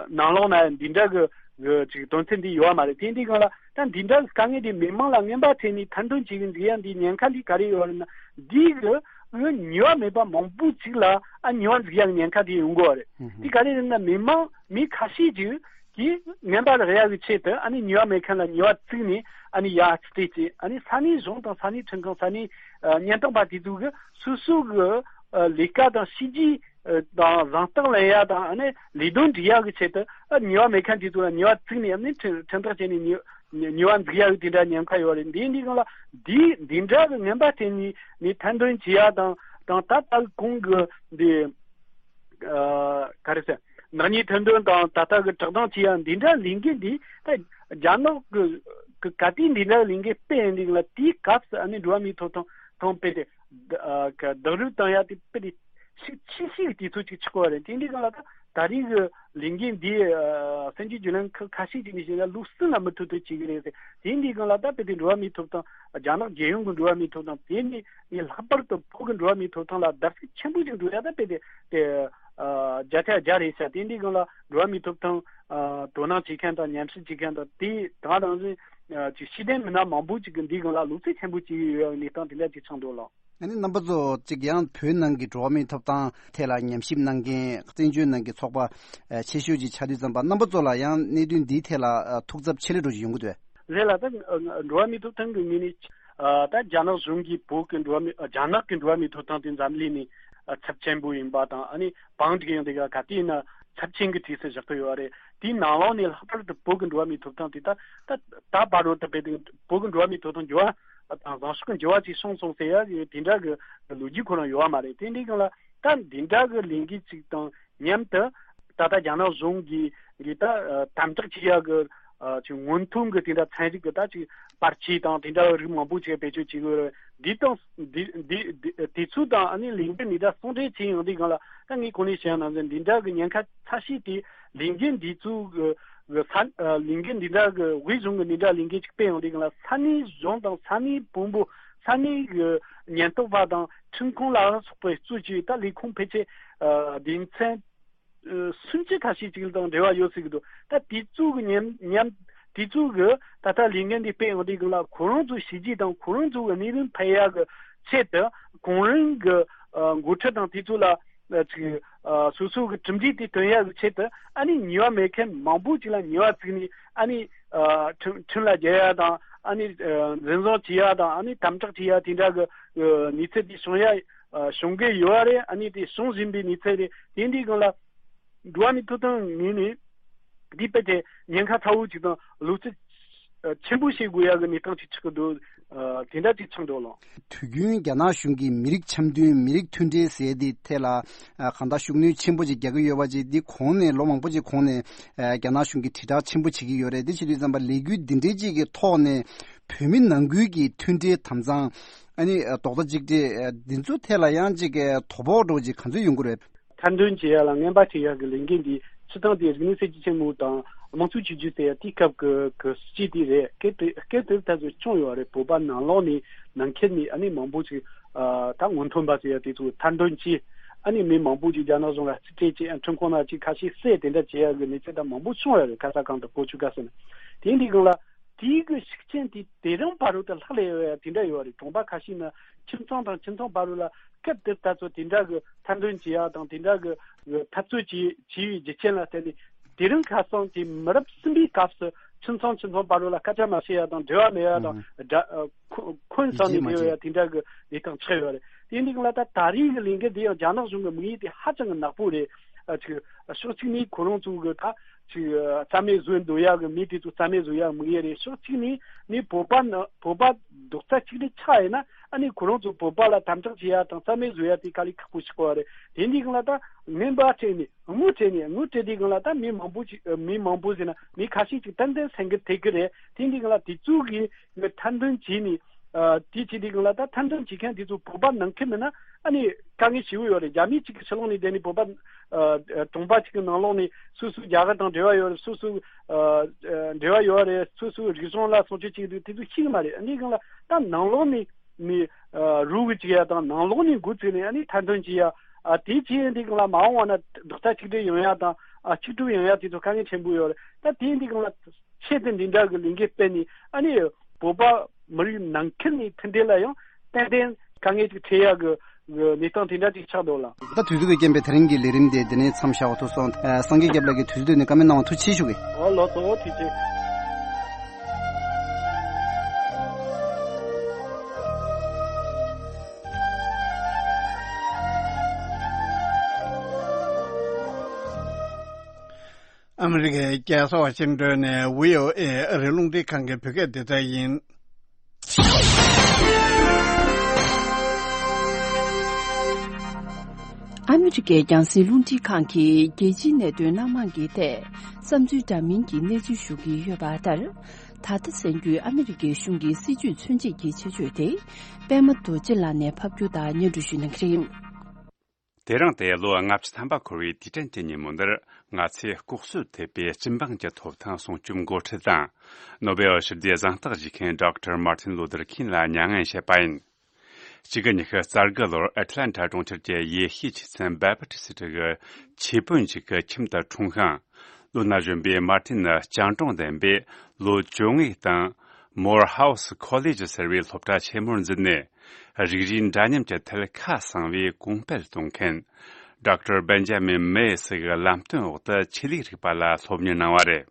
ནང་ལོགས་ན་འདི་འདྲ་གི་གི་ཅིག་དོན་ཚན་འདི་ཡོད་པ་མ་རེད། དེ་འདི་སྒང་ལ་ད་འདི་འདྲ་གི་དཀའ་ངལ་དེ་མི་མང་ལ་རྔན་པ་སྤྲད་ནས་ཐེར་འདོན་བྱེད་ཀྱི་འཇུག་ཡ་འདི་ཉེན་ཁ་འདི་ག་རེ་ཡོད་རེད་ན། འདི་གི་ཉེས་པ་མེད་པ་མང་པོ་ཅིག་ལ་ཨ་ཉེས་པ་འཛུགས་ཡ་གི་ཉེན་ཁ་དེ་ཡོང་གི་ཡོད་རེད། འདི་ག་རེ་རེད་ན་མི་མང་མི་ཁ་ཤས་ཅིག་གིས་རྔན་པ་རག་ཡག་གི་ཆེད་དུ་ཨ་ནི་ཉེས་པ་མེད་མཁན་ལ་ཉེས་པ་བཙུགས་ནས་ཨ་ནི་ཡར་རྩིས་སྤྲད་བྱས། ཨ་ནི་ས་གནས་གཞུང་དང་ས་གནས་ཁྲིམས་ཁང་ས་གནས་ཨ་ཉེན་རྟོག་པ་དེ་ཚོ་གི་སོ་སོ་གི་ཨ་ལས་ཀ་དང་བྱས་རྗེས་ཨ་དང་གཟེངས་རྟགས་ལེན་ཡག་དང་ཨ་ནི་ལས་དོན་སྒྲིག་ཡག་གི་ཆེད་དུ་ཨ་ཉེས་པ་མེད་མཁན་དེ་ཚོ་ལ་ཉེས་པ་བཙུགས་ནས་ཨ་ནི་ཁྲིམས་ཁྲིམས་ཐག་བཅད་ནས་ཉེས་ཉེས་པ་འཛུགས་ཡག་གི་དེ་འདྲ་ཉེན་ཁ་ཡོད་རེད། འདི་འདི་སྒང་ལ་འདི་འདི་འདྲ་གི་རྔན་པ་སྤྲད་ནས་ནས་ཐེར་འདོན་བྱེད་ཡག་དང་དང་ད་ལྟ་གོང་གི་འདི། ཨ་ག་རེ་ཟེར། ནག་ཉེས་ཐེར་འདོན་དང་ད་ལྟ་གི་བཀྲག་མདངས་ཆེ་ཡ་འདི་འདྲ་ལས་འགུལ་འདི་ད་རྒྱ་ནག་གི་གི་ག་དུས་འདི་འདྲ་ལས་འགུལ་སྤེལ་ཡོང་དུས་ལ་དེའི་སྐབས་སུ་ཨ་ནི་འགྲོ་བ་མིའི་ཐོབ་ཐང་ཐོག་སྤེལ་ཏེ་ཨ་ག་རྡོག་རོལ་བཏང་ཡ་དེ་སྤེལ་ཏེ་ཤུགས་ཆེ་ཤོས་དེ་ཚོ་ཅིག་ཆགས་པ་རེད། དེ་འདི་སྒང་ལ་ད་ད་རེས་གི་ལས་འགུལ་འདི་ཨ་གསར་འགྱུར་བརྒྱུད་ལམ་ཁག་ཁ་ཤས་ཅིག་ནས་བཤད་ན་ལོ་གསུམ་ལ་མུ་མཐུད་དུ་བྱེད་ཀྱི་རེད་ཟེར། དེ་འདི་སྒང་ལ་ད་དཔེ་དེ་འགྲོ་བ་མིའི་ཐོབ་ཐང་རྒྱ་ནག་རྒྱལ་ཡོངས་ཀྱི་འགྲོ་བ་མིའི་ཐོབ་ཐང་དེ་ནི་ངས་ལྷག་པར་དུ་བོད་ཀྱི་འགྲོ་བ་མིའི་ཐོབ་ཐང་ལ་བརྡབ་གསིག་ཆེན་པོ་ཞིག་འགྲོ་ཡ་ད་དཔེ་དེ་དེ་ཨ་བརྒྱ་ཆ་བརྒྱ་རེད་ཤག་དེ་འདི་སྒང་ལ་འགྲོ་བ་མིའི་ཐོབ་ཐང་ཨ་དོ་སྣང་བྱེད་མཁན་དང་ཉམས་ཞིབ་བྱེད་མཁན་དང་དེ་དང་རང་བཞིན་ཨ་ཅིག་ཤེས་ལྡན་མི་སྣ་མང་པོ་ཅིག་གིས་འདི་སྒང་ལ་བློ་རྩེ་ཆེན་པོ་བྱེད་ཀྱི་ཡོད་པའི་གནས་སྟངས་དེ་འདྲ་ཅིག་ཆགས་འདུག་ལགས། ཨ་ནི་རྣམ་པ་ཚོ་གཅིག་ཡང་བོད་ནང་གི་འགྲོ་བ་མིའི་ཐོབ་ཐང་ཐད་ལ་ཉམས་ཞིབ་གནང་མཁན་བཙན་བྱོལ་ནང་གི་ཚོགས་པ་ཨ་ཆེ་ཤོས་ཅིག་ཆགས་དུས་ཙམ་པ་རྣམ་པ་ཚོ་ལ་ཡང་གནད་དོན་འདིའི་ཐད་ལ་ཨ་ཐུགས་འཚབ་ཆེ་ལེ་འགྲོ་ཞིག་ཡོང་གི་འདུག་གས། རེད་ལགས། ད་འགྲོ་བ་མིའི་ཐོབ་ཐང་གི་ངོས་ནས་ཨ་ད་རྒྱ་ནག་གཞུང་གིས་བོད་ཀྱི་འགྲོ་བ་མི་ཨ་རྒྱ་ནག་གི་འགྲོ་བ་མིའི་ཐོབ་ཐང་དེ་འཛམ་གླིང་ནས་ཨ་ཚབས་ཆེན་པོ་ཡིན་པ་དང་། ཨ་ནི་བང་སྒྲིག་ཡོང་དེ་ག་ག་དུས་ཡིན་ན་ཚབས་ཆེན་གྱི་གྲས་སུ་བཞག་གི་ཡོད་རེད། དེའི་ནང་ལོགས་ནས་ལྷག་པར་དུ་བོད་ཀྱི་འགྲོ་བ་མིའི་ཐོབ་ཐང་དེ་ད་ད་ད་བར་དུ་ད་དཔེ་དེ་བོད་ཀྱི་འགྲོ་བ་མིའི་ཐོབ་ཐང་འགྱུར་བ་དང་བཟང་ཕྱོགས་ཀྱི་འགྱུར་བ་ཅིག་བྱུང་སོང་ཟེར་ཡ་དེ་འདྲ་གི་ལོ་རྒྱུས་ཁོ་རང་ཡོད་པ་མ་རེད། དེ་འདྲའི་སྒང་ལ་ད་འདི་འདྲ་གི་ལས་འགུལ་ཅིག་དང་མཉམ་དུ་ད་ལྟ་རྒྱ་ནག་གཞུང་གིས་གི་ད་ཨ་དམ་དྲག་བྱེད་ཡ་གི་ཨ་ཅིག་སྔོན་ཐོན་གི་དེ་འདྲ་ཚན་རིག་གི་ད་ཅིག་པར་ཆས་དང་དེ་འདྲ་རིགས་མང་པོ་ཅིག་བེད་སྤྱོད་བྱེད་གི་ཡོད་རེད། འདི་དང་འདི་འདི་འདི་དེ་ཚོ་དང་ཨ་ནི་ལས་འགུལ་འདི་འདྲ་ཟུང་འབྲེལ་བྱེད་ཡོང་དུས་སྒང་ལ་ད་ངས་གོང་ནས་བཤད་ཡ་ནང་བཞིན་འདི་འདྲ་གི་ཉེན་ཁ་ཚ་ཤོས་དེ་ལས་འགུལ་འདི་ཚོ་གི་གི་ས་ཨ་ལས་འགུལ་འདི་འདྲ་གི་དབུས་གཞུང་གི་འདི་འདྲ་ལས་འགུལ་ཅིག་སྤེལ་ཡོང་དུས་སྒང་ལ་ས་གནས་གཞུང་དང་ས་གནས་དཔོན་པོ་ས་གནས་གི་ཉེན་རྟོག་པ་དང་ཁྲིམས་ཁང་ལ་སོགས་པའི་གཙོས་ཀྱི་ད་ལས་ཁུངས་ཕལ་ཆེར་ཨ་སྡེ་ཚན་ཨ་སུམ་ཅུ་ཁ་ཤས་ཅིག་དང་འབྲེལ་བ་ཡོད་སྲིད་ཀྱི་འདུག་ད་དེ་ཚོ་གི་མཉམ་མཉམ་དེ་ཚོ་གི་ད་ལྟ་ལས་འགུལ་འདི་སྤེལ་ཡོང་དུས་སྒང་ལ་ཁོ་རང་ཚོའི་བྱས་རྗེས་དང་ཁོ་རང་ཚོའི་གནས་དོན་ཕན་ཡག་གི་ཆེད་དུ་གོང་རིམ་གི་ཨ་འགོ་ཁྲིད་དང་དེ་ཚོ་ལ་ཨ་ཅིག་ཨ་སོ་སོ་གི་གྲུབ་འབྲས་དེ་ཐོན་ཡག་གི་ཆེད་དུ་ཨ་ནི་ཉེས་པ་མེད་མཁན་མང་པོ་ཅིག་ལ་ཉེས་པ་བཙུགས་ནས་ཨ་ནི་ཨ་ཁྲིམས་ཁྲིམས་ལ་རྒྱལ་ཡ་དང་ཨ་ནི་ཨ་འཛིན་བཟུང་བྱེད་ཡ་དང་ཨ་ནི་དམ་དྲག་བྱེད་ཡ་དེ་འདྲ་གི་ཨ་གནས་ཚུལ་དེ་བྱུང་ཡ་ཨ་བྱུང་གི་ཡོད་རེད། ཨ་ནི་དེ་བྱུང་བཞིན་པའི་གནས་ཚུལ་རེད། དེ་འདྲའི་སྒང་ལ་འགྲོ་བ་མིའི་ཐོབ་ཐང་ངོས་ནས་འདི་དཔེ་དེ་ཉེན་ཁ་ཚ་བོ་ཅིག་དང་བློ་རྩེ་ཆེན་པོ་བྱེད་དགོས་ཡ་གི་གནས་སྟངས་ཅིག་ཆགས་ཀྱི་འདུག་ཨ་དེ་འདྲ་ཅིག་ཆགས་འདུག་ལགས། དུས་རྒྱུན་རྒྱ་ནག་གཞུང་གིས་མི་རིགས་འཆམ་མཐུན་མི་རིགས་མཐུན་སྒྲིལ་ཟེར་དེ་ཐད་ལ་ཨ་གང་ལྟར་ཤུགས་སྣོན་ཆེན་པོ་ཅིག་རྒྱག་གི་ཡོད་པ་ཅིག་འདི་གོང་ནས་ལོ་མང་པོ་ཅིག་གོང་ནས་ཨ་རྒྱ་ནག་གཞུང་གིས་དྲིལ་བསྒྲགས་ཆེན་པོ་བྱེད་ཀྱི་ཡོད་རེད། འདི་བྱེད་དུས་ཙམ་པ་ལས་འགུལ་འདི་འདྲའི་ཅིག་གི་ཐོག་ནས་བོད་མི་ནང་ཁུལ་གྱི་མཐུན་སྒྲིལ་དམ་གཙང་ཨ་ནི་ཨ་རྡོག་རྩ་གཅིག་སྒྲིལ་ཨ་འདི་ཚོ་ཐད་ལ་ཡང་ཅིག་གི་དོ་ཕོག་འགྲོ་ཅིག་ག་ཚོད་ཡོང་གི་རེད། ཐེར་འདོན་བྱེད་ཡ་ལ་རྔན་པ་སྤྲད་ཡ་གི་ལས་འགུལ་འདི་སྤྱིར་བཏང་དེ་རིག་གནས་གསར་བརྗེ་ཆེན་མོ་དང་དམངས་གཙོའི་ཆོས་བརྒྱུད་ཟེར་ཡ་དེའི་སྐབས་ཀྱི་གི་སྲིད་ཇུས་དེ་རེད། སྐབས་དེ་སྐབས་དེར་ད་གཟོད་བྱུང་ཡོད་རེད། བོད་པ་ནང་ལོགས་ནས་ནང་ཁུལ་ནས་ཨ་ནི་མང་པོ་ཅིག་ཨ་ད་སྔོན་ཐོན་པ་ཟེར་ཡ་དེ་ཚོ་ཐེར་འདོན་བྱས། ཨ་ནི་མི་མང་པོ་ཅིག་རྒྱ་ནག་གཞུང་ལ་རྩིས་སྤྲད་བྱས། ཁྲིམས་ཁང་ནང་ཅིག་ཁ་ཤས་བསད། དེ་འདྲ་བྱེད་ཡ་གི་གནས་ཚུལ་ད་མང་པོ་བྱུང་ཡོད་རེད། ཁ་ས་གང་དུ་བོད་ཆོལ་ཁ་ཟེར་ན་དེ་འདི་སྒང་ལ། དེའི་གི་ཤུགས་རྐྱེན་དེ་དེ་རིང་བར་དུ་ལྷག་ལས་ཡོད་ཡ་དེ་འདྲ་ཡོད་རེད། གྲོང་པ་ཁ་ཤས་ན་ཁྱིམ་ཚང་དང་ཁྱིམ་ཚང་བར་ལ་སྐབས་དེར་ད་ཚོ་དེ་འདྲ་གི་ཐེར་འདོན་བྱེད་ཡ་དང་དེ་འདྲ་གི་འཐབ་རྩོད་བྱེད་བྱེད་ཡའི་རྒྱུ་རྐྱེན་ལ་བརྟེན་ནས་དེ་རིང་ཁ་སང་དེ་མི་རབས་གསུམ་པའི་སྐབས་སུ་ ཁྱིམ་ཚང་ཁྱིམ་ཚང་བར་ལ་སྐད་ཆ་མ་བཤད་ཡ་དང་འབྲེལ་བ་མེད་ཡ་དང་། ཨུ་ཧུ། དགྲ་ཨ་ཁོ་འཁོན་ས་ནས་ཡིད་ཆེས་མ་བསྡད་ཡོད་ཡ་བྱེད། དེ་འདྲ་གི་ལས་སྟངས་ཆགས་ཡོད་རེད། དེ་འདི་གང་ལ་ད་ད་རེས་ཀྱི་ལས་འགུལ་འདི་ཡང་རྒྱ་ནག་གཞུང་གི་དམིགས་ཡུལ་དེ་ཧ་ཅང་གི་ནག་པོ་རེད། ཨ་ཅིག་ཕྱོགས་གཅིག་ནས་ཁོ་རང་ཚོ་གི་ད་ཅིག་རྩ་མེད་བཟོ་འདོད་ཡ་གི་མི་དེ་ཚོ་རྩ་མེད་བཟོ་ཡ་དམིགས་ཡུལ་རེད། ཕྱོགས་གཅིག་ནས་ནི་བོད་པ་ནི་བོད་པ་རྡོག་རྩ་གཅིག་སྒྲིལ་ཆགས་ཡིན་ན། ཨ་ནི་ཁོ་རང་ཚོ་བོད་པ་ལ་དམ་དྲག་བྱེད་ཡ་དང་རྩ་མེད་བཟོ་ཡ་དེ་དཀའ་ལས་ཁག་པོ་ཞིག་གོ་བ་རེད། དེ་འདི་གང་ལ་ད་ངན་པ་སྤྲད་ནས་དངུལ་སྤྲད་ནས་དངུལ་སྤྲད་དེ་གང་ལ་ད་མི་མང་པོ་ཅིག་མི་མང་པོ་ཟེར་ན་མི་ཁ་ཤས་ཅིག་ཏན་ཏན་སེང་གེ་ཐེག་གི་རེད། དེ་འདི་གང་ལ་དེ་ཚོ་གི་ངས་ཐེར་འདོན་བྱས་ནས་ཨ་དེ་བྱས་དེ་གང་ལ་ད་ཐེར་འདོན་བྱེད་མཁན་དེ་ཚོ་བོད་པ་ནང་ཁུལ་མིན་ན་ཨ་ནི་དཀའ་ངལ་ཞེ་པོ་ཡོད་རེད། རྒྱ་མི་གཅིག་གི་ཕྱི་ལོགས་ནས་བསྡད་ནས་བོད་པ་ཨ་གྲོང་པ་གཅིག་གི་ནང་ལོགས་ནས་སོ་སོའི་རྒྱ་གར་དང་འབྲེལ་བ་ཡོད་རེད། སོ་སོའི་ཨ་འབྲེལ་བ་ཡོད་རེད། སོ་སོའི་རིག་གཞུང་ལ་སྲུང་སྐྱོབ་བྱེད་ཀྱི་འདུག་དེ་ཚོ་ཤེས་ཀྱི་མ་རེད། ཨ་ནི་གང་ལ་ད་ནང་ལོགས་ནས། ནི་ཨ་རུ་གི་ཅིག་ཡ་དང་ནང་ལོགས་ནས་འགོ་ཚུགས་ནས་ཨ་ནི་ཐེར་འདོན་བྱེད་ཡ། ཨ་དེ་བྱེད་ཡ་འདི་གང་ལ་མ་འོངས་བ་ན་རྡོག་རྩ་གཅིག་སྒྲིལ་ཡོང་ཡ་དང་ཨ་གཅིག་སྒྲིལ་ཡོང་ཡ་དེ་ཚོ་དཀའ་ངལ་ཆེན་པོ་ཡོད་རེད། ད་དེ་འདི་གང་ལ་ཆེད་དུ་འདི་འདྲ་གི་ལས་འགུལ་སྤེལ་ནས་ཨ་ནི་བོད་པ་མི་རིགས་ནང་ཁུལ་ནས་མཐུན་སྒྲིལ་ལ་ཡང་ཏན་ཏན་དཀའ་ངལ་ཅིག་འཕྲད་ཡ་གི་གི་གནས་སྟངས་དེ་འདྲ་ཅིག་ཆགས་འདུག་ལ། ད་དུས་ཚོད་ཀྱི་རྐྱེན་པས་དེ་རིང་གི་ལས་རིམ་དེ་འདི་ནས་མཚམས་བཞག་པ་ཐུག་སོང་། ཨ་སངས་རྒྱས་སྐྱབས་ལགས་ཀྱིས་དུས་ཚོད་བཏོན་ནས་བཀའ་མོལ་གནང་བ་ཐུགས་རྗེ་ཆེ་ཞུ་གི། ཨོ་ལགས་སོ། ཐུགས་རྗེ་ཆེ། ཨ་མི་རི་ཀའི་རྒྱལ་ས་ཝ་ཤིང་ཏོན་ནས་བྷི་ཨོ་ཨེ་ཨ་རིའི་རླུང་འཕྲིན་ཁང་གི་བོད་སྐད་སྡེ་ཚན་ཡིན། ཨ་མི་རི་ཀའི་རྒྱང་སྲིང་རླུང་འཕྲིན་ཁང་གིས་རྒྱལ་སྤྱིའི་གནད་དོན་སྣ་མང་གི་ཐད་བསམ་ཚུལ་འདྲ་མིན་གྱི་གནས་ཚུལ་ཞུ་གི་ཡོད་པ་ལྟར། ད་ལྟ་གསན་རྒྱུའི་ཨ་མི་རི་ཀའི་གཞུང་གི་སྲིད་ཇུས་མཚོན་བྱེད་ཀྱི་ཆེད་བརྗོད་དེ་པད་མ་རྡོ་རྗེ་ལགས་ནས་ཕབ་སྒྱུར་དང་སྙན་སྒྲོན་ཞུ་གནང་གི་རེད། དེ་རིང་སྟེ་ལོ་ལྔ་བཅུ་ཐམ་པ་འཁོར་བའི་དུས་དྲན་གྱི་ཉིན་མོ་འདིར། ང་ཚོས་ལྐོག་གསོད་ཐེབས་པའི་སྤྱི་འབངས་ཀྱི་ཐོབ་ཐང་སྲུང་སྐྱོབ་འགོ་ཁྲིད་དང་། ནོ་བེལ་ཞི་བདེའི་གཟེངས་རྟགས་བཞེས་མཁན་ཌོག་ཊར་མར་ཏིན་ལུ་ཐར་ཁིན་ལ་མྱ་ངན་བྱས་པ་ཡིན། གཅིག་དགུ་ཉི་ཤུ་རྩ་དགུ་ལོར་ཨེ་ཊ་ལན་ཊ་གྲོང་ཁྱེར་གྱི་ཡེ་ཤུའི་ཆོས་ཚན་བེ་པ་ཊི་སི་ཊི་གི་ཆོས་དཔོན་ཞིག་གི་ཁྱིམ་དུ་འཁྲུངས་ཤིང་། ལོ་ན་གཞོན་པའི་མར་ཏིན་ནི་སྤྱང་གྲུང་ལྡན་པས། ལོ་བཅོ་ལྔའི་སྟེང་མོར་ཧའུ་སི་ཁོ་ལེ་ཇི་ཟེར་བའི་སློབ་གྲྭ་ཆེན་མོར་འཛུལ་ནས། རིགས་རུས་འདྲ་མཉམ་གྱི་ཐད་ཁ་གསང་བའི་གོང་སྤེལ་གཏོང་མཁན་ཌོག་ཊར་བེན་ཇ་མིན་མེ་སི་གི་ལམ་སྟོན་འོག་ཏུ་ཆོས་ལུགས་རིག་པ་ལ་སློབ་གཉེར་གནང་བ་རེད།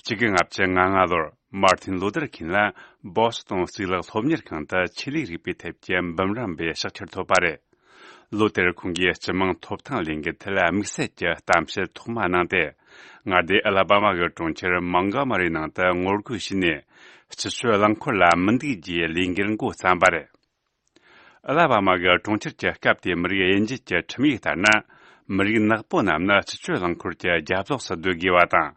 གཅིག་དགུ་ལྔ་བཅུ་ང་ལྔ་ལོར་མར་ཏིན་ལུ་ཐར་ཁིན་ལ་བོ་སི་ཏོན་གཙུག་ལག་སློབ་གཉེར་ཁང་དུ་ཆོས་ལུགས་རིག་པའི་ཐད་ཀྱི་འབུམ་རམས་པའི་ཕྱག་ཁྱེར་ཐོབ་པ་རེད། ལོ་དེར་ཁོང་གིས་སྤྱི་དམངས་ཐོབ་ཐང་ལས་འགུལ་ཐད་དམིགས་བསལ་གྱི་གཏམ་བཤད་ཐོག་མ་གནང་སྟེ། མངའ་སྡེ་ཨ་ལ་བྷ་མ་གི་གྲོང་ཁྱེར་མོན་གོ་མ་རི་ནང་དུ་ངོ་རྒོལ་བྱས་ནས། སྤྱི་སྤྱོད་རླངས་འཁོར་ལ་མི་འདུག་ཅེས་ལས་འགུལ་འགོ་བརྩམས་པ་རེད། ཨ་ལ་བྷ་མ་གི་གྲོང་ཁྱེར་གྱི་སྐབས་དེའི་མི་རིགས་དབྱེ་འབྱེད་ཀྱི་ཁྲིམས་ཡིག་ལྟར་ན། མི་རིགས་ནག་པོ་རྣམས་ནི་སྤྱི་སྤྱོད་རླངས་འཁོར་གྱི་རྒྱབ་ལོགས་སུ་སྡོད་དགོས་པ་དང་།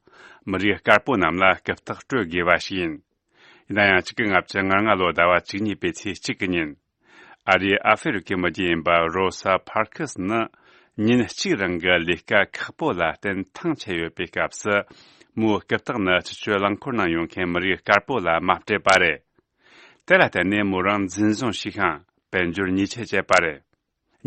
མི་རིགས་དཀར་པོ་རྣམས་ལ་རྐུབ་སྟེགས་སྤྲོད་དགོས་པ་ཞིག་ཡིན། ཡིན་ན་ཡང་། གཅིག་དགུ་ལྔ་བཅུ་ང་ལྔ་ལོའི་ཟླ་བ་བཅུ་གཉིས་པའི་ཚེས་གཅིག་གི་ཉིན། ཨ་རིའི་ཨ་ཧྥེ་རི་ཁའི་མི་རྒྱུད་ཡིན་པ་རོ་ས་ཕར་ཁི་སི་ནི། ཉིན་གཅིག་རིང་གི་ལས་ཀ་ཁག་པོ་ལ་བརྟེན་ཐང་ཆད་ཡོད་པའི་སྐབས་སུ། མོའི་རྐུབ་སྟེགས་ནི་སྤྱི་སྤྱོད་རླངས་འཁོར་ནང་ཡོང་མཁན་མི་རིགས་དཀར་པོ་ལ་མ་སྤྲད་པ་རེད། དེ་ལ་བརྟེན་ནས་མོ་རང་འཛིན་བཟུང་བྱས་ཤིང་། དཔལ་འབྱོར་ཉེས་ཆད་བཅད་པ་རེད།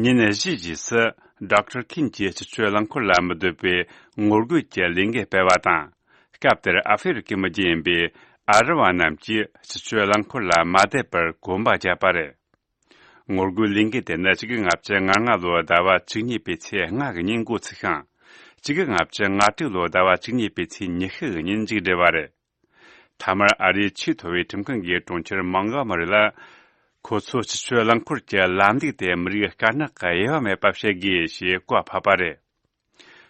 ཉིན་བཞིའི་རྗེས་སུ། ཌོག་ཊར་ཁིན་གྱིས་སྤྱི་སྤྱོད་རླངས་འཁོར་ལ་མི་སྡོད་པའི་ངོ་རྒོལ་གྱི་ལས་འགུལ་སྤེལ་བ་དང་། སྐབས་དེར་ཨ་ཧྥེ་རི་ཁའི་མི་རྒྱུད་ཡིན་པའི་ཨ་རི་བ་རྣམས་ཀྱིས་སྤྱི་སྤྱོད་རླངས་འཁོར་ལ་མ་བསྡད་པར་གོམ་པ་བརྒྱབ་པ་རེད། ངོ་རྒོལ་ལས་འགུལ་དེ་ནི་གཅིག་དགུ་ལྔ་བཅུ་ང་ལྔ་ལོའི་ཟླ་བ་བཅུ་གཉིས་པའི་ཚེས་ལྔ་གི་ཉིན་འགོ་ཚུགས་ཤིང་། གཅིག་དགུ་ལྔ་བཅུ་ང་དྲུག་ལོའི་ཟླ་བ་བཅུ་གཉིས་པའི་ཚེས་ཉི་ཤུ་གི་ཉིན་མཇུག་བསྒྲིལ་བ་རེད། མཐའ་མར་ཨ་རིའི་ཆེས་མཐོ་བའི་ཁྲིམས་ཁང་གིས་གྲོང་ཁྱེར་མོན་གོ་མ་རི་ལ། ཁོ་ཚོས་སྤྱི་སྤྱོད་རླངས་འཁོར་གྱི་ལམ་ལུགས་དེ་མི་རིགས་དཀར་ནག་གི་དབྱེ་བ་མེད་པ་བྱེད་དགོས་ཞེས་བཀའ་ཕབ་པ་རེད།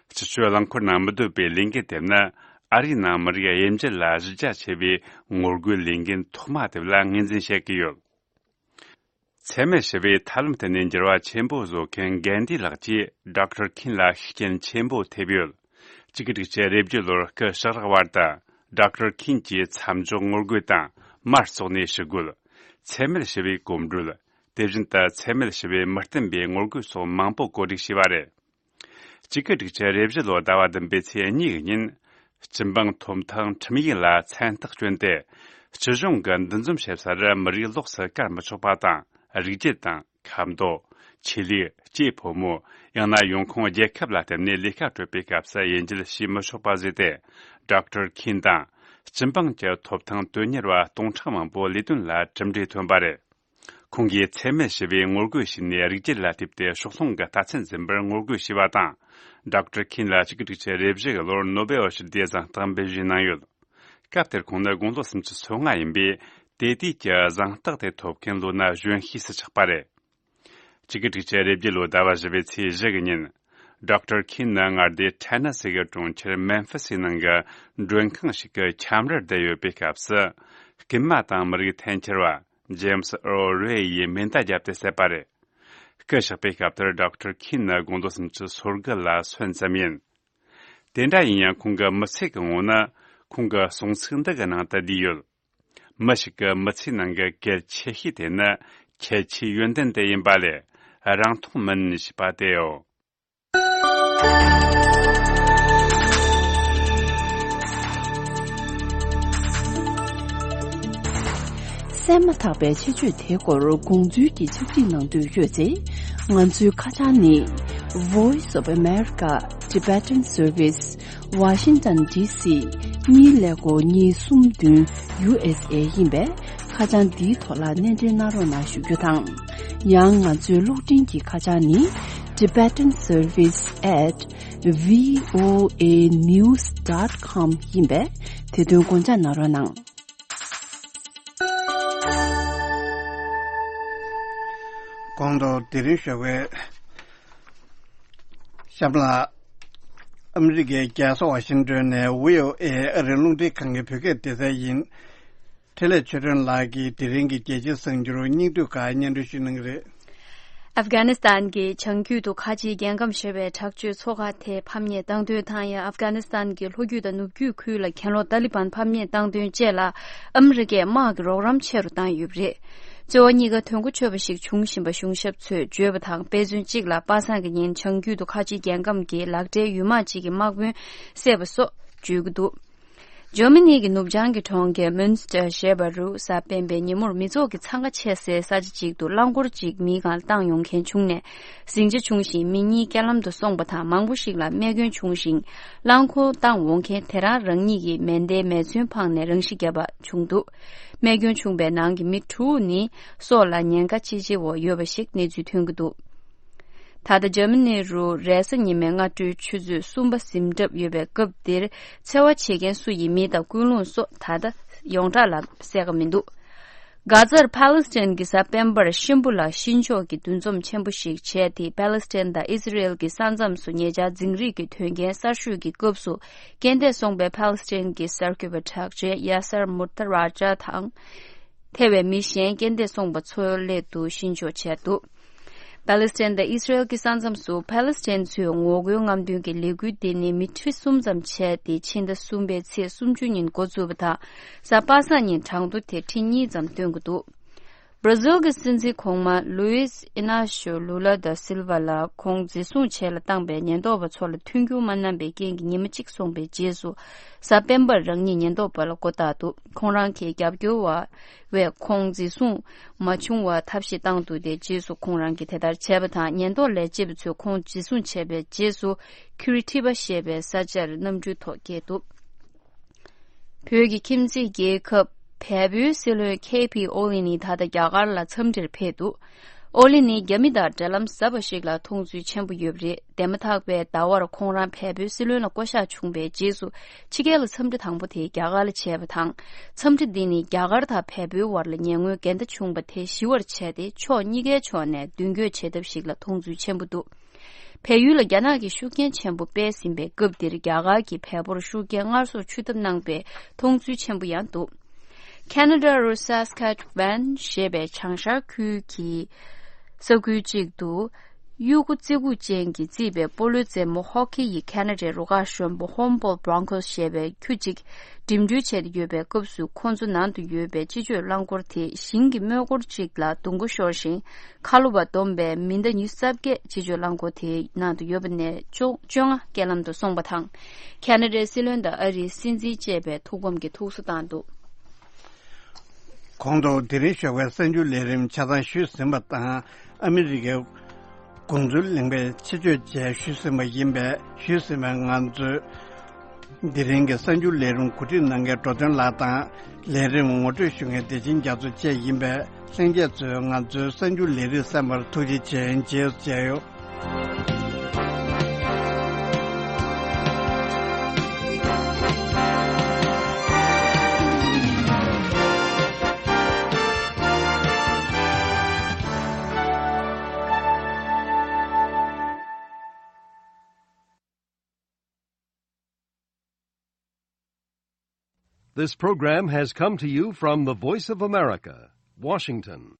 སྤྱི་སྤྱོད་རླངས་འཁོར་ནང་མི་སྡོད་པའི་ལས་འགུལ་དེ་ནི་ཨ་རིའི་ནང་མི་རིགས་དབྱེ་འབྱེད་ལ་གཞི་རྒྱ་ཆེ་བའི་ངོ་རྒོལ་ལས་འགུལ་ཐོག་མ་དེ་ལ་ངོས་འཛིན་བྱེད་ཀྱི་ཡོད། འཚེ་མེད་ཞི་བའི་ཐབས་ལམ་སྟེང་ནས་འགྱུར་བ་ཆེན་པོ་བཟོ་མཁན་གྷན་དྷི་ལགས་ཀྱིས་ཌོག་ཊར་ཁིན་ལ་ཤུགས་རྐྱེན་ཆེན་པོ་ཐེབས་ཡོད། གཅིག་དགུ་དྲུག་ཅུ་རེ་བརྒྱད་ལོར་སྐུ་ཞབས་བར་དུ། ཌོག་ཊར་ཁིན་གྱིས་མཚམས་འཇོག་ངོ་རྒོལ་དང་། མར་བཙོག་ནས་ཞི་རྒོལ། འཚེ་མེད་ཞི་བའི་གོམ་བགྲོད། དེ་བཞིན་དུ་འཚེ་མེད་ཞི་བའི་མི་བསྟུན་པའི་ངོ་རྒོལ་སོགས་མང་པོ་གོ་སྒྲིག་བྱས་པ་རེད། གཅིག་དགུ་དྲུག་ཅུ་རེ་བཞི་ལོའི་ཟླ་བ་བདུན་པའི་ཚེས་གཉིས་ཀྱི་ཉིན། སྤྱི་འབངས་ཐོབ་ཐང་ཁྲིམས་ཡིག་ལ་མཚན་རྟགས་བསྐྱོན་ཏེ། སྤྱི་གཞུང་གིས་འདུ་འཛོམས་བྱེད་སར་མི་རིགས་ལོགས་སུ་བཀར་མི་ཆོག་པ་དང་། རིགས་རྒྱུད་དང་། ཁ་མདོ། ཆོས་ལུགས། སྐྱེས་ཕོ་མོ། ཡང་ན་ཡོང་ཁུངས་རྒྱལ་ཁབ་ལ་བརྟེན་ནས་ལས་ཀ་སྤྲོད་པའི་སྐབས་སུ་དབྱེ་འབྱེད་བྱེད་མི་ཆོག་པ་བཟོས་ཏེ། ཌོག་ཊར་ཁིན་དང་། སྤྱི་འབངས་ཀྱི་ཐོབ་ཐང་དོན་གཉེར་བ་སྟོང་ཕྲག་མང་པོ་ལས་དོན་ལ་གྲུབ་འབྲས་ཐོན་པ་རེད། ཁོང་གིས་འཚེ་མེད་ཞི་བའི་ངོ་རྒོལ་བྱས་ནས་རིགས་རྒྱུད་ལ་ལྟོས་ཏེ་ཕྱོགས་ལྷུང་གི་རྟགས་མཚན་འཛིན་པར་ངོ་རྒོལ་བྱས་པ་དང་། ཌོག་ཊར་ཁིན་ལ་གཅིག་དགུ་དྲུག་ཅུ་རེ་བཞི་གི་ལོར་ནོ་བེལ་ཞི་བདེའི་གཟེངས་རྟགས་འབུལ་བཞེས་གནང་ཡོད། སྐབས་དེར་ཁོང་ནི་དགུང་ལོ་སུམ་ཅུ་སོ་ལྔ་ཡིན་པས། དེ་དུས་ཀྱི་གཟེངས་རྟགས་དེ་ཐོབ་མཁན་ལོ་ན་གཞོན་ཤོས་སུ་ཆགས་པ་རེད། གཅིག་དགུ་དྲུག་ཅུ་རེ་བརྒྱད་ལོའི་ཟླ་བ་བཞི་པའི་ཚེས་བཞི་གི་ཉིན། ཌོག་ཊར་ཁིན་ནི་མངའ་སྡེ་ཐེ་ན་སི་གི་གྲོང་ཁྱེར་མེམ་ཕི་སི་ནང་གི་མགྲོན་ཁང་ཞིག་གི་ཁྱམས་རར་བསྡད་ཡོད་པའི་སྐབས་སུ། རྐུན་མ་དང་མི་རིགས་འཐེན་འཁྱེར་བ་ཇེམ་སི་ཨར་རེ་ཡིས་མེ་མདའ་བརྒྱབ་སྟེ་བསད་པ་རེད། རྐུ་བཞག་པའི་སྐབས་དེར་ཌོག་ཊར་ཁིན་ནི་དགུང་ལོ་སུམ་ཅུ་སོ་དགུ་ལ་སོན་ཙམ་ཡིན། དེ་འདྲ་ཡིན་ཡང་ཁོང་གི་མི་ཚེ་གི་ངོ་ན་ཁོང་གི་གསུང་ཚིག་འདི་གི་ནང་དུ་བསྡུས་ཡོད། མི་ཞིག་གི་མི་ཚེའི་ནང་གི་གལ་ཆེ་ཤོས་དེ་ནི་ཁྱད་ཆོས་ཡོན་ཏན་དེ་ཡིན་པ་ལས་རང་མཐོང་མིན་ཞེས་པ་དེའོ། གསན་མ་ཐག་པའི་ཆེད་བརྗོད་དེའི་སྐོར་དགོངས་ཚུལ་གྱི་ཕྱག་བྲིས་གནང་འདོད་ཡོད་ཚེ། ང་ཚོའི་ཁ་བྱང་ནི། Voice of America Tibetan Service Washington D C གཉིས་ཀླད་ཀོར་གཉིས་གསུམ་བདུན་U S A ཡིན་པས། ཁ་བྱང་འདིའི་ཐོག་ལ་གནས་འབྲེལ་གནང་རོགས་གནང་ཞུ་རྒྱུ་དང་། ཡང་ང་ཚོའི་གློག་འཕྲིན་གྱི་ཁ་བྱང་ནི། Tibetan Service at V O A news dot com ཡིན་པས། དེ་དོན་དགོངས་འཇགས་གནང་རོགས་གནང་། གོང་དུ་དེ་རིང་ཞོགས་པའི་གཤམ་ལ། ཨ་མི་རི་ཀའི་རྒྱལ་ས་ཝ་ཤིང་ཏོན་ནས་V O A ཨ་རིའི་རླུང་འཕྲིན་ཁང་གི་བོད་སྐད་སྡེ་ཚན་ཡིན། འཕྲིན་ལས་ཆོས་སྒྲོན་ལགས་ཀྱིས་དེ་རིང་གི་རྒྱལ་སྤྱིའི་གསར་འགྱུར་སྙིང་བསྡུས་ཁག་སྙན་སྒྲོན་ཞུ་གནང་གི་རེད། ཨབ་གྷ་ནི་སི་ཐན་གྱི་བྱང་རྒྱུད་དུ་ཁ་ཆེའི་རྒྱལ་ཁམས་ཞེས་པའི་དྲག་སྤྱོད་ཚོགས་ཁག་དེ་ཕམ་ཉེས་བཏང་དོན་དང་། ཡང་ཨབ་གྷ་ནི་སི་ཐན་གྱི་ལྷོ་རྒྱུད་དང་ནུབ་རྒྱུད་ཁུལ་ལ་གྱེན་ལོག་ཏཱ་ལི་བན་ཕམ་ཉེས་བཏང་དོན་བཅས་ལ་ཨ་མི་རི་ཀས་དམག་གི་རོགས་རམ་ཆེ་རུ་བཏང་ཡོད་པ་རེད། གཙོ་བོ་གཉིས་ཀ་དོན་གོ་ཆོད་པ་ཞིག་འབྱུང་བཞིན་པ་གཞུང་ཞབས་ཚོས་བརྗོད་པ་དང་། དཔེ་མཚོན་གཅིག་ལ་པ་སངས་ཀྱི་ཉིན་བྱང་རྒྱུད་དུ་ཁ་ཆེའི་རྒྱལ་ཁམས་ཀྱི་ལག་སྦྲེལ་ཡུལ་དམག་ཅིག་གི་དམག་དཔོན་བསད་པ་སོགས་བརྗོད་ཀྱི་འདུག་འཇར་མ་ནི་གི་ནུབ་བྱང་གི་གྲོང་ཁྱེར་མུན་སི་ཏེར་ཞེས་པ་རུ་གཟའ་སྤེན་པའི་ཉིན་མོར་མི་ཚོགས་ཀྱི་འཚང་ཁ་ཆེ་སའི་ས་ཆ་ཅིག་ཏུ་རླངས་འཁོར་ཅིག་མིའི་སྒང་ལ་བཏང་ཡོང་མཁན་བྱུང་ནས། ཟིང་ཆ་བྱུང་ཞིང་མི་གཉིས་རྐྱེན་ལམ་དུ་སོང་བ་དང་། མང་པོ་ཞིག་ལ་རྨས་སྐྱོན་བྱུང་ཞིང་། རླངས་འཁོར་བཏང་འོང་མཁན་དེ་རང་རང་ཉིད་ཀྱིས་མེ་མདའི་མེ་མཚོན་འཕངས་ནས་རང་ཤི་བརྒྱབ་པ་བྱུང་འདུག་རྨས་སྐྱོན་བྱུང་བའི་ནང་གི་མི་དྲུག་ནི་སྲོག་ལ་ཉེན་ཁ་ཆེ་ཆེ་བོ་ཡོད་པ་ཞིག་གནས་ཚུལ་ཐོན་གྱི་འདུག་ད་ལྟ་འཇར་མ་ནི་རུ་རེས་གཟའ་ཉི་མའི་སྔ་དྲོའི་ཆུ་ཚོད་གསུམ་པ་ཟིན་གྲབས་ཡོད་པའི་སྐབས་འདིར། འཚེ་བ་བྱེད་མཁན་སུ་ཡིན་མིན་དང་ཀུན་སློང་སོགས་ད་ལྟ་ཡོངས་གྲགས་ལ་གསལ་ཁ་མི་འདུག་གྷ་ཛར་ཕཱ་ལེ་སི་ཐན་གྱི་གཟའ་སྤེན་པར་གཤིན་པོ་ལ་གཤིན་ཆོག་གི་འདུ་འཛོམས་ཆེན་པོ་ཞིག་བྱས་ཏེ། ཕཱ་ལེ་སི་ཐན་དང་ཨི་ཟི་རེལ་གྱི་ས་མཚམས་སུ་ཉེ་ཆར་འཛིང་རེས་ཀྱི་དོན་རྐྱེན་གསར་ཤོས་ཀྱི་སྐབས་སུ། རྐྱེན་འདས་སོང་པའི་ཕཱ་ལེ་སི་ཐན་གྱི་གསར་འགོད་པ་གྲགས་ཅན་ཡ་སར་མུར་ཏ་ར་ཇ་དང་། ཐེ་བའི་མི་གཞན་རྐྱེན་འདས་སོང་པ་ཚོའི་སླད་དུ་གཤིན་ཆོག་བྱས་འདུག་ཕཱ་ལེ་སི་ཐན་དང་ཨི་སི་རེལ་གྱི་ས་མཚམས་སུ་ཕཱ་ལེ་སི་ཐན་ཚོས་ངོ་རྒོལ་རྔམ་སྟོན་གྱི་ལས་འགུལ་འདི་ནི་མི་ཁྲི་གསུམ་ཙམ་བྱས་ཏེ། ཕྱི་ཟླ་གསུམ་པའི་ཚེས་སུམ་ཅུ་ཉིན་འགོ་བཙུགས་པ་དང་། གཟའ་པ་སངས་ཉིན་གྲངས་ཐོ་དེ་ཁྲི་གཉིས་ཙམ་བཏོན་གྱི་འདུག་བར་ཛིལ་གྱི་སྲིད་འཛིན་གོང་མ་ལུའིས་ཨི་ན་ཤོ་ལུ་ལ་ད་སིལ་ཝ་ལ་ཁོང་འཛིན་བཟུང་བྱས་ལ་བཏང་པའི་ཉེན་རྟོག་པ་ཚོ་ལ་མཐུན་འགྱུར་མ་གནང་པའི་རྐྱེན་གྱིས་ཉི་མ་གཅིག་སོང་པའི་རྗེས་སུ། གཟའ་སྤེན་པར་རང་ཉིད་ཉེན་རྟོག་པ་ལ་མགོ་བཏགས་འདུག་ཁོང་རང་གི་རྒྱབ་སྐྱོར་བ། བས་ཁོང་འཛིན་བཟུང་མ་བྱུང་བར་ཐབས་ཤེས་བཏང་འདུག་དེ་རྗེས་སུ་ཁོང་རང་གིས་དེ་ལྟར་བྱས་པ་དང་། ཉེན་རྟོག་ལས་བྱེད་པ་ཚོས་ཁོང་འཛིན་བཟུང་བྱས་པའི་རྗེས་སུ། ཁུ་རི་ཐི་པ་ཞེས་པའི་ས་ཆར་གནམ་གྲུའི་ཐོག་བསྐྱལ་འདུག་བོད་ཀྱི་ཁྱིམ་མཚེས་རྒྱལ་ཁབ་བལ་པོའི་སྲིད་བློན་ཁེ་པི་ཨོ་ལི་ནི་ད་ལྟ་རྒྱ་གར་ལ་འཚམས་འདྲིར་ཕེབས་འདུག་ཨོ་ལི་ནི་རྒྱ་མི་དང་འབྲེལ་ལམ་ཟབ་པ་ཞིག་ལ་མཐོང་ཚུལ་ཆེན་པོ་ཡོད་པ་རེད། འདས་མ་ཐག་པའི་ཟླ་བར་ཁོང་རང་བལ་པོའི་སྲིད་བློན་ལ་བསྐོ་གཞག་བྱུང་བའི་རྗེས་སུ། ཕྱི་རྒྱལ་ལ་འཚམས་འདྲི་དང་པོ་དེ་རྒྱ་གར་ལ་བྱས་པ་དང་། འཚམས་འདྲི་འདི་ནི་རྒྱ་གར་དང་བལ་པོའི་བར་ལ་ཉེ་སྔོན་འགལ་ཟླ་བྱུང་བ་དེ་ཞི་བར་བྱས་ཏེ། ཕྱོགས་གཉིས་ཀའི་ཕྱོགས་ནས་མདུན་སྐྱོད་བྱེད་ཐབས་ཤིག་ལ་མཐོང་ཚུལ་ཆེན་པོ་འདུག་བལ་ཡུལ་ལ་རྒྱ་ནག་གིས་ཤུགས་རྐྱེན་ཆེན་པོ་སྤེལ་ཟིན་པའི་སྐབས་འདིར། རྒྱ་གར་གྱིས་བལ་པོར་ཤུགས་རྐྱེན་སྔར་སོར་ཆུད་ཐབས་གནང་པའི་མཐོང་ཚུལ་ཆེན་པོ་ཡང་འདུག་ཁེ་ན་ཌ་རུ་སཱ་སི་ཁེ་ཆི་ཝན་ཞེས་པའི་བྱང་ཤར་ཁུལ་གྱི་ས་ཁུལ་གཅིག་ཏུ། གཡུ་གུ་བརྩེགས་འགུག་ཅན་གྱིས་བརྩིགས་པའི་སྤོ་ལོའི་རྩེད་མོ་ཧོ་ཀེ་ཡི་ཁེ་ན་ཌའི་རུ་ཁག་གཞོན་པ་ཧོམ་བོལ་བྷྲོང་ཀོ་སི་ཞེས་པའི་ཁྱུ་གཅིག་འགྲིམ་འགྲུལ་བྱས་ཏེ་ཡོད་པའི་སྐབས་སུ། ཁོ་ཚོ་ནང་དུ་ཡོད་པའི་སྤྱི་སྤྱོད་རླངས་འཁོར་དེ་ཞིང་གི་མོས་སྐོར་གཅིག་ལ་སྡོང་པོ་ཤོར་ཞིང་། ཁ་ལོ་བ་བསྡོམས་པའི་མི་ཟླ་ཉི་ཤུ་རྩ་བརྒྱད་སྤྱི་སྤྱོད་རླངས་འཁོར་དེའི་ནང་དུ་ཡོད་པ་ནས་བཅོ་བཅོ་ལྔ་རྐྱེན་ལམ་དུ་སོང་བ་དང་། ཁེ་ན་ཌའི་སྲིད་བློན་དང་ཨ་རིའི་སྲིད་འཛིན་བཅས་པས་ཐུགས་ཕམ་གྱི་ཐུགས་གསོ་བཏང་འདུག་གོང་དུ་དེ་རིང་ཞོགས་པའི་གསར་འགྱུར་ལས་རིམ་ཆ་ཚང་ཞུས་ཟིན་པ་དང་། ཨ་མི་རི་ཀའི་དགོངས་ཚུལ་གླེང་བའི་ཆེད་བརྗོད་བཅས་ཞུས་ཟིན་པ་ཡིན་པས། ཞུས་ཟིན་པའི་ང་ཚོའི་དེ་རིང་གི་གསར་འགྱུར་ལས་རིམ་གོ་སྒྲིག་གནང་མཁན་འགྲོ་དོན་ལགས་དང་། ལས་རིམ་ངོ་སྤྲོད་ཞུ་མཁན་བདེ་ཆེན་རྒྱ་མཚོ་བཅས་ཡིན་པས། ལྷན་རྒྱས་ཚོས་ང་ཚོའི་གསར་འགྱུར་ལས་རིམ་གསན་པར་ཐུགས་རྗེ་ཆེ། རྗེས་སུ་མཇལ་ཡོང་། This program has come to you from the Voice of America, Washington.